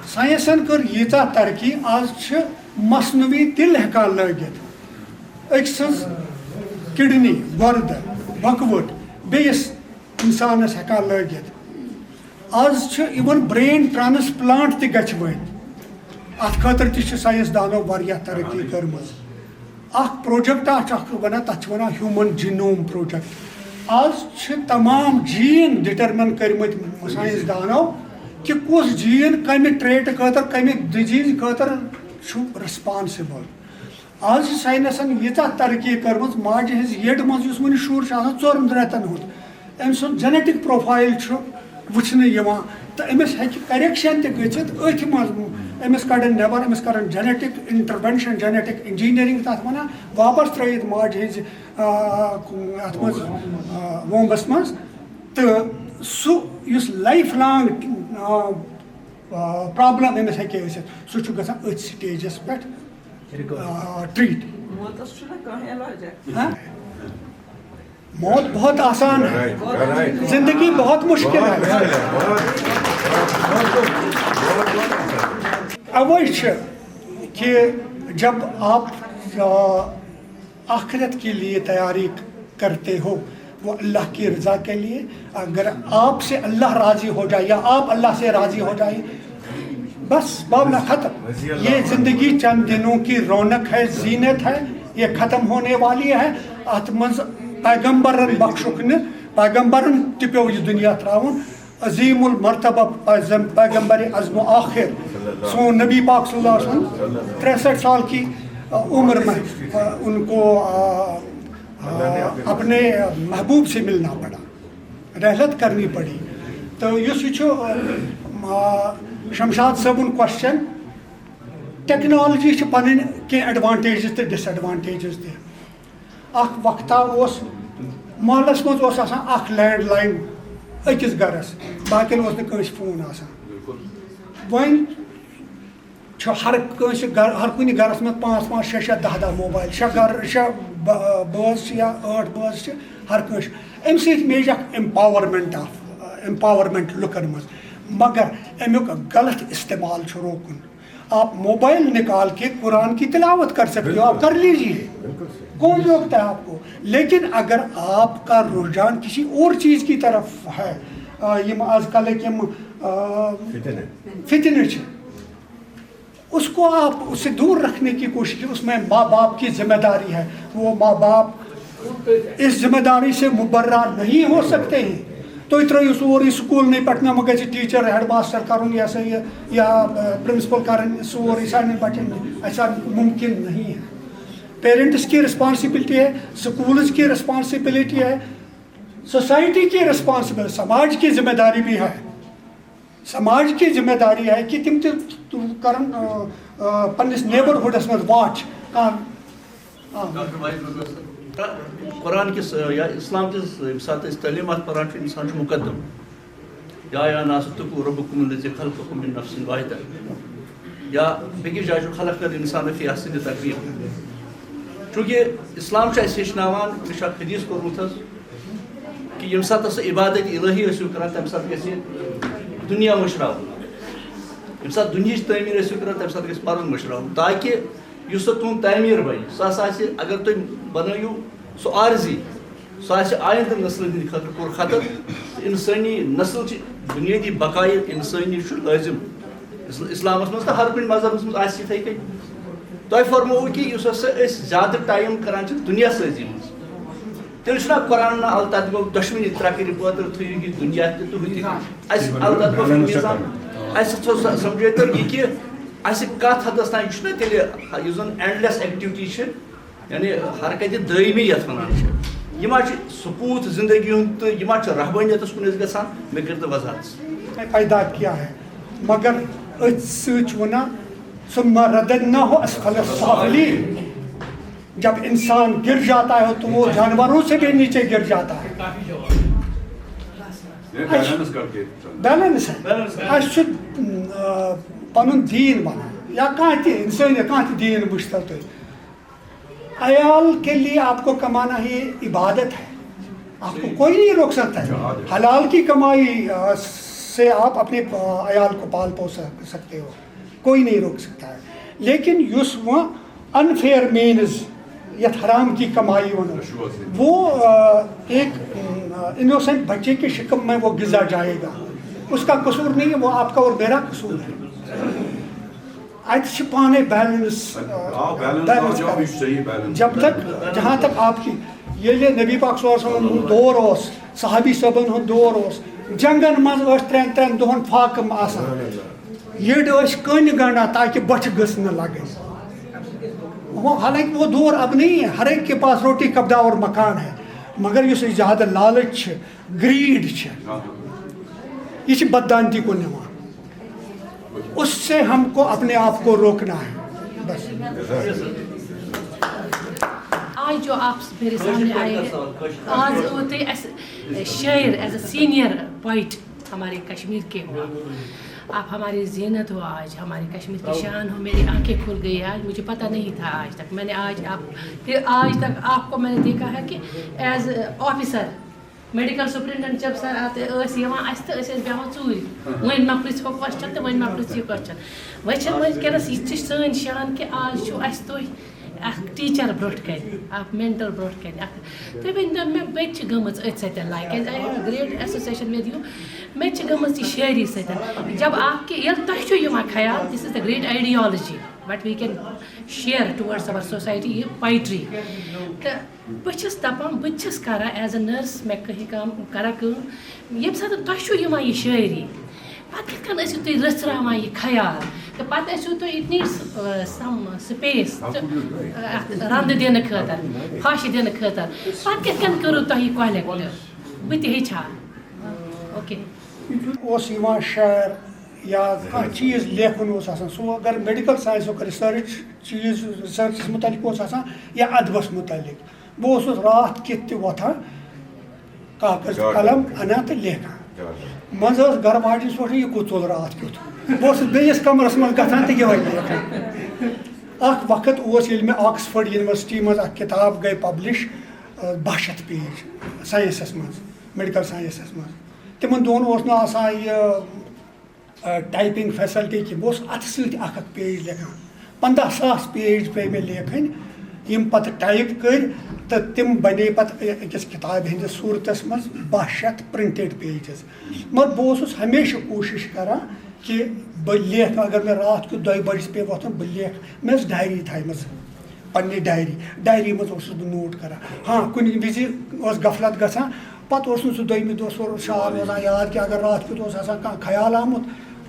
ساینسن کٔر ییٖژاہ ترقی، آز چھِ مصنوعی دِل ہٮ۪کان لٲگِتھ۔ أکۍ سٕنٛز کڈنی، گۄردٕ، بۄکہٕ وٕٹ بیٚیِس اِنسانَس ہٮ۪کان لٲگِتھ۔ آز چھِ even brain transplant تہِ گژھِ وۄنۍ۔ اَتھ خٲطرٕ تہِ چھِ ساینس دانو واریاہ ترقی کٔرمٕژ۔ اَکھ پروجیکٹ اَتھ چھُ اَکھ وَنان، تَتھ چھِ وَنان ہیوٗمَن جِنوم پروجیکٹ۔ آز چھِ تمام جین ڈِٹرمن کٔرمٕتۍ ساینس دانو کہِ کُس جین کَمہِ ٹریٹ خٲطرٕ، کَمہِ ڈِزیٖز خٲطرٕ چھُ ریسپانسبل۔ آز چھِ ساینسن ییٖژاہ ترقی کٔرمٕژ، ماجہِ ہٕنٛز یٔڈ منٛز یُس وُنہِ شُر چھُ آسان ژورن رٮ۪تن ہُنٛد، أمۍ سُنٛد جینیٹک پروفائل چھُ وٕچھنہٕ یِوان، تہٕ أمِس ہیٚکہِ کریکشن تہِ گٔژھِتھ أتھۍ منٛز۔ أمِس کڑن نٮ۪بر، أمِس کرن جینیٹک انٹروینشن، جینیٹک انجینئرنگ تتھ ونان، واپس ترٲیِتھ ماجہِ ہٕنٛزِ، آ، اتھ منٛز، آ، وومبس منٛز۔ تہٕ سُہ یُس لایف لانگ، آ، آ، پرابلم أمِس ہیٚکہِ ٲسِتھ، سُہ چھُ گژھان أتھۍ سٹیجس پٮ۪ٹھ، آ، ٹریٹ۔ موتس چھُنہٕ کانٛہہ علاجا؟ ہاں؟ موت بہت آسان ہے، زندگی بہت مشکل ہے۔ اوے چھِ کہ جب آپ، آ، آخرت کے لیے تیاری کرتے ہو، وہ اللہ کی رضا کے لیے، اگر آپ سے اللہ راضی ہو جائے یا آپ اللہ سے راضی ہو جائے، بس معاملہ ختم۔ یہ زندگی چند دنوں کی رونق ہے، زینت ہے، یہ ختم ہونے والی ہے۔ اتھ منٛز پیغمبرن بخشُکھ نہٕ، پیغمبرن تہِ پیوٚو یہِ دُنیا ترٛاوُن۔ عظیم المرتبہ پیغم-، پیغمبر عظم و آخر سون نبی پاک صلی اللہ علیہ وسلم تریسٹھ سال کی، آ، عمر میں، آ، ان کو، آ، آ، اپنے محبوب سے ملنا پڑا، رحلت کرنی پڑی۔ تو یُس یہِ چھُ، آ، شمشاد صٲبُن کوسچن، ٹیکنالوجی چھِ پنٕنۍ کینٛہہ ایڈوانٹیجز تہٕ ڈس ایڈوانٹیجز تہِ۔ اکھ وقتا اوس محلس منٛز اوس آسان اکھ لینڈ لاین أکِس گرس، باقین اوس نہٕ کٲنٛسہِ فون آسان۔ وۄنۍ چھُ ہر کٲنٛسہِ گَر، ہر کُنہِ گَرَس منٛز پانٛژھ پانٛژھ، شےٚ شےٚ، دَہ دَہ موبایِل، شےٚ گَرٕ، شےٚ ب-، بٲژ چھِ یا ٲٹھ بٲژ چھِ، ہر کٲنٛسہِ۔ اَمہِ سۭتۍ میج اَکھ empowerment of، empowerment لُکَن منٛز۔ مگر اَمیُک غلط استعمال چھُ روکُن۔ آپ موبائل نکال کے قرآن کی تلاوت کر سکتے ہو، آپ کر لیجیے، کون روکتا ہے آپ کو؟ لیکن اگر آپ کا رجحان کسی اور چیز کی طرف ہے، آ، یِم آز کلٕکۍ یِم، آ، فتنہٕ چھِ، اس کو آپ اس سے دور رکھنے کی کوشش کیجیے۔ اس میں ماں باپ کی ذمہ داری ہے، وہ ماں باپ اس ذمہ داری سے مبرا نہیں ہو سکتے ہیں۔ تُہۍ ترٲیِو سورُے سکوٗلنٕے پٮ۪ٹھ، نہ وۄنۍ گژھِ ٹیٖچر، ہیڈ ماسٹر کَرُن، یہِ ہسا یہِ، یا، آ، پرنسپل کَرٕنۍ سورُے سارنٕے بَچَن۔ اَسہِ مُمکِن نہیں ہے۔ پیرنٹس کی ریسپانسبلٹی ہے، سکولز کی ریسپانسبلٹی ہے، سوسائٹی کی ریسپانسبل، سماج کی ذمہ داری بھی ہے۔ سماج کی ذمہ داری ہے کہ تِم تہِ کَرَن، آ، آ، پننِس نیبرہُڈس منٛز واچ کانٛہہ۔ آ۔ ڈاکٹر واحد رضا صٲب، قرآن کِس، آ، یا اسلام کِس، ییٚمہِ ساتہٕ أسۍ تعلیٖمات پران چھِ، انسان چھُ مقدم۔ یا یا ناس اتقوا ربکم الذی خلقکم من نفس واحدہ۔ یا بیٚکِس جایہِ چھُ خلق الانسان فی احسن تقویم۔ چونکہ اسلام چھُ اَسہِ ہیٚچھناوان، مےٚ چھُ اکھ حدیث کوٚرمُت حظ، کہ ییٚمہِ ساتہٕ سُہ عبادت الہی ٲسِو کران، تَمہِ ساتہٕ گژھِ دُنیا مٔشراوُن۔ ییٚمہِ ساتہٕ دُنیہٕچ تعمیٖر ٲسِو کران، تَمہِ ساتہٕ گژھِ پَرُن مٔشراوُن، تاکہِ یُس سۄ تُہُنٛد تعمیٖر بَنہِ، سُہ ہسا آسہِ، اگر تُہۍ بَنٲیِو سُہ عارضی، سُہ آسہِ آیندٕ نسلن ہٕنٛدِ خٲطرٕ پُر خطر۔ تہٕ اِنسٲنی نسل چھِ بُنیٲدی بقایہِ اِنسٲنی چھُ لٲزِم۔ اس-، اسلامس منٛز تہٕ ہر کُنہِ مذہبس منٛز آسہِ یِتھَے کٔنۍ۔ تۄہہِ فرمووُ کہِ یُس ہسا أسۍ زیادٕ ٹایم کران چھِ دُنیا سٲزی منٛز، تیٚلہِ چھُنہ قرآن نہ الطاف گوٚو دۄشوٕنی ترٛکٕرِ پٲترٕ تھٲیِو یہِ دُنیا تہِ تہٕ ہُہ تہِ۔ اَسہِ الطاف گوٚو فِکرِ سان، اَسہِ سۄ سَ-، سَمجھٲیتو یہِ کہِ اَسہِ کَتھ حدس تام، یہِ چھُنہ تیٚلہِ یُس زَن اینڈلیس ایکٹیوٹی چھِ، یعنی حرکتِ دٲیمی یَتھ وَنان چھِ، یہِ ما چھِ سکوٗت زندگی ہُنٛد تہٕ یہِ ما چھِ رحبٲنیتَس کُن أسۍ گژھان؟ مےٚ کٔرۍ تو وضاحت۔ پیدا کیا ہے، مگر أتھۍ سۭتۍ چھُ وَنان، ثم رددناه اسفل سافلین۔ جب انسان گر جاتا ہے تو وہ جانوروں سے بھی نیچے گر جاتا ہے۔ یہ بیلنس کر کے چلنا۔ بیلنس ہے۔ اَسہِ چھُ، آ، پَنُن دیٖن وَنان یا کانٛہہ تہِ اِنسٲنیت، کانٛہہ تہِ دیٖن وٕچھتو تُہۍ۔ عیال کے لیے آپ کو کمانا ہی عبادت ہے، آپ کو کوئی نہیں روک سکتا ہے۔ حلال کی کمائی، آ، سے آپ اپنے، آ، عیال کو پال پوس سکتے ہو، کوئی نہیں روک سکتا ہے۔ لیکن یُس وۄنۍ انفیئر مینز، یَتھ حرام کی کمائی وَنو، وہ، آ، ایک، آ، انوسنٹ بچے کے شکم میں وہ غذا جائے گا، اس کا قصور نہیں ہے، وہ آپ کا اور میرا قصور ہے۔ اَتہِ چھِ پانَے بیلنس، آ، بیلنس آ، یہِ چھُ صحیح بیلنس۔ جب تک، جہاں تک آپ کی، ییٚلہِ نبی پاک صلی اللہ علیہ وسلم ہُنٛد دور اوس، صحابی صٲبن ہُنٛد دور اوس، جنگن منٛز ٲسۍ ترٛٮ۪ن ترٛٮ۪ن دۄہن فاقہٕ آسان، یٔڈ ٲسۍ کٔنۍ گنڈان تاکہِ بۄچھِ گٔژھ نہٕ لگٕنۍ۔ وہ، حالانکہ وہ دور اب نہیں ہے، ہر ایک کے پاس روٹی کپڑا اور مکان ہے، مگر یُس یہِ زیادٕ لالچ چھِ، گریڈ چھِ، یہِ چھِ بددانتی کُن نِوان۔ اس سے ہم کو اپنے آپ کو روکنا ہے، بس۔ آج جو آپ میرے سامنے آئے ہیں، آج ہوتے ایز شاعر، ایز اے سینئر پوئٹ ہمارے کشمیر کے ہو آپ۔ آپ ہماری زینت ہو آج، ہمارے کشمیر کی شان ہو۔ میری آنکھیں کھل گئی آج، مجھے پتہ نہیں تھا آج تک۔ میں نے آج آپ، پھر آج تک آپ کو میں نے دیکھا ہے کہ ایز آفیسر میڈیکل سپرنٹنڈنٹ جب سر آتے ٲسۍ یِوان اَسہِ تہٕ أسۍ ٲسۍ بیٚہوان ژوٗرِ۔ وۄنۍ مۄکلہِ سُہ کوسچن تہٕ وۄنۍ مۄکلہِ سُہ یہِ کوسچن۔ وۄنۍ چھِ وٕنکیٚنَس یہِ تہِ چھِ سٲنۍ شان کہِ آز چھُو اَسہِ تُہۍ اَکھ ٹیٖچر برونٛٹھ کَنہِ، اَکھ مینٹر برونٛٹھ کَنہِ، اَکھ۔ تُہۍ ؤنۍ تو مےٚ، مےٚ تہِ چھِ گٔمٕژ أتھۍ سۭتۍ لایِک، کیٛازِ I have a great association with you۔ مےٚ تہِ چھِ گٔمٕژ یہِ شٲعری سۭتۍ۔ جب آپ کہِ ییٚلہِ تۄہہِ چھُو یِوان خیال، this is the great ideology what we can share towards our society، یہِ پویٹری۔ تہٕ بہٕ چھَس دَپان، بہٕ تہِ چھَس کَران ایز اَ نٔرٕس، مےٚ کٔہی کٲم، کَران کٲم، ییٚمہِ ساتہٕ تۄہہِ چھُو یِوان یہِ شٲعری، پَتہٕ کِتھ کٔنۍ ٲسِو تُہۍ رٔژھراوان یہِ خیال؟ تہٕ پَتہٕ ٲسِو تُہۍ it needs, uh, some space تہٕ، uh، اَتھ رَنٛدٕ دِنہٕ خٲطرٕ، پھَش دِنہٕ خٲطرٕ۔ پَتہٕ کِتھ کٔنۍ کٔرٕو تۄہہِ یہِ کۄلٮ۪کٹ؟ بہٕ تہِ ہیٚچھِ ہا۔ اوکے۔ اوس یِوان شعر یا کانٛہہ چیٖز لیکھُن اوس آسان، سُہ اگر میڈیکل ساینسُک ریسرچ چیٖز، ریسرچس مُتعلِق اوس آسان یا ادبس مُتعلِق، بہٕ اوسُس راتھ کِتھ تہِ وۄتھان، کاغذ تہٕ قلم انان تہٕ لیکھان۔ منٛزٕ ٲس گرٕ واجِنۍ سونٛچان، یہِ کُس ژوٚل راتھ کیُتھ؟ بہٕ اوسُس بیٚیِس کمرس منٛز گژھان تہٕ یِہوٚے لیکھان۔ اکھ وقت اوس، ییٚلہِ مےٚ آکسفورڈ یونیورسٹی منٛز اکھ کِتاب گٔے پبلش، باہ شیٚتھ پیج ساینسس منٛز، میڈیکل ساینسس منٛز۔ تِمن دۄہن اوس نہٕ آسان یہِ ٹائپنگ فیسلٹی کینٛہہ، بہٕ اوسُس اَتھٕ سۭتۍ اکھ اکھ پیج لیکھان۔ پنٛداہ ساس پیج پیٚیہِ مےٚ لیکھٕنۍ، یِم پتہٕ ٹائپ کٔرۍ تہٕ تِم بنے پتہٕ أکِس کِتابہِ ہٕنٛدِس صوٗرتس منٛز، باہ شیٚتھ پرنٹڈ پیجز۔ مگر بہٕ اوسُس ہمیشہِ کوٗشِش کران کہِ بہٕ لیکھٕ، اگر مےٚ راتھ کیُتھ دۄیہِ بجہِ تہِ پیٚیہِ وۄتھُن، بہٕ لیکھٕ۔ مےٚ ٲس ڈایری تھایمٕژ، پننہِ ڈایری، ڈایری منٛز اوسُس بہٕ نوٹ کران۔ ہاں، کُنہِ وِزِ ٲس غفلت گژھان، پتہٕ اوس نہٕ سُہ دوٚیمہِ دۄہ سُہ شعر روزان یاد کینٛہہ، اگر راتھ کیُتھ اوس آسان کانٛہہ خیال آمُت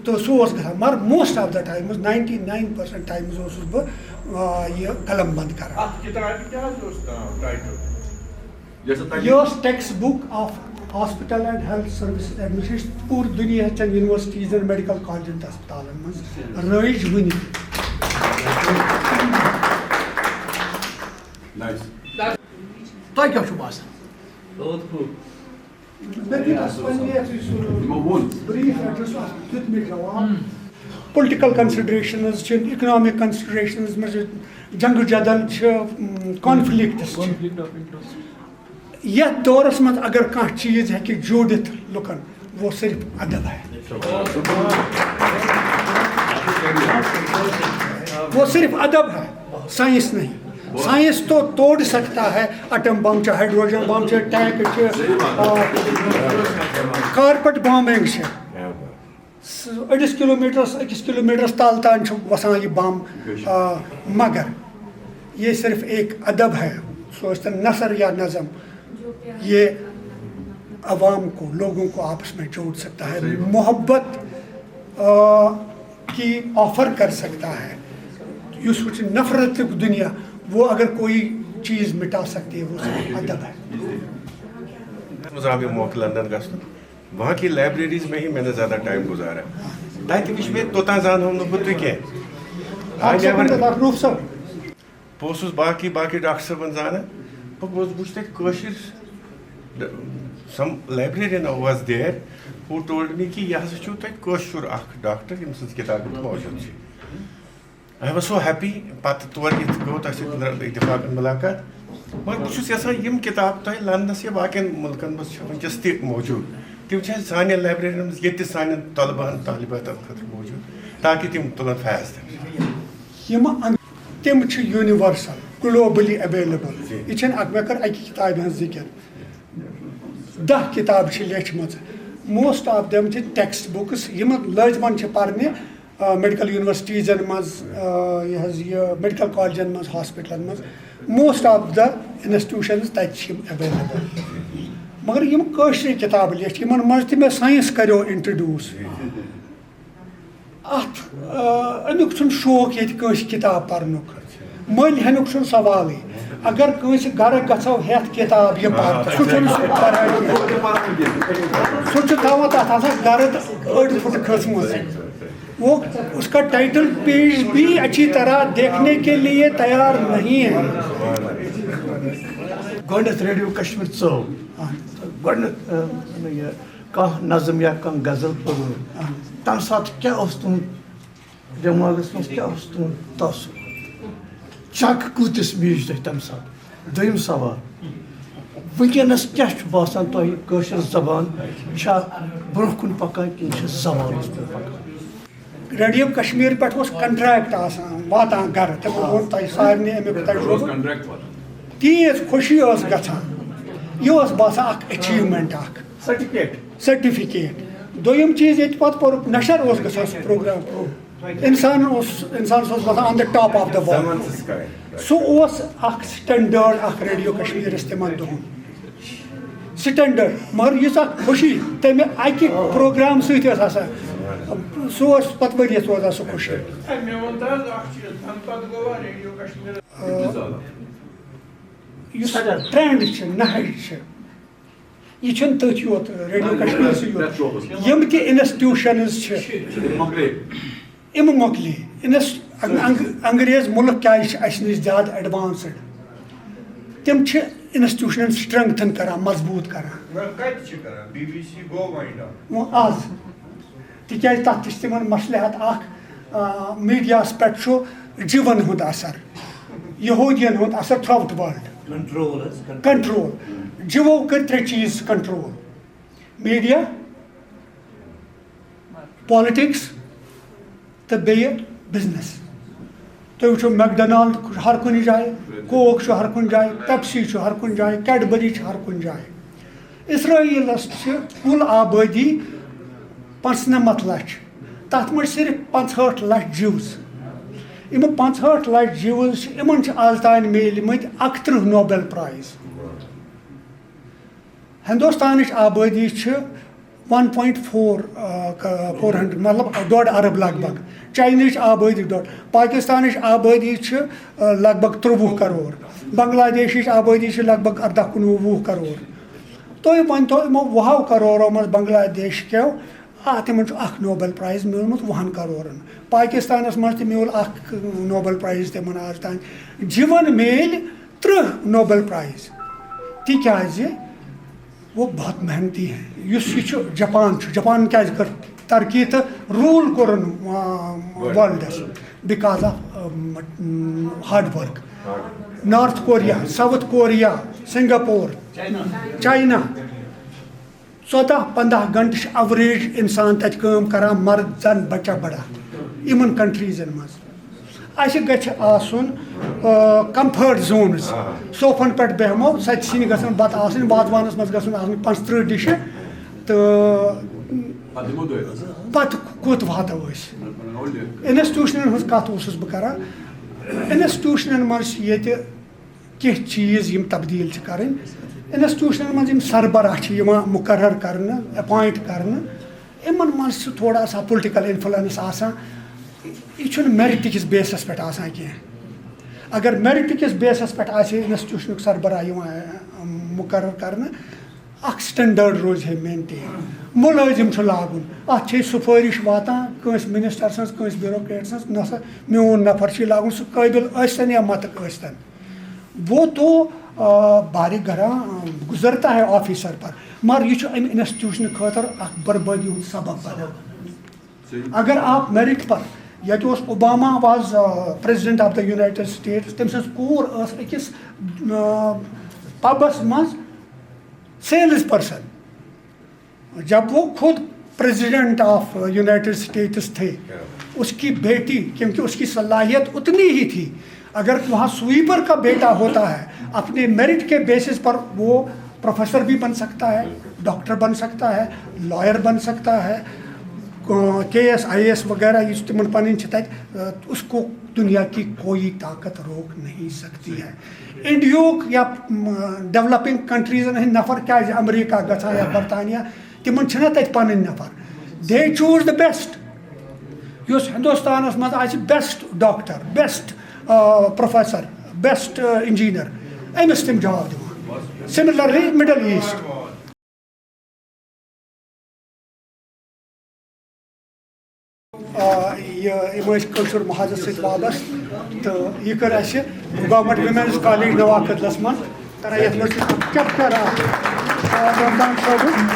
تہٕ سُہ اوس گژھان۔ مگر most of the times، ninety nine percent times اوسُس بہٕ، آ، یہِ قلم بند کران۔ اتھ کتابہِ کیٛاہ حظ اوس ناو، ٹائٹل؟ یۄس تۄہہِ یہِ ٲس text book of hospital and health services administration, پوٗرٕ دُنیاہچٮ۪ن یونیورسٹیٖزن، میڈیکل کالجن تہٕ ہسپتالن منٛز رٲیِج وُنہِ۔ نایس۔ تۄہہِ کیٛاہ چھُو باسان؟ بہت خوب۔ مےٚ دیُت اَتھ پننہِ یَتھ یُس یِمو ووٚن۔ بریف ایڈریس اَتھ دیُت مےٚ جواب۔ پُلٹِکل کنسیڈریشنز چھِ، اِکنامِک کنسیڈریشنز منٛز چھِ، جنگ جدل چھِ، کانفلکٹس چھِ۔ Conflict of interest. یتھ دورس منٛز اگر کانٛہہ چیز ہیٚکہِ جوڑِتھ لُکن، وہ صرف ادب ہے۔ وہ صرف ادب ہے، سائنس نہیں۔ سائنس تو توڑ سکتا ہے، ایٹم بم چھ، ہائیڈروجن بم چھ، ٹینک چھ، آ، کارپٹ بامبنگ چھ۔ س-، أڑِس کلوٗمیٹرس، أکِس کلوٗمیٹرس تل تام چھُ وَسان یہِ بم۔ آ، مگر یہ صرف ایک ادب ہے، سُہ ٲسۍ تن نثر یا نظم، یہ عوام کو، لوگوں کو آپس میں جوڑ سکتا ہے، محبت، آ، کی آفر کر سکتا ہے۔ یُس وٕچھ نفرت دنیا، وہ اگر کوئی چیز مٹا سکتی ہے، وہ صرف ادب ہے۔ منٛز آو مےٚ موقعہٕ لندن گژھنُک۔ وہاں کی لائبریریز میں ہی میں نے زیادہ ٹائم گزارا۔ تتہِ وٕچھ مےٚ، توٚتام زانہوم نہٕ بہٕ تُہۍ کینٛہہ۔ آ، ڈاکٹر صٲب، نیبر۔ ڈاکٹر روٗف صٲب۔ بہٕ اوسُس باقٕے، باقٕے ڈاکٹر صٲبن زانان۔ بہٕ گوس، بہٕ وٕچھ تَتہِ کٲشِر، some librarian was there who told me کہِ یہِ ہسا چھُو تۄہہِ کٲشُر اکھ ڈاکٹر، ییٚمہِ سٕنٛز کِتاب ییٚتہِ موجوٗد چھِ۔ I was so happy، پتہٕ تورٕ یِتھ گوٚو تۄہہِ سۭتۍ اتفاقن مُلاقات۔ مگر بہٕ چھُس یژھان یِم کِتاب تۄہہِ لندنس یا باقین مُلکن منٛز چھِ وٕنکیٚس تہِ موجوٗد، تِم چھِ اَسہِ سانٮ۪ن لائبریرین منٛز ییٚتہِ تہِ سانٮ۪ن طلبہن، طالباتن خٲطرٕ موجوٗد، تاکہِ تِم تُلن فیض تَمہِ سۭتۍ۔ یِم ان-، تِم چھِ یونیورسل، گلوبلی اویلیبل۔ جی۔ یہِ چھَنہٕ اکھ، مےٚ کٔر اَکہِ کِتابہِ ہٕنٛز ذِکر۔ دَہ کِتابہٕ چھِ لیچھمَژٕ۔ Most of them چھِ ٹیکسٹ بُکٕس، یِم لٲزمَن چھِ پَرنہِ، آ، میڈیکل یونیورسٹیٖزَن منٛز، آ، یہِ حظ یہِ میڈیکل کالجَن منٛز، ہاسپِٹلَن منٛز۔ Most of the institutions تَتہِ چھِ یِم اویلیبل۔ مگر یِم کٲشرِ کِتابہٕ لیچھ، یِمَن منٛز تہِ مےٚ ساینس کَریو انٹروڈیوس۔ اَتھ، آ، اَمیُک چھُنہٕ شوق ییٚتہِ کٲنٛسہِ کِتاب پَرنُک۔ مٔلۍ ہٮ۪نُک چھُنہٕ سوالٕے۔ اگر کٲنٛسہِ گَرٕ گژھو ہٮ۪تھ کِتاب یہِ پَرٕ، سُہ چھُنہٕ سُہ پَران کینٛہہ۔ سُہ چھُ تھاوان تَتھ آسان گَرٕ تہٕ أڑۍ پھُٹہٕ کھٔژمٕژ۔ وہ اس کا ٹائٹل پیج بھی اچھی طرح دیکھنے کے لیے تیار نہیں ہے۔ گۄڈٕنیتھ ریڈیو کشمیر ژٲو۔ گۄڈٕنیتھ، آ، یہِ کانٛہہ نظم یا کانٛہہ غزل پٔرمٕژ، تَمہِ ساتہٕ کیٛاہ اوس تُہُنٛد دٮ۪ماغَس منٛز، کیٛاہ اوس تُہُنٛد تاثر؟ چک کۭتِس میٖج تۄہہِ تَمہِ ساتہٕ؟ دوٚیِم سوال، وٕنکیٚنَس کیٛاہ چھُ باسان تۄہہِ، کٲشِر زبان چھا برٛونٛہہ کُن پَکان کِنہٕ چھِ زوالَس کُن پَکان؟ ریڈیو کشمیر پٮ۪ٹھ اوس کنٹریکٹ آسان واتان گرٕ، تِمو ووٚن تۄہہِ سارنٕے امیُک تجربہٕ۔ تیٖژ خوشی ٲس گژھان، یہِ اوس باسان اکھ اچیومنٹ اکھ۔ سرٹیفکیٹ۔ سرٹیفکیٹ۔ دوٚیِم چیٖز، ییٚتہِ پتہٕ پوٚرُکھ نشر اوس گژھان سُہ پروگرام، انسان اوس، انسانس اوس باسان on the top of the world۔ سُہ اوس اکھ سٹینڈرڈ اکھ ریڈیو کشمیرس تِمن دۄہن۔ سٹینڈرڈ، مگر یُس اکھ خوشی تمہِ اکہِ پروگرام سۭتۍ ٲس آسان، سُہ اوس پتہٕ ؤرۍ یَس روزان سُہ خوشی۔ ہے، مےٚ وَن تہٕ حظ اَکھ چیٖز، تَمہِ پَتہٕ گوٚوا ریڈیو کشمیٖر؟ آ، یُس ٹرینڈ چھُ، نہج چھُ، یہِ چھُنہٕ تٔتھۍ یوت، ریڈیو کشمیٖرسٕے یوت۔ یِم تہِ انسٹیٹیوشنز چھِ، یِم مۄکلے۔ انس-، انگ-، انگ-، انگریز مُلک کیازِ چھِ اَسہِ نِش زیادٕ ایڈوانسڈ؟ تِم چھِ انسٹیٹیوشنن سٹرینگتھن کران، مضبوٗط کران۔ وۄنۍ کتہِ چھِ کران؟ بی بی سی گوٚو وایِنڈ اپ۔ وۄنۍ آز۔ تِکیٛازِ تَتھ تہِ چھِ تِمَن مصلحت اَکھ، آ، میٖڈیاہَس پٮ۪ٹھ چھُ جِوَن ہُنٛد اثر، یہوٗدیَن ہُنٛد اثر تھرٛوٗ آوُٹ ورلڈ۔ کنٹرول حظ، کنٹرول۔ کنٹرول۔ جِوو کٔرۍ ترٛےٚ چیٖز کنٹرول: میٖڈیا، پالٹکس تہٕ بیٚیہِ بزنس۔ تُہۍ وٕچھِو، میکڈونالڈ چھُ ہر کُنہِ جایہِ، کوک چھُ ہر کُنہِ جایہِ، پیپسی چھُ ہر کُنہِ جایہِ، کیڈبری چھِ ہر کُنہِ جایہِ۔ اسرائیلس چھِ کُل آبٲدی پانٛژنمتھ لچھ، تتھ منٛز چھِ صرف پانٛژہٲٹھ لچھ جیوز۔ یِم پانٛژہٲٹھ لچھ جیوز چھِ، یِمن چھِ آز تام میٖلمٕتۍ اکترٕہ نوبل پرائز۔ ہندوستانٕچ آبٲدی چھِ ون پوینٹ فور، فور ہنڈریڈ، مطلب ڈۄڈ ارب لگ بگ۔ چاینٕچ آبٲدی ڈۄڈ، پاکستانٕچ آبٲدی چھِ، آ، لگ بگ ترٛۆوُہ کرور۔ بنگلہ دیشٕچ آبٲدی چھِ لگ بگ اردہ کُنوُہ وُہ کرور۔ تُہۍ ؤنۍ تو، یِمو وُہو کرورو منٛز بنگلہ دیش کیو، آ، تِمن چھُ اکھ نوبل پرائز میوٗلمُت وُہن کرورن۔ پاکستانس منٛز تہِ میوٗل اکھ نوبل پرائز تِمن آز تام۔ جِوَن میلۍ ترٕٛہ نوبل پرائز، تِکیازِ وہ بہت محنتی ہیں۔ یُس یہِ چھُ جاپان چھُ، جاپان کیازِ کٔر ترقی تہٕ روٗل کوٚرُن، آ، worlds? Because of hard work. North Korea, south Korea, Singapore, China. ژۄداہ پنٛداہ گھنٹہٕ چھِ ایوریج انسان تتہِ کٲم کران، مرد زن بچہ بڑا، یِمن کنٹریزن منٛز۔ اسہِ گژھِ آسُن، آ، کمفٲرٹ زونز۔ صوفن پٮ۪ٹھ بیٚہمو، سۄ تہِ چھِنہٕ گژھان، بتہٕ آسٕنۍ، وازوانس منٛز گژھن آسٕنۍ پانٛژترٕٛہ ڈشہِ تہٕ پتہٕ کوٚت واتو أسۍ؟ انسٹیٹیوشنن ہٕنٛز کتھ اوسُس بہٕ کران۔ انسٹیٹیوشنن منٛز چھِ ییٚتہِ کینٛہہ چیٖز یِم تبدیٖل چھِ کرٕنۍ۔ انسٹیٹیوشنن منٛز یِم سربراہ چھِ یِوان مقرر کرنہٕ، اپوینٹ کرنہٕ، یِمن منٛز چھِ تھوڑا سا پُلٹِکل انفلوئنس آسان۔ یہِ چھُنہٕ میرٹ کِس بیسس پٮ۪ٹھ آسان کینٛہہ۔ اگر میرٹ کِس بیسس پٮ۪ٹھ آسہِ ہے انسٹیٹیوشنُک سربراہ یِوان، ام، مقرر کرنہٕ، اکھ سٹینڈرڈ روزِ ہے مینٹین۔ مُلٲزِم چھُ لاگُن، اتھ چھے سُفٲرِش واتان کٲنٛسہِ منسٹر سٕنٛز، کٲنٛسہِ بیوروکریٹ سٕنٛز، نہ سا میون نفر چھُ یہِ لاگُن، سُہ قٲبِل ٲسۍتن یا متہٕ ٲسۍتن۔ وہ تو، آ، بارے گھرا، آ، گزرتا ہے آفیسر پر، مگر یہِ چھُ امہِ انسٹیٹیوشنہٕ خٲطرٕ اکھ بربٲدی ہُنٛد سبب بنان۔ اگر آپ میرٹ پر، ییٚتہِ اوس Obama was president of the United States, تٔمۍ سٕنٛز کوٗر ٲس أکِس، آ، پبس منٛز سیلز پرسن۔ جب وہ خود پریزیڈنٹ آف یونائٹڈ اسٹیٹس تھے، اس کی بیٹی، کیونکہ اس کی صلاحیت اتنی ہی تھی، اگر وہاں سویپر کا بیٹا ہوتا ہے، اپنے میرٹ کے بیسس پر وہ پروفیسر بھی بن سکتا ہے، ڈاکٹر بن سکتا ہے، لائر بن سکتا ہے، کے ایس آئی اے ایس وغیرہ یُس تِمن پنٕنۍ چھِ تتہِ، اس کو دنیا کی کوئی طاقت روک نہیں سکتی ہے۔ انڈیہُک یا ڈیولپنگ کنٹریزن ہٕنٛدۍ نفر کیازِ امریکہ گژھان یا برطانیہ؟ تِمن چھِنہ تتہِ پنٕنۍ نفر۔ They choose the best۔ یُس ہندوستانس منٛز آسہِ best doctor, best professor, best engineer, أمِس تِم جاب دِوان۔ Similarly Middle East۔ آ، یہِ، یِم ٲسۍ کٲشُر محاذس سۭتۍ وابستہٕ، تہٕ یہِ کٔر اَسہِ گورنمنٹ ویمنز کالج نوا کدلس منٛز، کران یَتھ منٛز چھُ چیپٹر اکھ، آ، رمضان صٲبُن۔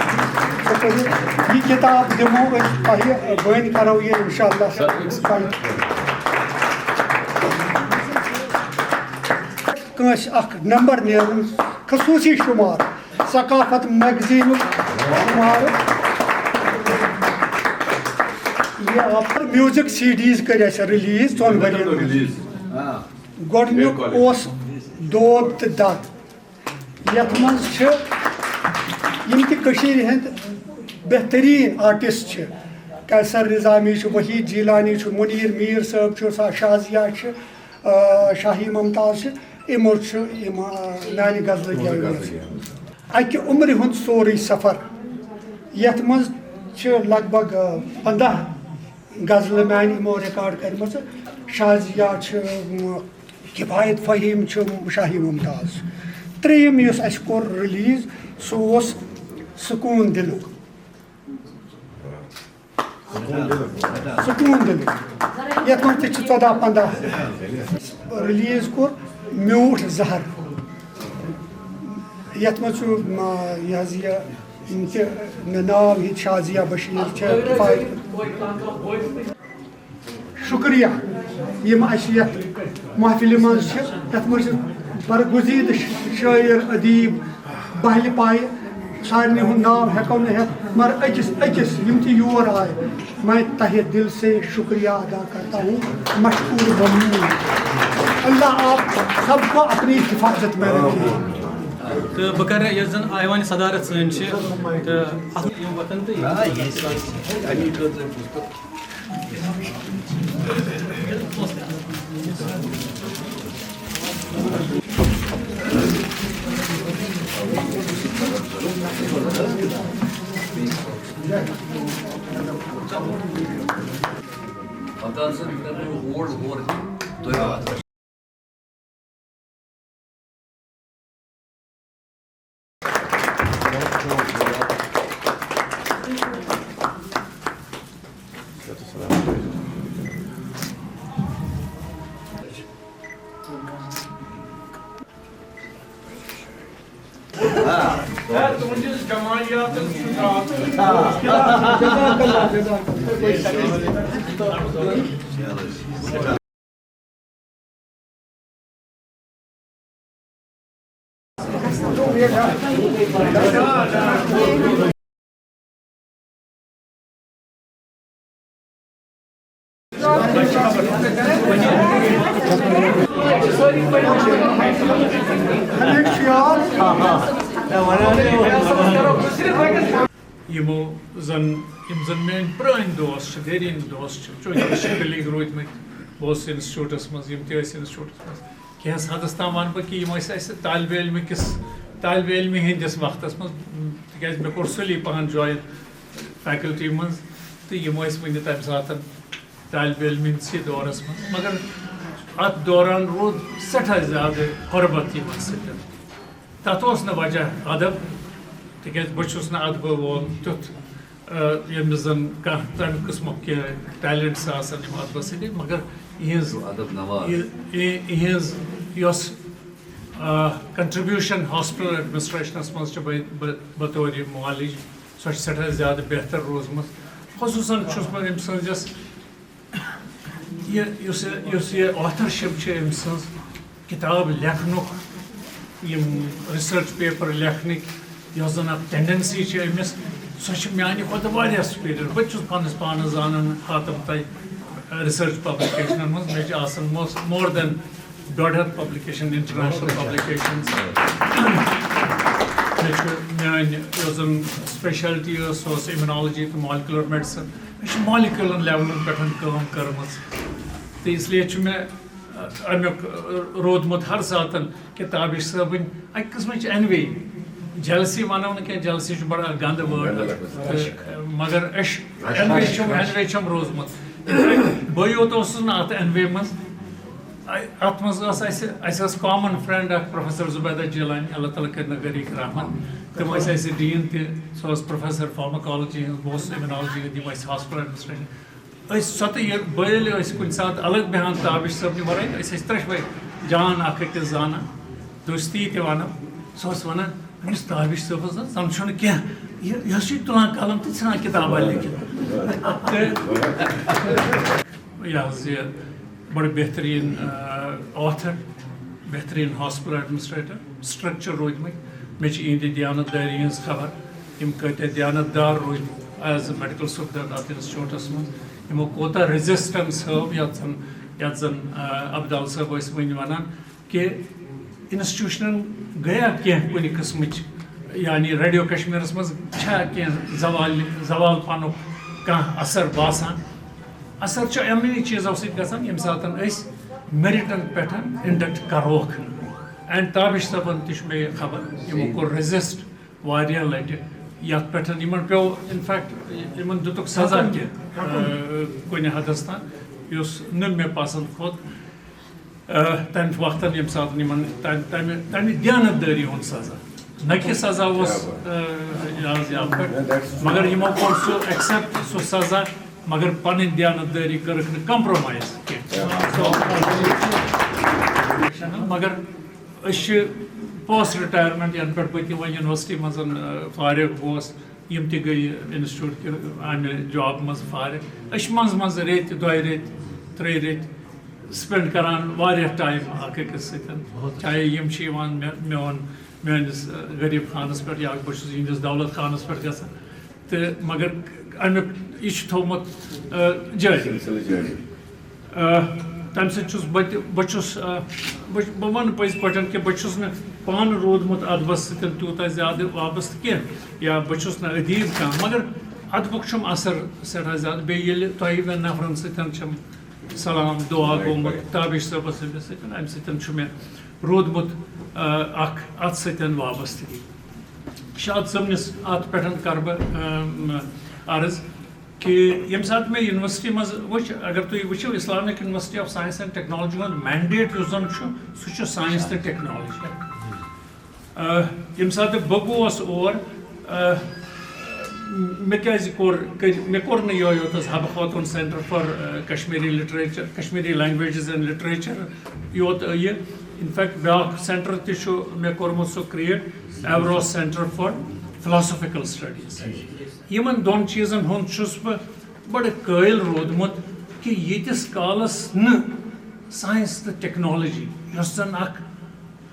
تہٕ یہِ کِتاب دِمو أسۍ تۄہہِ، بٔنۍ کرو یہِ انشاءاللہ تۄہہِ۔ کٲنٛسہِ اکھ نمبر نیرُن، خصوٗصی شُمار۔ ثقافت میگزینُک شُمارٕ۔ یہِ آو میوزک سی ڈیز کٔرۍ اَسہِ ریلیز ژۄن ؤرین منٛز۔ ریلیز۔ گۄڈٕنیُک اوس دود تہٕ دَد، یَتھ منٛز چھِ یِم تہِ کٔشیٖرِ ہٕنٛدۍ بہتریٖن آرٹسٹ چھِ۔ قیصر نظامی چھُ، وحید جیلانی چھُ، منیر میر صٲب چھُ، سا شازیہ چھِ، آ، شاہی ممتاز چھِ، یِمو چھِ یِم، آ، میانہِ غزلہٕ گیٚومٕژ۔ اَکہِ عمرِ ہُنٛد سورُے سفر، یَتھ منٛز چھِ لگ بگ، آ، پنٛداہ غزلہٕ میانہِ یِمو ریکارڈ کَرِمَژٕ۔ شازیہ چھِ، م، کفایت فہیم چھِ، شاہی ممتاز چھِ۔ ترٛیٚیِم یُس اَسہِ کوٚر ریلیز، سُہ اوس سکوٗن دِلُک۔ سکوٗن دِلُک، یَتھ منٛز تہِ چھِ ژۄداہ پنٛداہ ریلیز کوٚر۔ میوٗٹھ زہر، یَتھ منٛز چھُ، م، یہِ حظ یہِ تہِ مےٚ ناو یہِ شازیہ بشیٖر چھِ فاطمہ۔ شُکریہ یِم اَسہِ یَتھ محفلہِ منٛز چھِ، یَتھ منٛز چھِ برگزیدٕ شٲعر، ادیٖب، بہلہِ پایہِ، سارنٕے ہُنٛد ناو ہٮ۪کو نہٕ ہٮ۪تھ، مگر أکِس أکِس یِم تہِ یور آے، میں تہہ دل سے شکریہ ادا کرتا ہوں، مشکور ممنون۔ اللہ آپ سب کو اپنی حفاظت میں رکھے۔ تہٕ بہٕ کَرٕ یۄس زَن ایوان صدارت سٲنۍ چھِ، تہٕ اَتھ منٛز یِم وَتَن تہٕ یِم پتہٕ ہسا کرو ہور ہور۔ تُہۍ یِمو زن، یِم زن میٲنۍ پرٲنۍ دوست چھِ، دیرینۍ دوست چھِ، چونکہ أسۍ چھِ کلیٖگ روٗدۍمٕتۍ۔ بہٕ اوسُس انسٹیٹیوٹس منٛز، یِم تہِ ٲسۍ انسٹیٹیوٹس منٛز۔ کینٛہہ حدس تام ونہٕ بہٕ کہِ یِم ٲسۍ اسہِ طالب علمہٕ کِس، طالب علمہٕ ہٕنٛدِس وقتس منٛز، تِکیازِ مےٚ کوٚر سُلی پہن جوین فیکلٹی منٛز، تہٕ یِم ٲسۍ وُنہِ تمہِ ساتہٕ طالب علمہٕ ہٕنٛدسٕے دورس منٛز۔ مگر اتھ دوران روٗد سٮ۪ٹھاہ زیادٕ غربت یِمن سۭتۍ۔ تَتھ اوس نہٕ وجہ ادب، تِکیٛازِ بہٕ چھُس نہٕ ادبہٕ وول تیُتھ، آ، ییٚمِس زَن کانٛہہ تَمہِ قٕسمُک کینٛہہ ٹیلنٹس آسَن یِم ادبَس سۭتۍ، مگر یِہٕنٛز ادب نواز۔ یہِ-، یہِ-، یِہٕنٛز یۄس، آ، کنٹریبیوشن ہاسپٹل ایڈمنسٹریشنَس منٛز چھِ بہ-، بہ-، بطور معالج، سۄ چھِ سٮ۪ٹھاہ زیادٕ بہتر روٗزمٕژ۔ خصوٗصاً چھُس بہٕ أمۍ سٕنٛزِس یہِ، یُس یہِ، یُس یہِ آتھرشِپ چھِ أمۍ سٕنٛز، کِتاب لیکھنُک، یِم ریسرچ پیپر لیکھنٕکۍ، یۄس زَن اَکھ ٹینڈنسی چھِ أمِس، سۄ چھِ میٛانہِ کھۄتہٕ واریاہ سُپیریَر۔ بہٕ تہِ چھُس پَنٕنِس پانَس زانان، حاتم تۄہہِ، ریسرچ پبلِکیشنَن منٛز مےٚ چھِ آسان مور دین ڈۄڈ ہَتھ پبلِکیشن، انٹرنیشنل پبلِکیشنز۔ مےٚ چھُ میٛٲنۍ یۄس زَن سپیشلٹی ٲس، سۄ ٲس اِمیونالجی تہٕ مالیکیولر میڈیسن۔ مےٚ چھِ مالیکیولن لیولن پٮ۪ٹھ کٲم کٔرمٕژ، تہٕ اس لیے چھُ مےٚ، ا، اَمیُک، ا، روٗدمُت ہر ساتن کہِ تابش صٲبٕنۍ اَکہِ قٕسمٕچ اینوی، جیلسی وَنو نہٕ کینٛہہ، جیلسی چھُ بڑٕ اکھ گنٛدٕ وٲڈ، تہٕ، ا، مگر عشق، اینوی چھُم، اینوی چھُم روٗزمُت۔ بٕے یوت اوسُس نہٕ اَتھ اینوی منٛز۔ اَ-، اَتھ منٛز ٲس اَسہِ، اَسہِ ٲس کامن فرینڈ اکھ پروفیسر زبیدہ جیلانی، اللہ تعالیٰ کٔرِنَکھ غریٖق رحمت۔ تِم ٲسۍ اَسہِ ڈیٖن تہِ، سۄ ٲس پروفیسر فارماکالوجی ہٕنٛز، بہٕ اوسُس اِمیونالوجی ہُنٛد، یِم ٲسۍ ہاسپٹل ایڈمنسٹریشن۔ أسۍ سۄ تہٕ یہِ، بہٕ ییٚلہِ ٲسۍ کُنہِ ساتہٕ الگ بیٚہان تابش صٲبنہِ ورٲے، أسۍ ٲسۍ ترٛٮ۪شوَے جان اکھ أکِس زانان، دوستی تہِ وَنان۔ سُہ اوس وَنان، أمِس تابش صٲبَس نہ زَن چھُنہٕ کینٛہہ، یہِ، یہِ ہسا چھُ تُلان قلم تہٕ ژھٕنان کِتابہ لیکھِتھ۔ تہٕ یہِ حظ یہِ بڑٕ بہتریٖن، آ، آتھر، بہتریٖن ہاسپٹل ایڈمنسٹریٹر، سٹرکچر روٗدمٕتۍ۔ مےٚ چھِ یِہنٛدِ دیانت دٲری ہٕنٛز خبر، یِم کۭتیاہ دیانت دار روٗدۍ ایز اے میڈیکل سپرنٹنڈنٹ اتھ انسٹیٹیوٹس منٛز، یِمو کوٗتاہ ریزسٹنس ہٲو، یتھ زن، یتھ زن، آ، عبدال صٲب ٲسۍ وٕنۍ ونان کہِ انسٹیٹیوشنن گٔیا کینٛہہ کُنہِ قٕسمٕچ، یعنی ریڈیو کشمیرس منٛز چھا کینٛہہ زوال، زوال پنُک کانٛہہ اثر باسان؟ اثر چھُ یِمنٕے چیٖزو سۭتۍ گژھان، ییٚمہِ ساتہٕ أسۍ میرٹن پٮ۪ٹھ انڈکٹ کروکھ۔ اینڈ تابش صٲبن تہِ چھُ مےٚ یہِ خبر، یِمو کوٚر ریزسٹ واریاہ لٹہِ۔ یتھ پٮ۪ٹھ یِمن پیوٚو، انفیکٹ، یِمن دِتُکھ سزا تہِ، آ، کُنہِ حدس تام، یُس نہٕ مےٚ پسند کھوٚت۔ آ، تمہِ وقتن ییٚمہِ ساتہٕ یِمن تمہِ، تمہِ، تمہِ دیانت دٲری ہُنٛد سزا، نہ کہِ سزا اوس، آ، یہِ حظ یہِ اَتھ پٮ۪ٹھ، مگر یِمو کوٚر سُہ ایکسپٹ، سُہ سزا، مگر پنٕنۍ دیانت دٲری کٔرٕکھ نہٕ کمپرومایز کینٛہہ۔ مگر أسۍ چھِ پوسٹ رِٹایَرمٮ۪نٛٹ، یَنہٕ پٮ۪ٹھ بہٕ تہِ وۄنۍ یوٗنیورسٹی منٛز، آ، فارغ گوس، یِم تہِ گٔیہِ انسٹیٹیوٗٹ کہِ اَمہِ جاب منٛز فارغ۔ أسۍ چھِ منٛزٕ منٛزٕ رٮ۪تۍ، دۄیہِ رٮ۪تۍ، ترٛیٚیہِ رٮ۪تۍ سپینڈ کران واریاہ ٹایم اکھ أکِس سۭتۍ۔ چاہے یِم چھِ یِوان مےٚ، میون، میٲنِس، آ، غریٖب خانس پٮ۪ٹھ، یا بہٕ چھُس یِہنٛدِس دولت خانس پٮ۪ٹھ گژھان۔ تہٕ مگر اَمیُک یہِ چھُ تھوٚومُت، آ، جٲری۔ سلسلہٕ جٲری۔ آ، تَمہِ سۭتۍ چھُس بہٕ تہِ، بہٕ چھُس، آ، بہٕ، بہٕ وَنہٕ پٔزۍ پٲٹھۍ کہِ بہٕ چھُس نہٕ پانہٕ روٗدمُت ادبس سۭتۍ تیوٗتاہ زیادٕ وابستہٕ کینٛہہ، یا بہٕ چھُس نہٕ ادیٖب کانٛہہ، مگر ادبُک چھُم اثر سٮ۪ٹھاہ زیادٕ۔ بیٚیہِ ییٚلہِ تۄہہِ ہِوٮ۪ن نفرن سۭتۍ چھَم سلام دُعا گوٚمُت تابش صٲبس، أمِس سۭتۍ، اَمہِ سۭتۍ چھُ مےٚ روٗدمُت، آ، اکھ اتھ سۭتۍ وابستگی۔ شاد صٲبنِس اتھ پٮ۪ٹھ کرٕ بہٕ، آ، عرض کہِ ییٚمہِ ساتہٕ مےٚ یونیورسٹی منٛز وٕچھ، اگر تُہۍ وٕچھِو Islamic University of Science and Technology ہُنٛد مینڈیٹ یُس زن چھُ، سُہ چھُ ساینس تہٕ ٹیکنالوجی۔ آ، ییٚمہِ ساتہٕ بہٕ گوس اور، آ، مےٚ کیٛازِ کوٚر، کٔرۍ-، مےٚ کوٚر نہٕ یِہوٚے یوت حظ حبہٕ خوتوٗن Centre for، آ، Kashmiri Literature، Kashmiri Languages and Literature یوت یہِ۔ In fact، بیٛاکھ سینٹر تہِ چھُ مےٚ کوٚرمُت سُہ create، Evros Centre for Philosophical Studies۔ یِمن دۄن چیٖزن ہُنٛد چھُس بہٕ بڑٕ قٲیِل روٗدمُت کہِ ییٖتِس کالس نہٕ ساینس تہٕ ٹیکنالوجی، یۄس زن اکھ،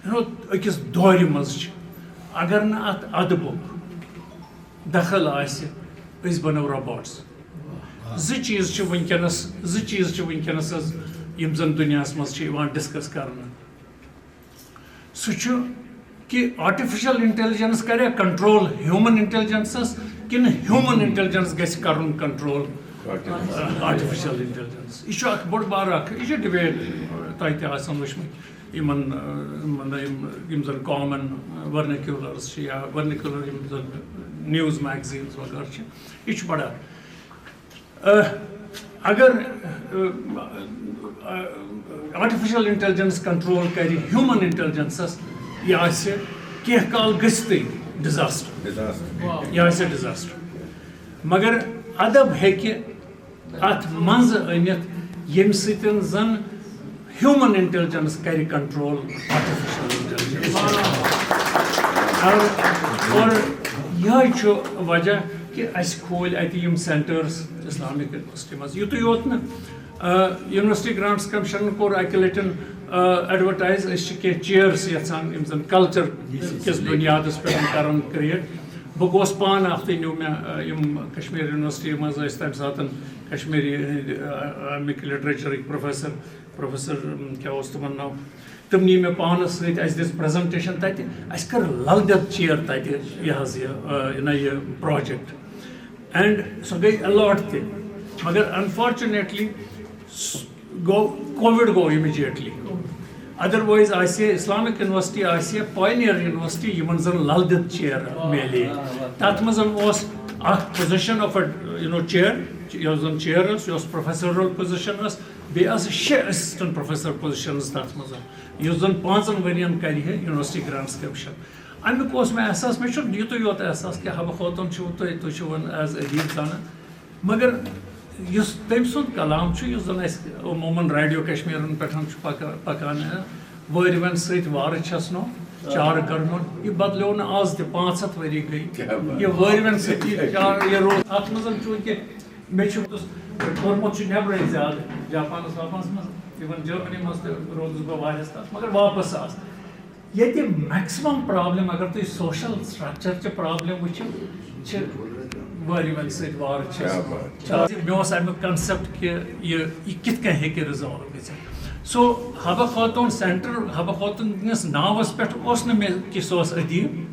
یہِ نو، أکِس دورِ منٛز چھِ، اگر نہٕ اتھ ادبُک دخل آسہِ، أسۍ بنو روبوٹس۔ زٕ چیٖز چھِ وٕنکیٚنس، زٕ چیٖز چھِ وٕنکیٚنس حظ یِم زن دُنیاہس منٛز چھِ یِوان ڈسکس کرنہٕ۔ سُہ چھُ کہِ آرٹیفیشل انٹیلیجنس کرِ کنٹرول ہیومن انٹیلیجنسس، کِنہٕ ہیومن انٹیلیجنس گژھِ کرُن کنٹرول آرٹیفیشل انٹیلیجنس؟ یہِ چھُ اکھ بوٚڑ بارٕ اکھ، یہِ چھُ ڈبیٹ، تۄہہِ تہِ آسن وٕچھمٕتۍ یِمن، آ، یِمن، یِم، یِم زن کامن ورنیکیولرز چھِ یا ورنیکیولر یِم زن نیوز میگزیٖنز وغٲرٕ چھِ، یہِ چھُ بڑٕ اکھ۔ آ، اگر، آرٹیفیشل انٹیلیجنس کنٹرول کرِ ہیومن انٹیلیجنسس، یہِ آسہِ کینٛہہ کال گٔژھتٕے ڈیزاسٹر۔ ڈیزاسٹر۔ یہِ آسہِ ڈیزاسٹر۔ مگر ادب ہیٚکہِ اتھ منٛز أنِتھ، ییٚمہِ سۭتۍ زن ہیومن انٹیلیجنس کرِ کنٹرول آرٹیفیشل انٹیلیجنس۔ اور، اور یہے چھُ وجہ کہ اسہِ کھولۍ اتہِ یِم سینٹرز اسلامک یونیورسٹی منٛز۔ یُتُے یوت نہٕ، آ، یونیورسٹی گرانٹس کمیشنن کوٚر اکہِ لٹہِ، آ، ایڈورٹائز، أسۍ چھِ کینٛہہ چیئرز یژھان یِم زن کلچر کِس بنیادس پٮ۪ٹھ کرن کریٹ۔ بہٕ گوس پانہٕ، اکھتُے نیوٗ مےٚ، آ، یِم کشمیر یونیورسٹی منٛز ٲسۍ تمہِ ساتہٕ کشمیری ہٕنٛدۍ، آ، آ، امِکۍ لٹریچرٕکۍ پروفیسر، پروفیسر، ام، کیٛاہ اوس تِمن ناو؟ تِم نی مےٚ پانس سۭتۍ، اسہِ دِژ پریزنٹیشن تتہِ، اسہِ کٔر لل دٮ۪د چیر تتہِ، یہِ حظ یہِ، آ، یہِ نہ یہِ پروجیکٹ۔ اینڈ سۄ گٔے الاٹ تہِ، مگر انفارچونیٹلی گوٚو، کووِڈ گوٚو امیجیٹلی۔ ادروائز آسہِ ہے اسلامک یونیورسٹی، آسہِ ہے پاینیئر یونیورسٹی، یِمن زن لل دٮ۪د چیر میلے۔ تتھ منٛز اوس اکھ پوزیشن آف، یو نو، چیر، یۄس زن چیر ٲس، یۄس پروفیسرل پوزیشن ٲس، بیٚیہِ آسہٕ شےٚ اسسٹنٹ پروفیسر پوزیشنز تتھ منٛز، یُس زن پانٛژن ؤرین کرِ ہے یونیورسٹی گرانٹس کمیشن۔ امیُک اوس مےٚ احساس، مےٚ چھُنہٕ یُتُے یوت احساس کہِ حبہٕ خوتوٗن چھِو تُہۍ، تُہۍ چھِو وۄنۍ ایز ادیٖب زانان، مگر یُس تٔمۍ سُنٛد کلام چھُ، یُس زن اسہِ عموٗمن ریڈیو کشمیرن پٮ۪ٹھ چھُ پکا-، پکان، وٲرۍوٮ۪ن سۭتۍ وارٕ چھَس نو چارٕ کرنُن، یہِ بدلیو نہٕ آز تہِ، پانٛژھ ہتھ ؤری گٔے۔ کیٛاہ بات۔ یہِ وٲرۍوٮ۪ن سۭتۍ یہِ چارٕ، یہِ روٗد۔ اتھ منٛز چوٗنٛکہِ مےٚ چھُ کوٚرمُت چھُ نٮ۪برَے زیادٕ، جاپانَس واپانَس منٛز، even جرمنی منٛز تہِ روٗدُس بہٕ واریاہَس کالَس، مگر واپَس آس۔ ییٚتہِ maximum problem، اگر تُہۍ social structure چہِ problem وٕچھِو، چھِ وٲرۍوٮ۪ن سۭتۍ وارٕ چھِ۔ کیٛاہ بات۔ چھِ۔ مےٚ اوس اَمیُک concept کہِ یہِ، یہِ کِتھ کٔنۍ ہیٚکہِ resolve گٔژھِتھ۔ So، حبہ خاتوٗن center، حبہ خاتوٗنِس ناوَس پٮ۪ٹھ اوس نہٕ مےٚ کہِ سُہ اوس ادیٖب۔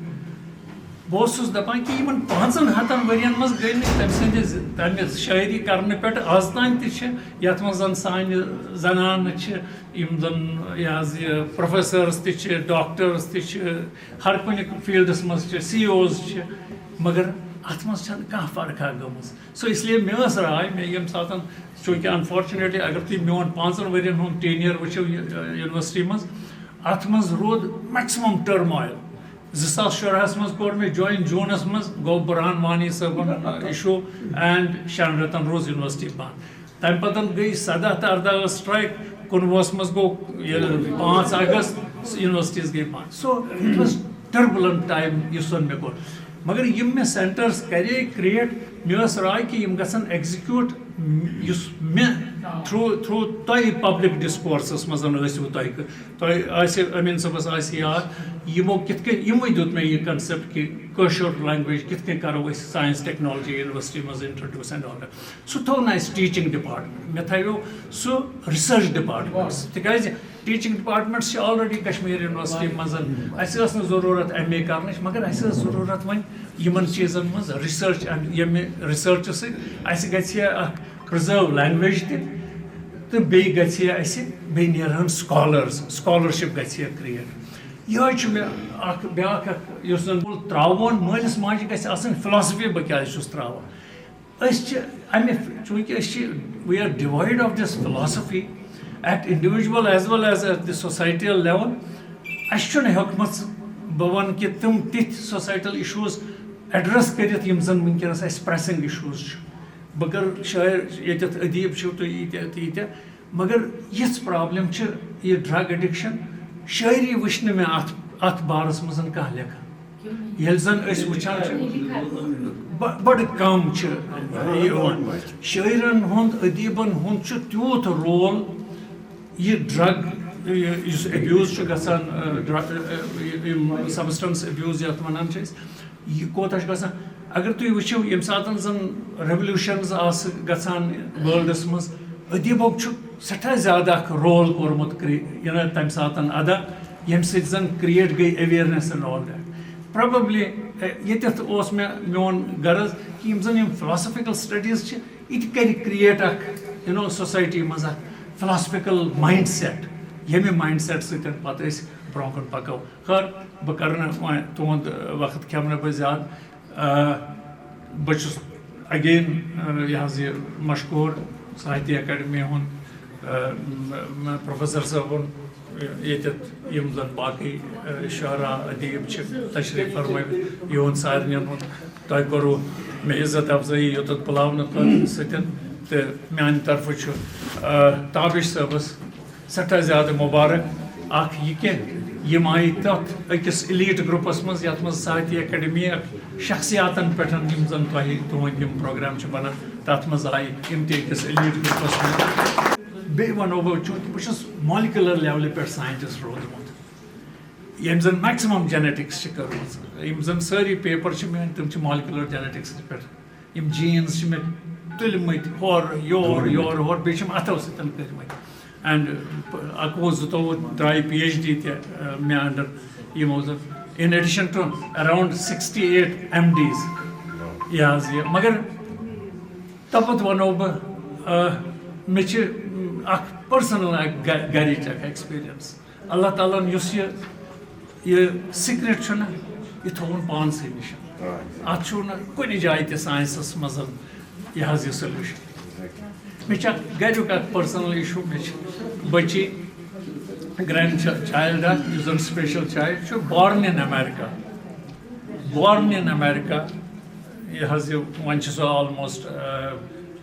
بہٕ اوسُس دَپان کہِ یِمَن پانٛژَن ہَتَن ؤرِیَن منٛز گٔے نہٕ تٔمۍ سٕنٛدِ ز-، تَمہِ شٲعری کَرنہٕ پٮ۪ٹھ آز تام تہِ چھِ، یَتھ منٛز زَن سانہِ زَنانہٕ چھِ، یِم زَن یہِ حظ یہِ professors تہِ چھِ، doctors تہِ چھِ، ہر کُنہِ field منٛز چھِ، C E Os چھِ، مگر اَتھ منٛز چھَنہٕ کانٛہہ فرقا گٔمٕژ۔ So، اس لیے مےٚ ٲس راے، مےٚ ییٚمہِ ساتَن، چوٗنٛکہِ unfortunately اگر تُہۍ میون پانٛژَن ؤرِیَن ہُنٛد tenure وٕچھِو یہِ، یہِ university منٛز، اَتھ منٛز روٗد maximum turmoil۔ زٕ ساس شُراہَس منٛز کوٚر مےٚ join جوٗنَس منٛز، گوٚو برہان وانی صٲبُن issue and شٮ۪ن رٮ۪تَن روٗز university بنٛد۔ تَمہِ پَتہٕ گٔے سَداہ تہٕ اَرداہ ٲس strike، کُنوُہَس منٛز گوٚو ییٚلہِ پانٛژھ اگست، یونیورسٹیٖز گٔے بنٛد۔ So it was turbulent time یُس زَن مےٚ کوٚر۔ مگر یِم مےٚ سینٹرز کرے کریٹ، مےٚ ٲس راے کہِ یِم گژھن ایگزیکیوٹ یُس مےٚ تھرو تھرو تۄہہِ پبلک ڈسکورسس منٛز ٲسِو تۄہہِ تۄہہِ آسہِ امین صٲبس آسہِ یاد، یِمو کِتھ کٔنۍ یِموٕے دیُت مےٚ یہِ کنسیپٹ کہِ کٲشُر لینگویج کِتھ کٔنۍ کرو أسۍ ساینس ٹیکنالوجی یونیورسٹی منٛز انٹروڈیوس اینڈ آل۔ سُہ تھوٚو نہٕ اَسہِ ٹیٖچِنٛگ ڈِپارٹمنٹ، مےٚ تھاویو سُہ ریسرچ ڈِپارٹمنٹس، تِکیازِ ٹیٖچِنٛگ ڈِپارٹمنٹ چھِ آلریڈی کشمیر یونیورسٹی منٛز۔ اَسہِ ٲس نہٕ ضروٗرت ایم اے کرنٕچ، مگر اَسہِ ٲس ضروٗرت وۄنۍ یِمن چیٖزن منٛز ریسرچ، ییٚمہِ ریسرچ سۭتۍ اَسہِ گژھِ ہا اکھ پرزٲرو لینگویج تہِ، تہٕ بیٚیہِ گژھِ ہا اَسہِ، بیٚیہِ نیرہن سکالرز، سکالرشپ گژھِ ہا کریٹ۔ یِہوٚے چھُ مےٚ اکھ بیٛاکھ اکھ یُس زن بہٕ ترٛاوون، مٲلِس ماجہِ گژھِ آسٕنۍ فلاسفی بہٕ کیٛازِ چھُس ترٛاوان۔ أسۍ چھِ امہِ، چوٗنٛکہِ أسۍ چھِ، we are devoid of this philosophy at individual as well as at the societal level۔ اَسہِ چھُنہٕ ہیوٚکمُت، بہٕ وَنہٕ کہِ تِم تِتھۍ societal issues address کٔرِتھ یِم زَن وٕنکیٚنَس اَسہِ pressing issues چھِ۔ بہٕ کَرٕ شٲعر ییٚتٮ۪تھ ادیٖب چھِو تُہۍ ییٖتیٛاہ تہٕ ییٖتیٛاہ، مگر یِژھ problem چھِ یہِ drug addiction، شٲعری وٕچھ نہٕ مےٚ اَتھ اَتھ بارَس منٛز کانٛہہ لیکھان۔ ییٚلہِ زَن أسۍ وٕچھان چھِ، بَ- بَڑٕ کَم چھِ یِوان۔ شٲعرَن ہُنٛد، ادیٖبَن ہُنٛد چھُ تیوٗت role، یہِ drug، یہِ- یُس abuse چھُ گژھان، ڈرگ، یِم substance abuse یَتھ وَنان چھِ أسۍ، یہِ کوٗتاہ چھُ گژھان؟ اگر تُہۍ وٕچھِو، ییٚمہِ ساتَن زَن revolutions آسہٕ گژھان worldس منٛز، ادیٖبو چھُ سٮ۪ٹھاہ زیادٕ اکھ role کوٚرمُت کرِ-، یہِ نا تَمہِ ساتَن ادا، ییٚمہِ سۭتۍ زَن create گٔے awareness and all that۔ Probably، A, ییٚتٮ۪تھ اوس مےٚ میون غرض کہِ یِم زَن یِم philosophical studies چھِ، یہِ تہِ کَرِ create اکھ، you know، society منٛز اکھ philosophical mindset، ییٚمہِ mindset سۭتۍ پَتہٕ أسۍ برونٛہہ کُن پَکو۔ خٲر، بہٕ کَرٕ نہٕ وۄنۍ تُہُنٛد وقت کھٮ۪مہٕ نہٕ بہٕ زیادٕ۔ آ، بہٕ چھُس again، آ، یہِ حظ یہِ مشکوٗر ساہتیہ اکیڈمی ہُنٛد، آ، م-، م-، پروفیسر صٲبُن، آ، ییٚتٮ۪تھ یِم زَن باقٕے، آ، شعرا ادیٖب چھِ تشریٖف فرمٲوِتھ، یِہُنٛد سارنٕے ہُنٛد تۄہہِ کوٚروٕ مےٚ عزت افزٲیی یوٚتَتھ بُلاونہٕ خٲطرٕ سۭتۍ، تہٕ میٛانہِ طرفہٕ چھُ، آ، تابش صٲبَس سٮ۪ٹھاہ زیادٕ مُبارک۔ اکھ یہِ کہِ یِم آیہِ تَتھ أکِس elite groupس منٛز، یَتھ منٛز ساہتیہ اکیڈمی اکھ شخصیاتن پٮ۪ٹھ، یِم زَن تۄہہِ تُہٕنٛدۍ یِم program چھِ بَنان، تَتھ منٛز آیہِ یِم تہِ أکِس elite groupس منٛز۔ بیٚیہِ وَنو بہٕ، چوٗنٛکہِ بہٕ چھُس molecular levelہِ پٮ۪ٹھ scientist روٗدمُت، ییٚمۍ زَن maximum genetics چھِ کٔرمٕژ، یِم زَن سٲری paper چھِ میٛٲنۍ، تِم چھِ molecular genetics پٮ۪ٹھ۔ یِم genes چھِ مےٚ تُلمٕتۍ ہورٕ یور، یورٕ ہورٕ، بیٚیہِ چھِم اَتھو سۭتۍ کٔرمٕتۍ۔ And اَکوُہ زٕتووُہ درٛایہِ پی ایچ ڈی تہِ، آ، مےٚ under یِمو زَن، in addition to around sixty eight M Ds۔ یہِ حظ یہِ، مگر تَپوٚت وَنو بہٕ، آ، مےٚ چھِ، م، اَکھ personal اَکھ گَ-، گَرِچ اَکھ experience۔ اللہ تعالیٰ ہن یُس یہِ، یہِ secret چھُنہ، یہِ تھوٚوُن پانسٕے نِش۔ اَتھ چھُنہٕ کُنہِ جایہِ تہِ scienceس منٛز یہِ حظ یہِ solution۔ مےٚ چھُ اَکھ گَریُک اَکھ personal issue، مےٚ چھِ بٔچی، grand child اَکھ، یُس زَن special child چھُ، born in America۔ Born in America، یہِ حظ یہِ، وۄنۍ چھِ سۄ almost، آ،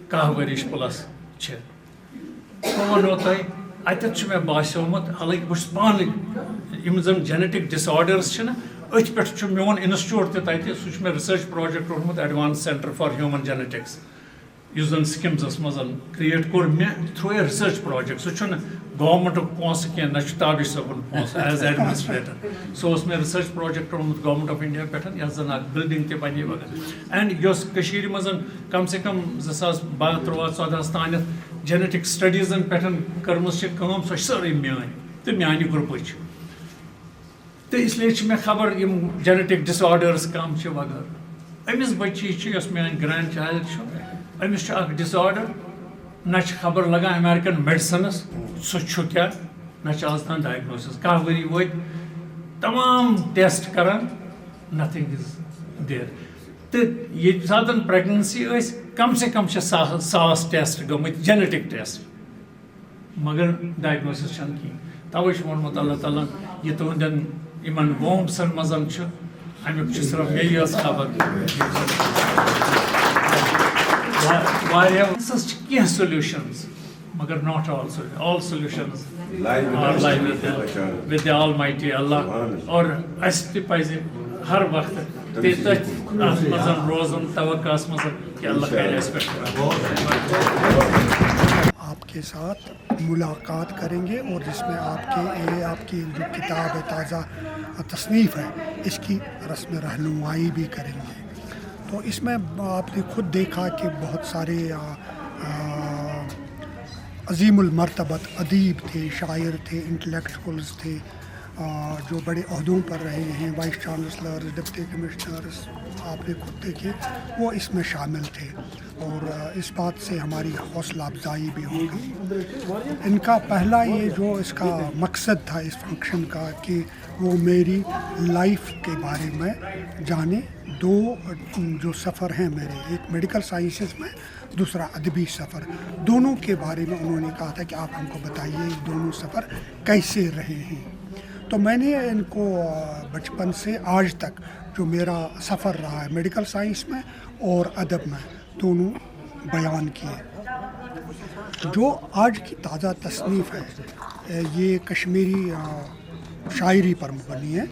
کاہ ؤرِش plus چھِ۔ بہٕ وَنو تۄہہِ، اَتٮ۪تھ چھُ مےٚ باسیومُت، حالانکہِ بہٕ چھُس پانہٕ، یِم زَن genetic disorders چھِنہ، أتھۍ پٮ۪ٹھ چھُ میون institute تہِ تَتہِ، سُہ چھُ مےٚ research project روٚٹمُت Advanced Centre for Human Genetics، یُس زَن سِکِمزَس منٛز create کوٚر مےٚ through a research project۔ سُہ چھُنہٕ governmentُک پونٛسہٕ کینٛہہ، نہ چھُ تابش صٲبُن پونٛسہٕ as administrator۔ سُہ اوس مےٚ research project روٚٹمُت Government of India پٮ۪ٹھ، یَتھ زَن اَکھ building تہِ بَنے وغٲرٕ۔ And یۄس کٔشیٖرِ منٛز کم سے کم زٕ ساس باہ، تُرٛواہ، ژۄدہَس تانٮ۪تھ genetic studiesن پٮ۪ٹھ کٔرمٕژ چھِ کٲم، سۄ چھِ سٲرٕے میٛٲنۍ تہٕ میٛانہِ groupٕچ۔ تہٕ اس لیے چھِ مےٚ خبر یِم genetic disorders کم چھِ وغٲرٕ۔ أمِس بٔچی چھِ، یۄس میٛٲنۍ grand child چھُ، أمِس چھُ اکھ disorder، نہ چھِ خبر لگان American medicineس سُہ چھُ کیٛاہ، نہ چھِ آز تام diagnosis۔ کاہ ؤری وٲتۍ تمام test کران، nothing is there۔ تہٕ ییٚمہِ ساتہٕ pregnancy ٲسۍ، کم سے کم چھِ سا-، ساس test گٔمٕتۍ، genetic test، مگر diagnosis چھَنہٕ کِہیٖنۍ۔ تَوَے چھُ ووٚنمُت اللہ تعالیٰ ہَن، یہِ تُہٕنٛدٮ۪ن یِمَن wombsن منٛز چھُ، اَمیُک چھُ صرف مےٚ یٲژ خبر۔ وا-، واریاہ، scienceس چھِ کینٛہہ solutions۔ مگر not all solutions, all solutions are lie with the, with the Almighty Allah. اور اَسہِ تہِ پَزِ ہر وقتہٕ تہِ تٔتھۍ اَتھ منٛز روزُن، توقعس منٛز، کہ اللہ کَرِ اَسہِ پٮ۪ٹھ۔ آپ کے ساتھ ملاقات کریں گے اور جس میں آپ کے یہ آپ کی جو کتاب ہے، تازہ تصنیف ہے، اس کی رسم رہنمائی بھی کریں گے۔ تو اس میں آپ نے خود دیکھا کہ بہت سارے آ، آ، عظیم المرتبت ادیب تھے، شاعر تھے، انٹلیکچوئلز تھے، آ، جو بڑے عہدوں پر رہے ہیں، وائس چانسلرز، ڈپٹی کمشنرز، آپ نے خود دیکھے، وہ اس میں شامل تھے۔ اور آ، اس بات سے ہماری حوصلہ افزائی بھی ہوگی۔ ان کا پہلا یہ جو اس کا مقصد تھا اس فنکشن کا، کہ وہ میری لائف کے بارے میں جانے۔ دو جو سفر ہیں میرے، ایک میڈیکل سائنسز میں، دوسرا ادبی سفر، دونوں کے بارے میں انہوں نے کہا تھا کہ آپ ہم کو بتائیے، یہ دونوں سفر کیسے رہے ہیں۔ تو میں نے ان کو آ، بچپن سے آج تک جو میرا سفر رہا ہے میڈیکل سائنس میں اور ادب میں، دونوں بیان کیے۔ جو آج کی تازہ تصنیف ہے، اے، یہ کشمیری آ، شاعری پر مبنی ہے،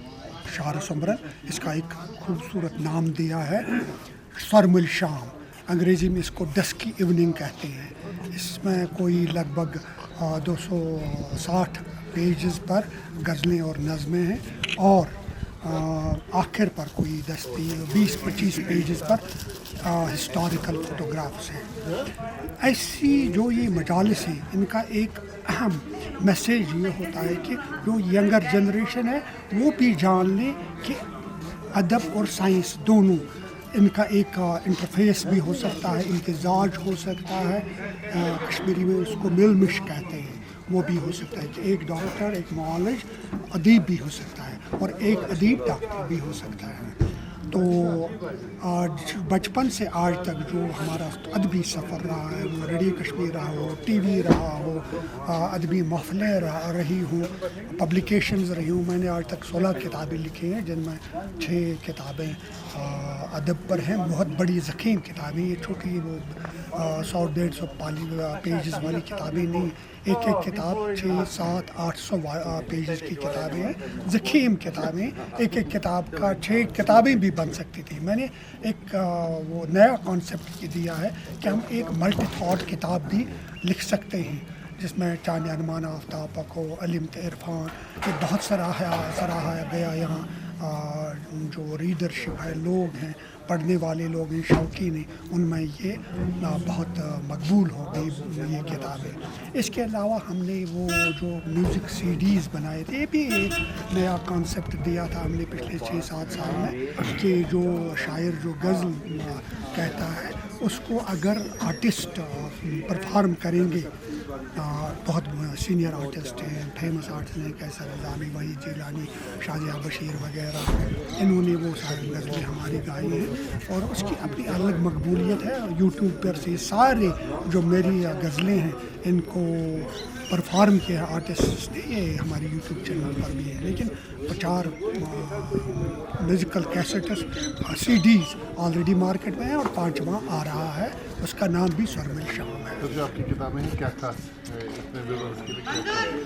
شعر و سمرن۔ اس کا ایک خوبصورت نام دیا ہے سرمل شام۔ انگریزی میں اس کو ڈسکی ایوننگ کہتے ہیں۔ اس میں کوئی لگ بھگ آ، دو سو ساٹھ پیجز پر غزلیں اور نظمیں ہیں، اور آ، آخر پر کوئی دس بیس پچیس پیجز پر ہسٹوریکل فوٹوگرافس ہیں۔ ایسی جو یہ مجالس ہیں، ان کا ایک اہم میسج یہ ہوتا ہے کہ جو ینگر جنریشن ہے، وہ بھی جان لے کہ ادب اور سائنس دونوں، ان کا ایک آ، انٹرفیس بھی ہو سکتا ہے، امتزاج ہو سکتا ہے۔ آ، کشمیری میں اس کو ملمش کہتے ہیں، وہ بھی ہو سکتا ہے کہ ایک ڈاکٹر، ایک معالج، ادیب بھی ہو سکتا ہے، اور ایک ادیب ڈاکٹر بھی ہو سکتا ہے۔ تو آج، بچپن سے آج تک جو ہمارا ادبی سفر رہا ہے، وہ ریڈیو کشمیر رہا ہو، ٹی وی رہا ہو، آ، ادبی محفلیں رہا رہی ہوں، پبلیکیشنز رہی ہوں، میں نے آج تک سولہ کتابیں لکھی ہیں، جن میں چھ کتابیں آ، ادب پر ہیں، بہت بڑی ضخیم کتابیں، یہ چھوٹی وہ آ، سو ڈیڑھ سو پالی پیجز والی کتابیں نہیں۔ ایک ایک کتاب چھ سات آٹھ سو وا- آ، پیجز کی کتابیں ہیں، ضخیم کتابیں۔ ایک ایک کتاب کا چھ کتابیں بھی بن سکتی تھی۔ میں نے ایک آ، وہ نیا کانسیپٹ یہ دیا ہے کہ ہم ایک ملٹی تھاٹ کتاب بھی لکھ سکتے ہیں، جس میں چاند انمان آفتاب پکو، علم تے عرفان، یہ بہت سراہا سراہا گیا یہاں۔ آ، جو ریڈرشپ ہے، لوگ ہیں، پڑھنے والے لوگ ہیں، شوقین ہیں، ان میں یہ آ، بہت آ، مقبول ہو گئی یہ کتابیں۔ اس کے علاوہ ہم نے وہ جو میوزک سی ڈیز بنائے تھے، یہ بھی ایک نیا کانسیپٹ دیا تھا ہم نے پچھلے چھ سات سال میں، کہ جو شاعر جو غزل آ، کہتا ہے، اس کو اگر آرٹسٹ پرفارم کریں گے، آ، بہت سینئر آرٹسٹ ہیں، فیمس آرٹسٹ ہیں، قیصر نظامی، وحید جیلانی، شازیہ بشیر وغیرہ، انہوں نے وہ ساری غزلیں ہماری گائی ہیں اور اس کی اپنی الگ مقبولیت ہے۔ یوٹیوب پر سے سارے جو میری غزلیں ہیں، ان کو پرفارم کیا ہے آرٹسٹ نے، یہ ہمارے یوٹیوب چینل پر بھی ہے۔ لیکن چار musical cassettes, CDs already market میں ہیں اور پانچواں آ رہا ہے، اس کا نام بھی سرمل شام ہے۔ سر، جو آپ کی کتابیں ہیں، کیا خاص ہے اس میں ویورز کے لیے؟ کیا خاص ہے؟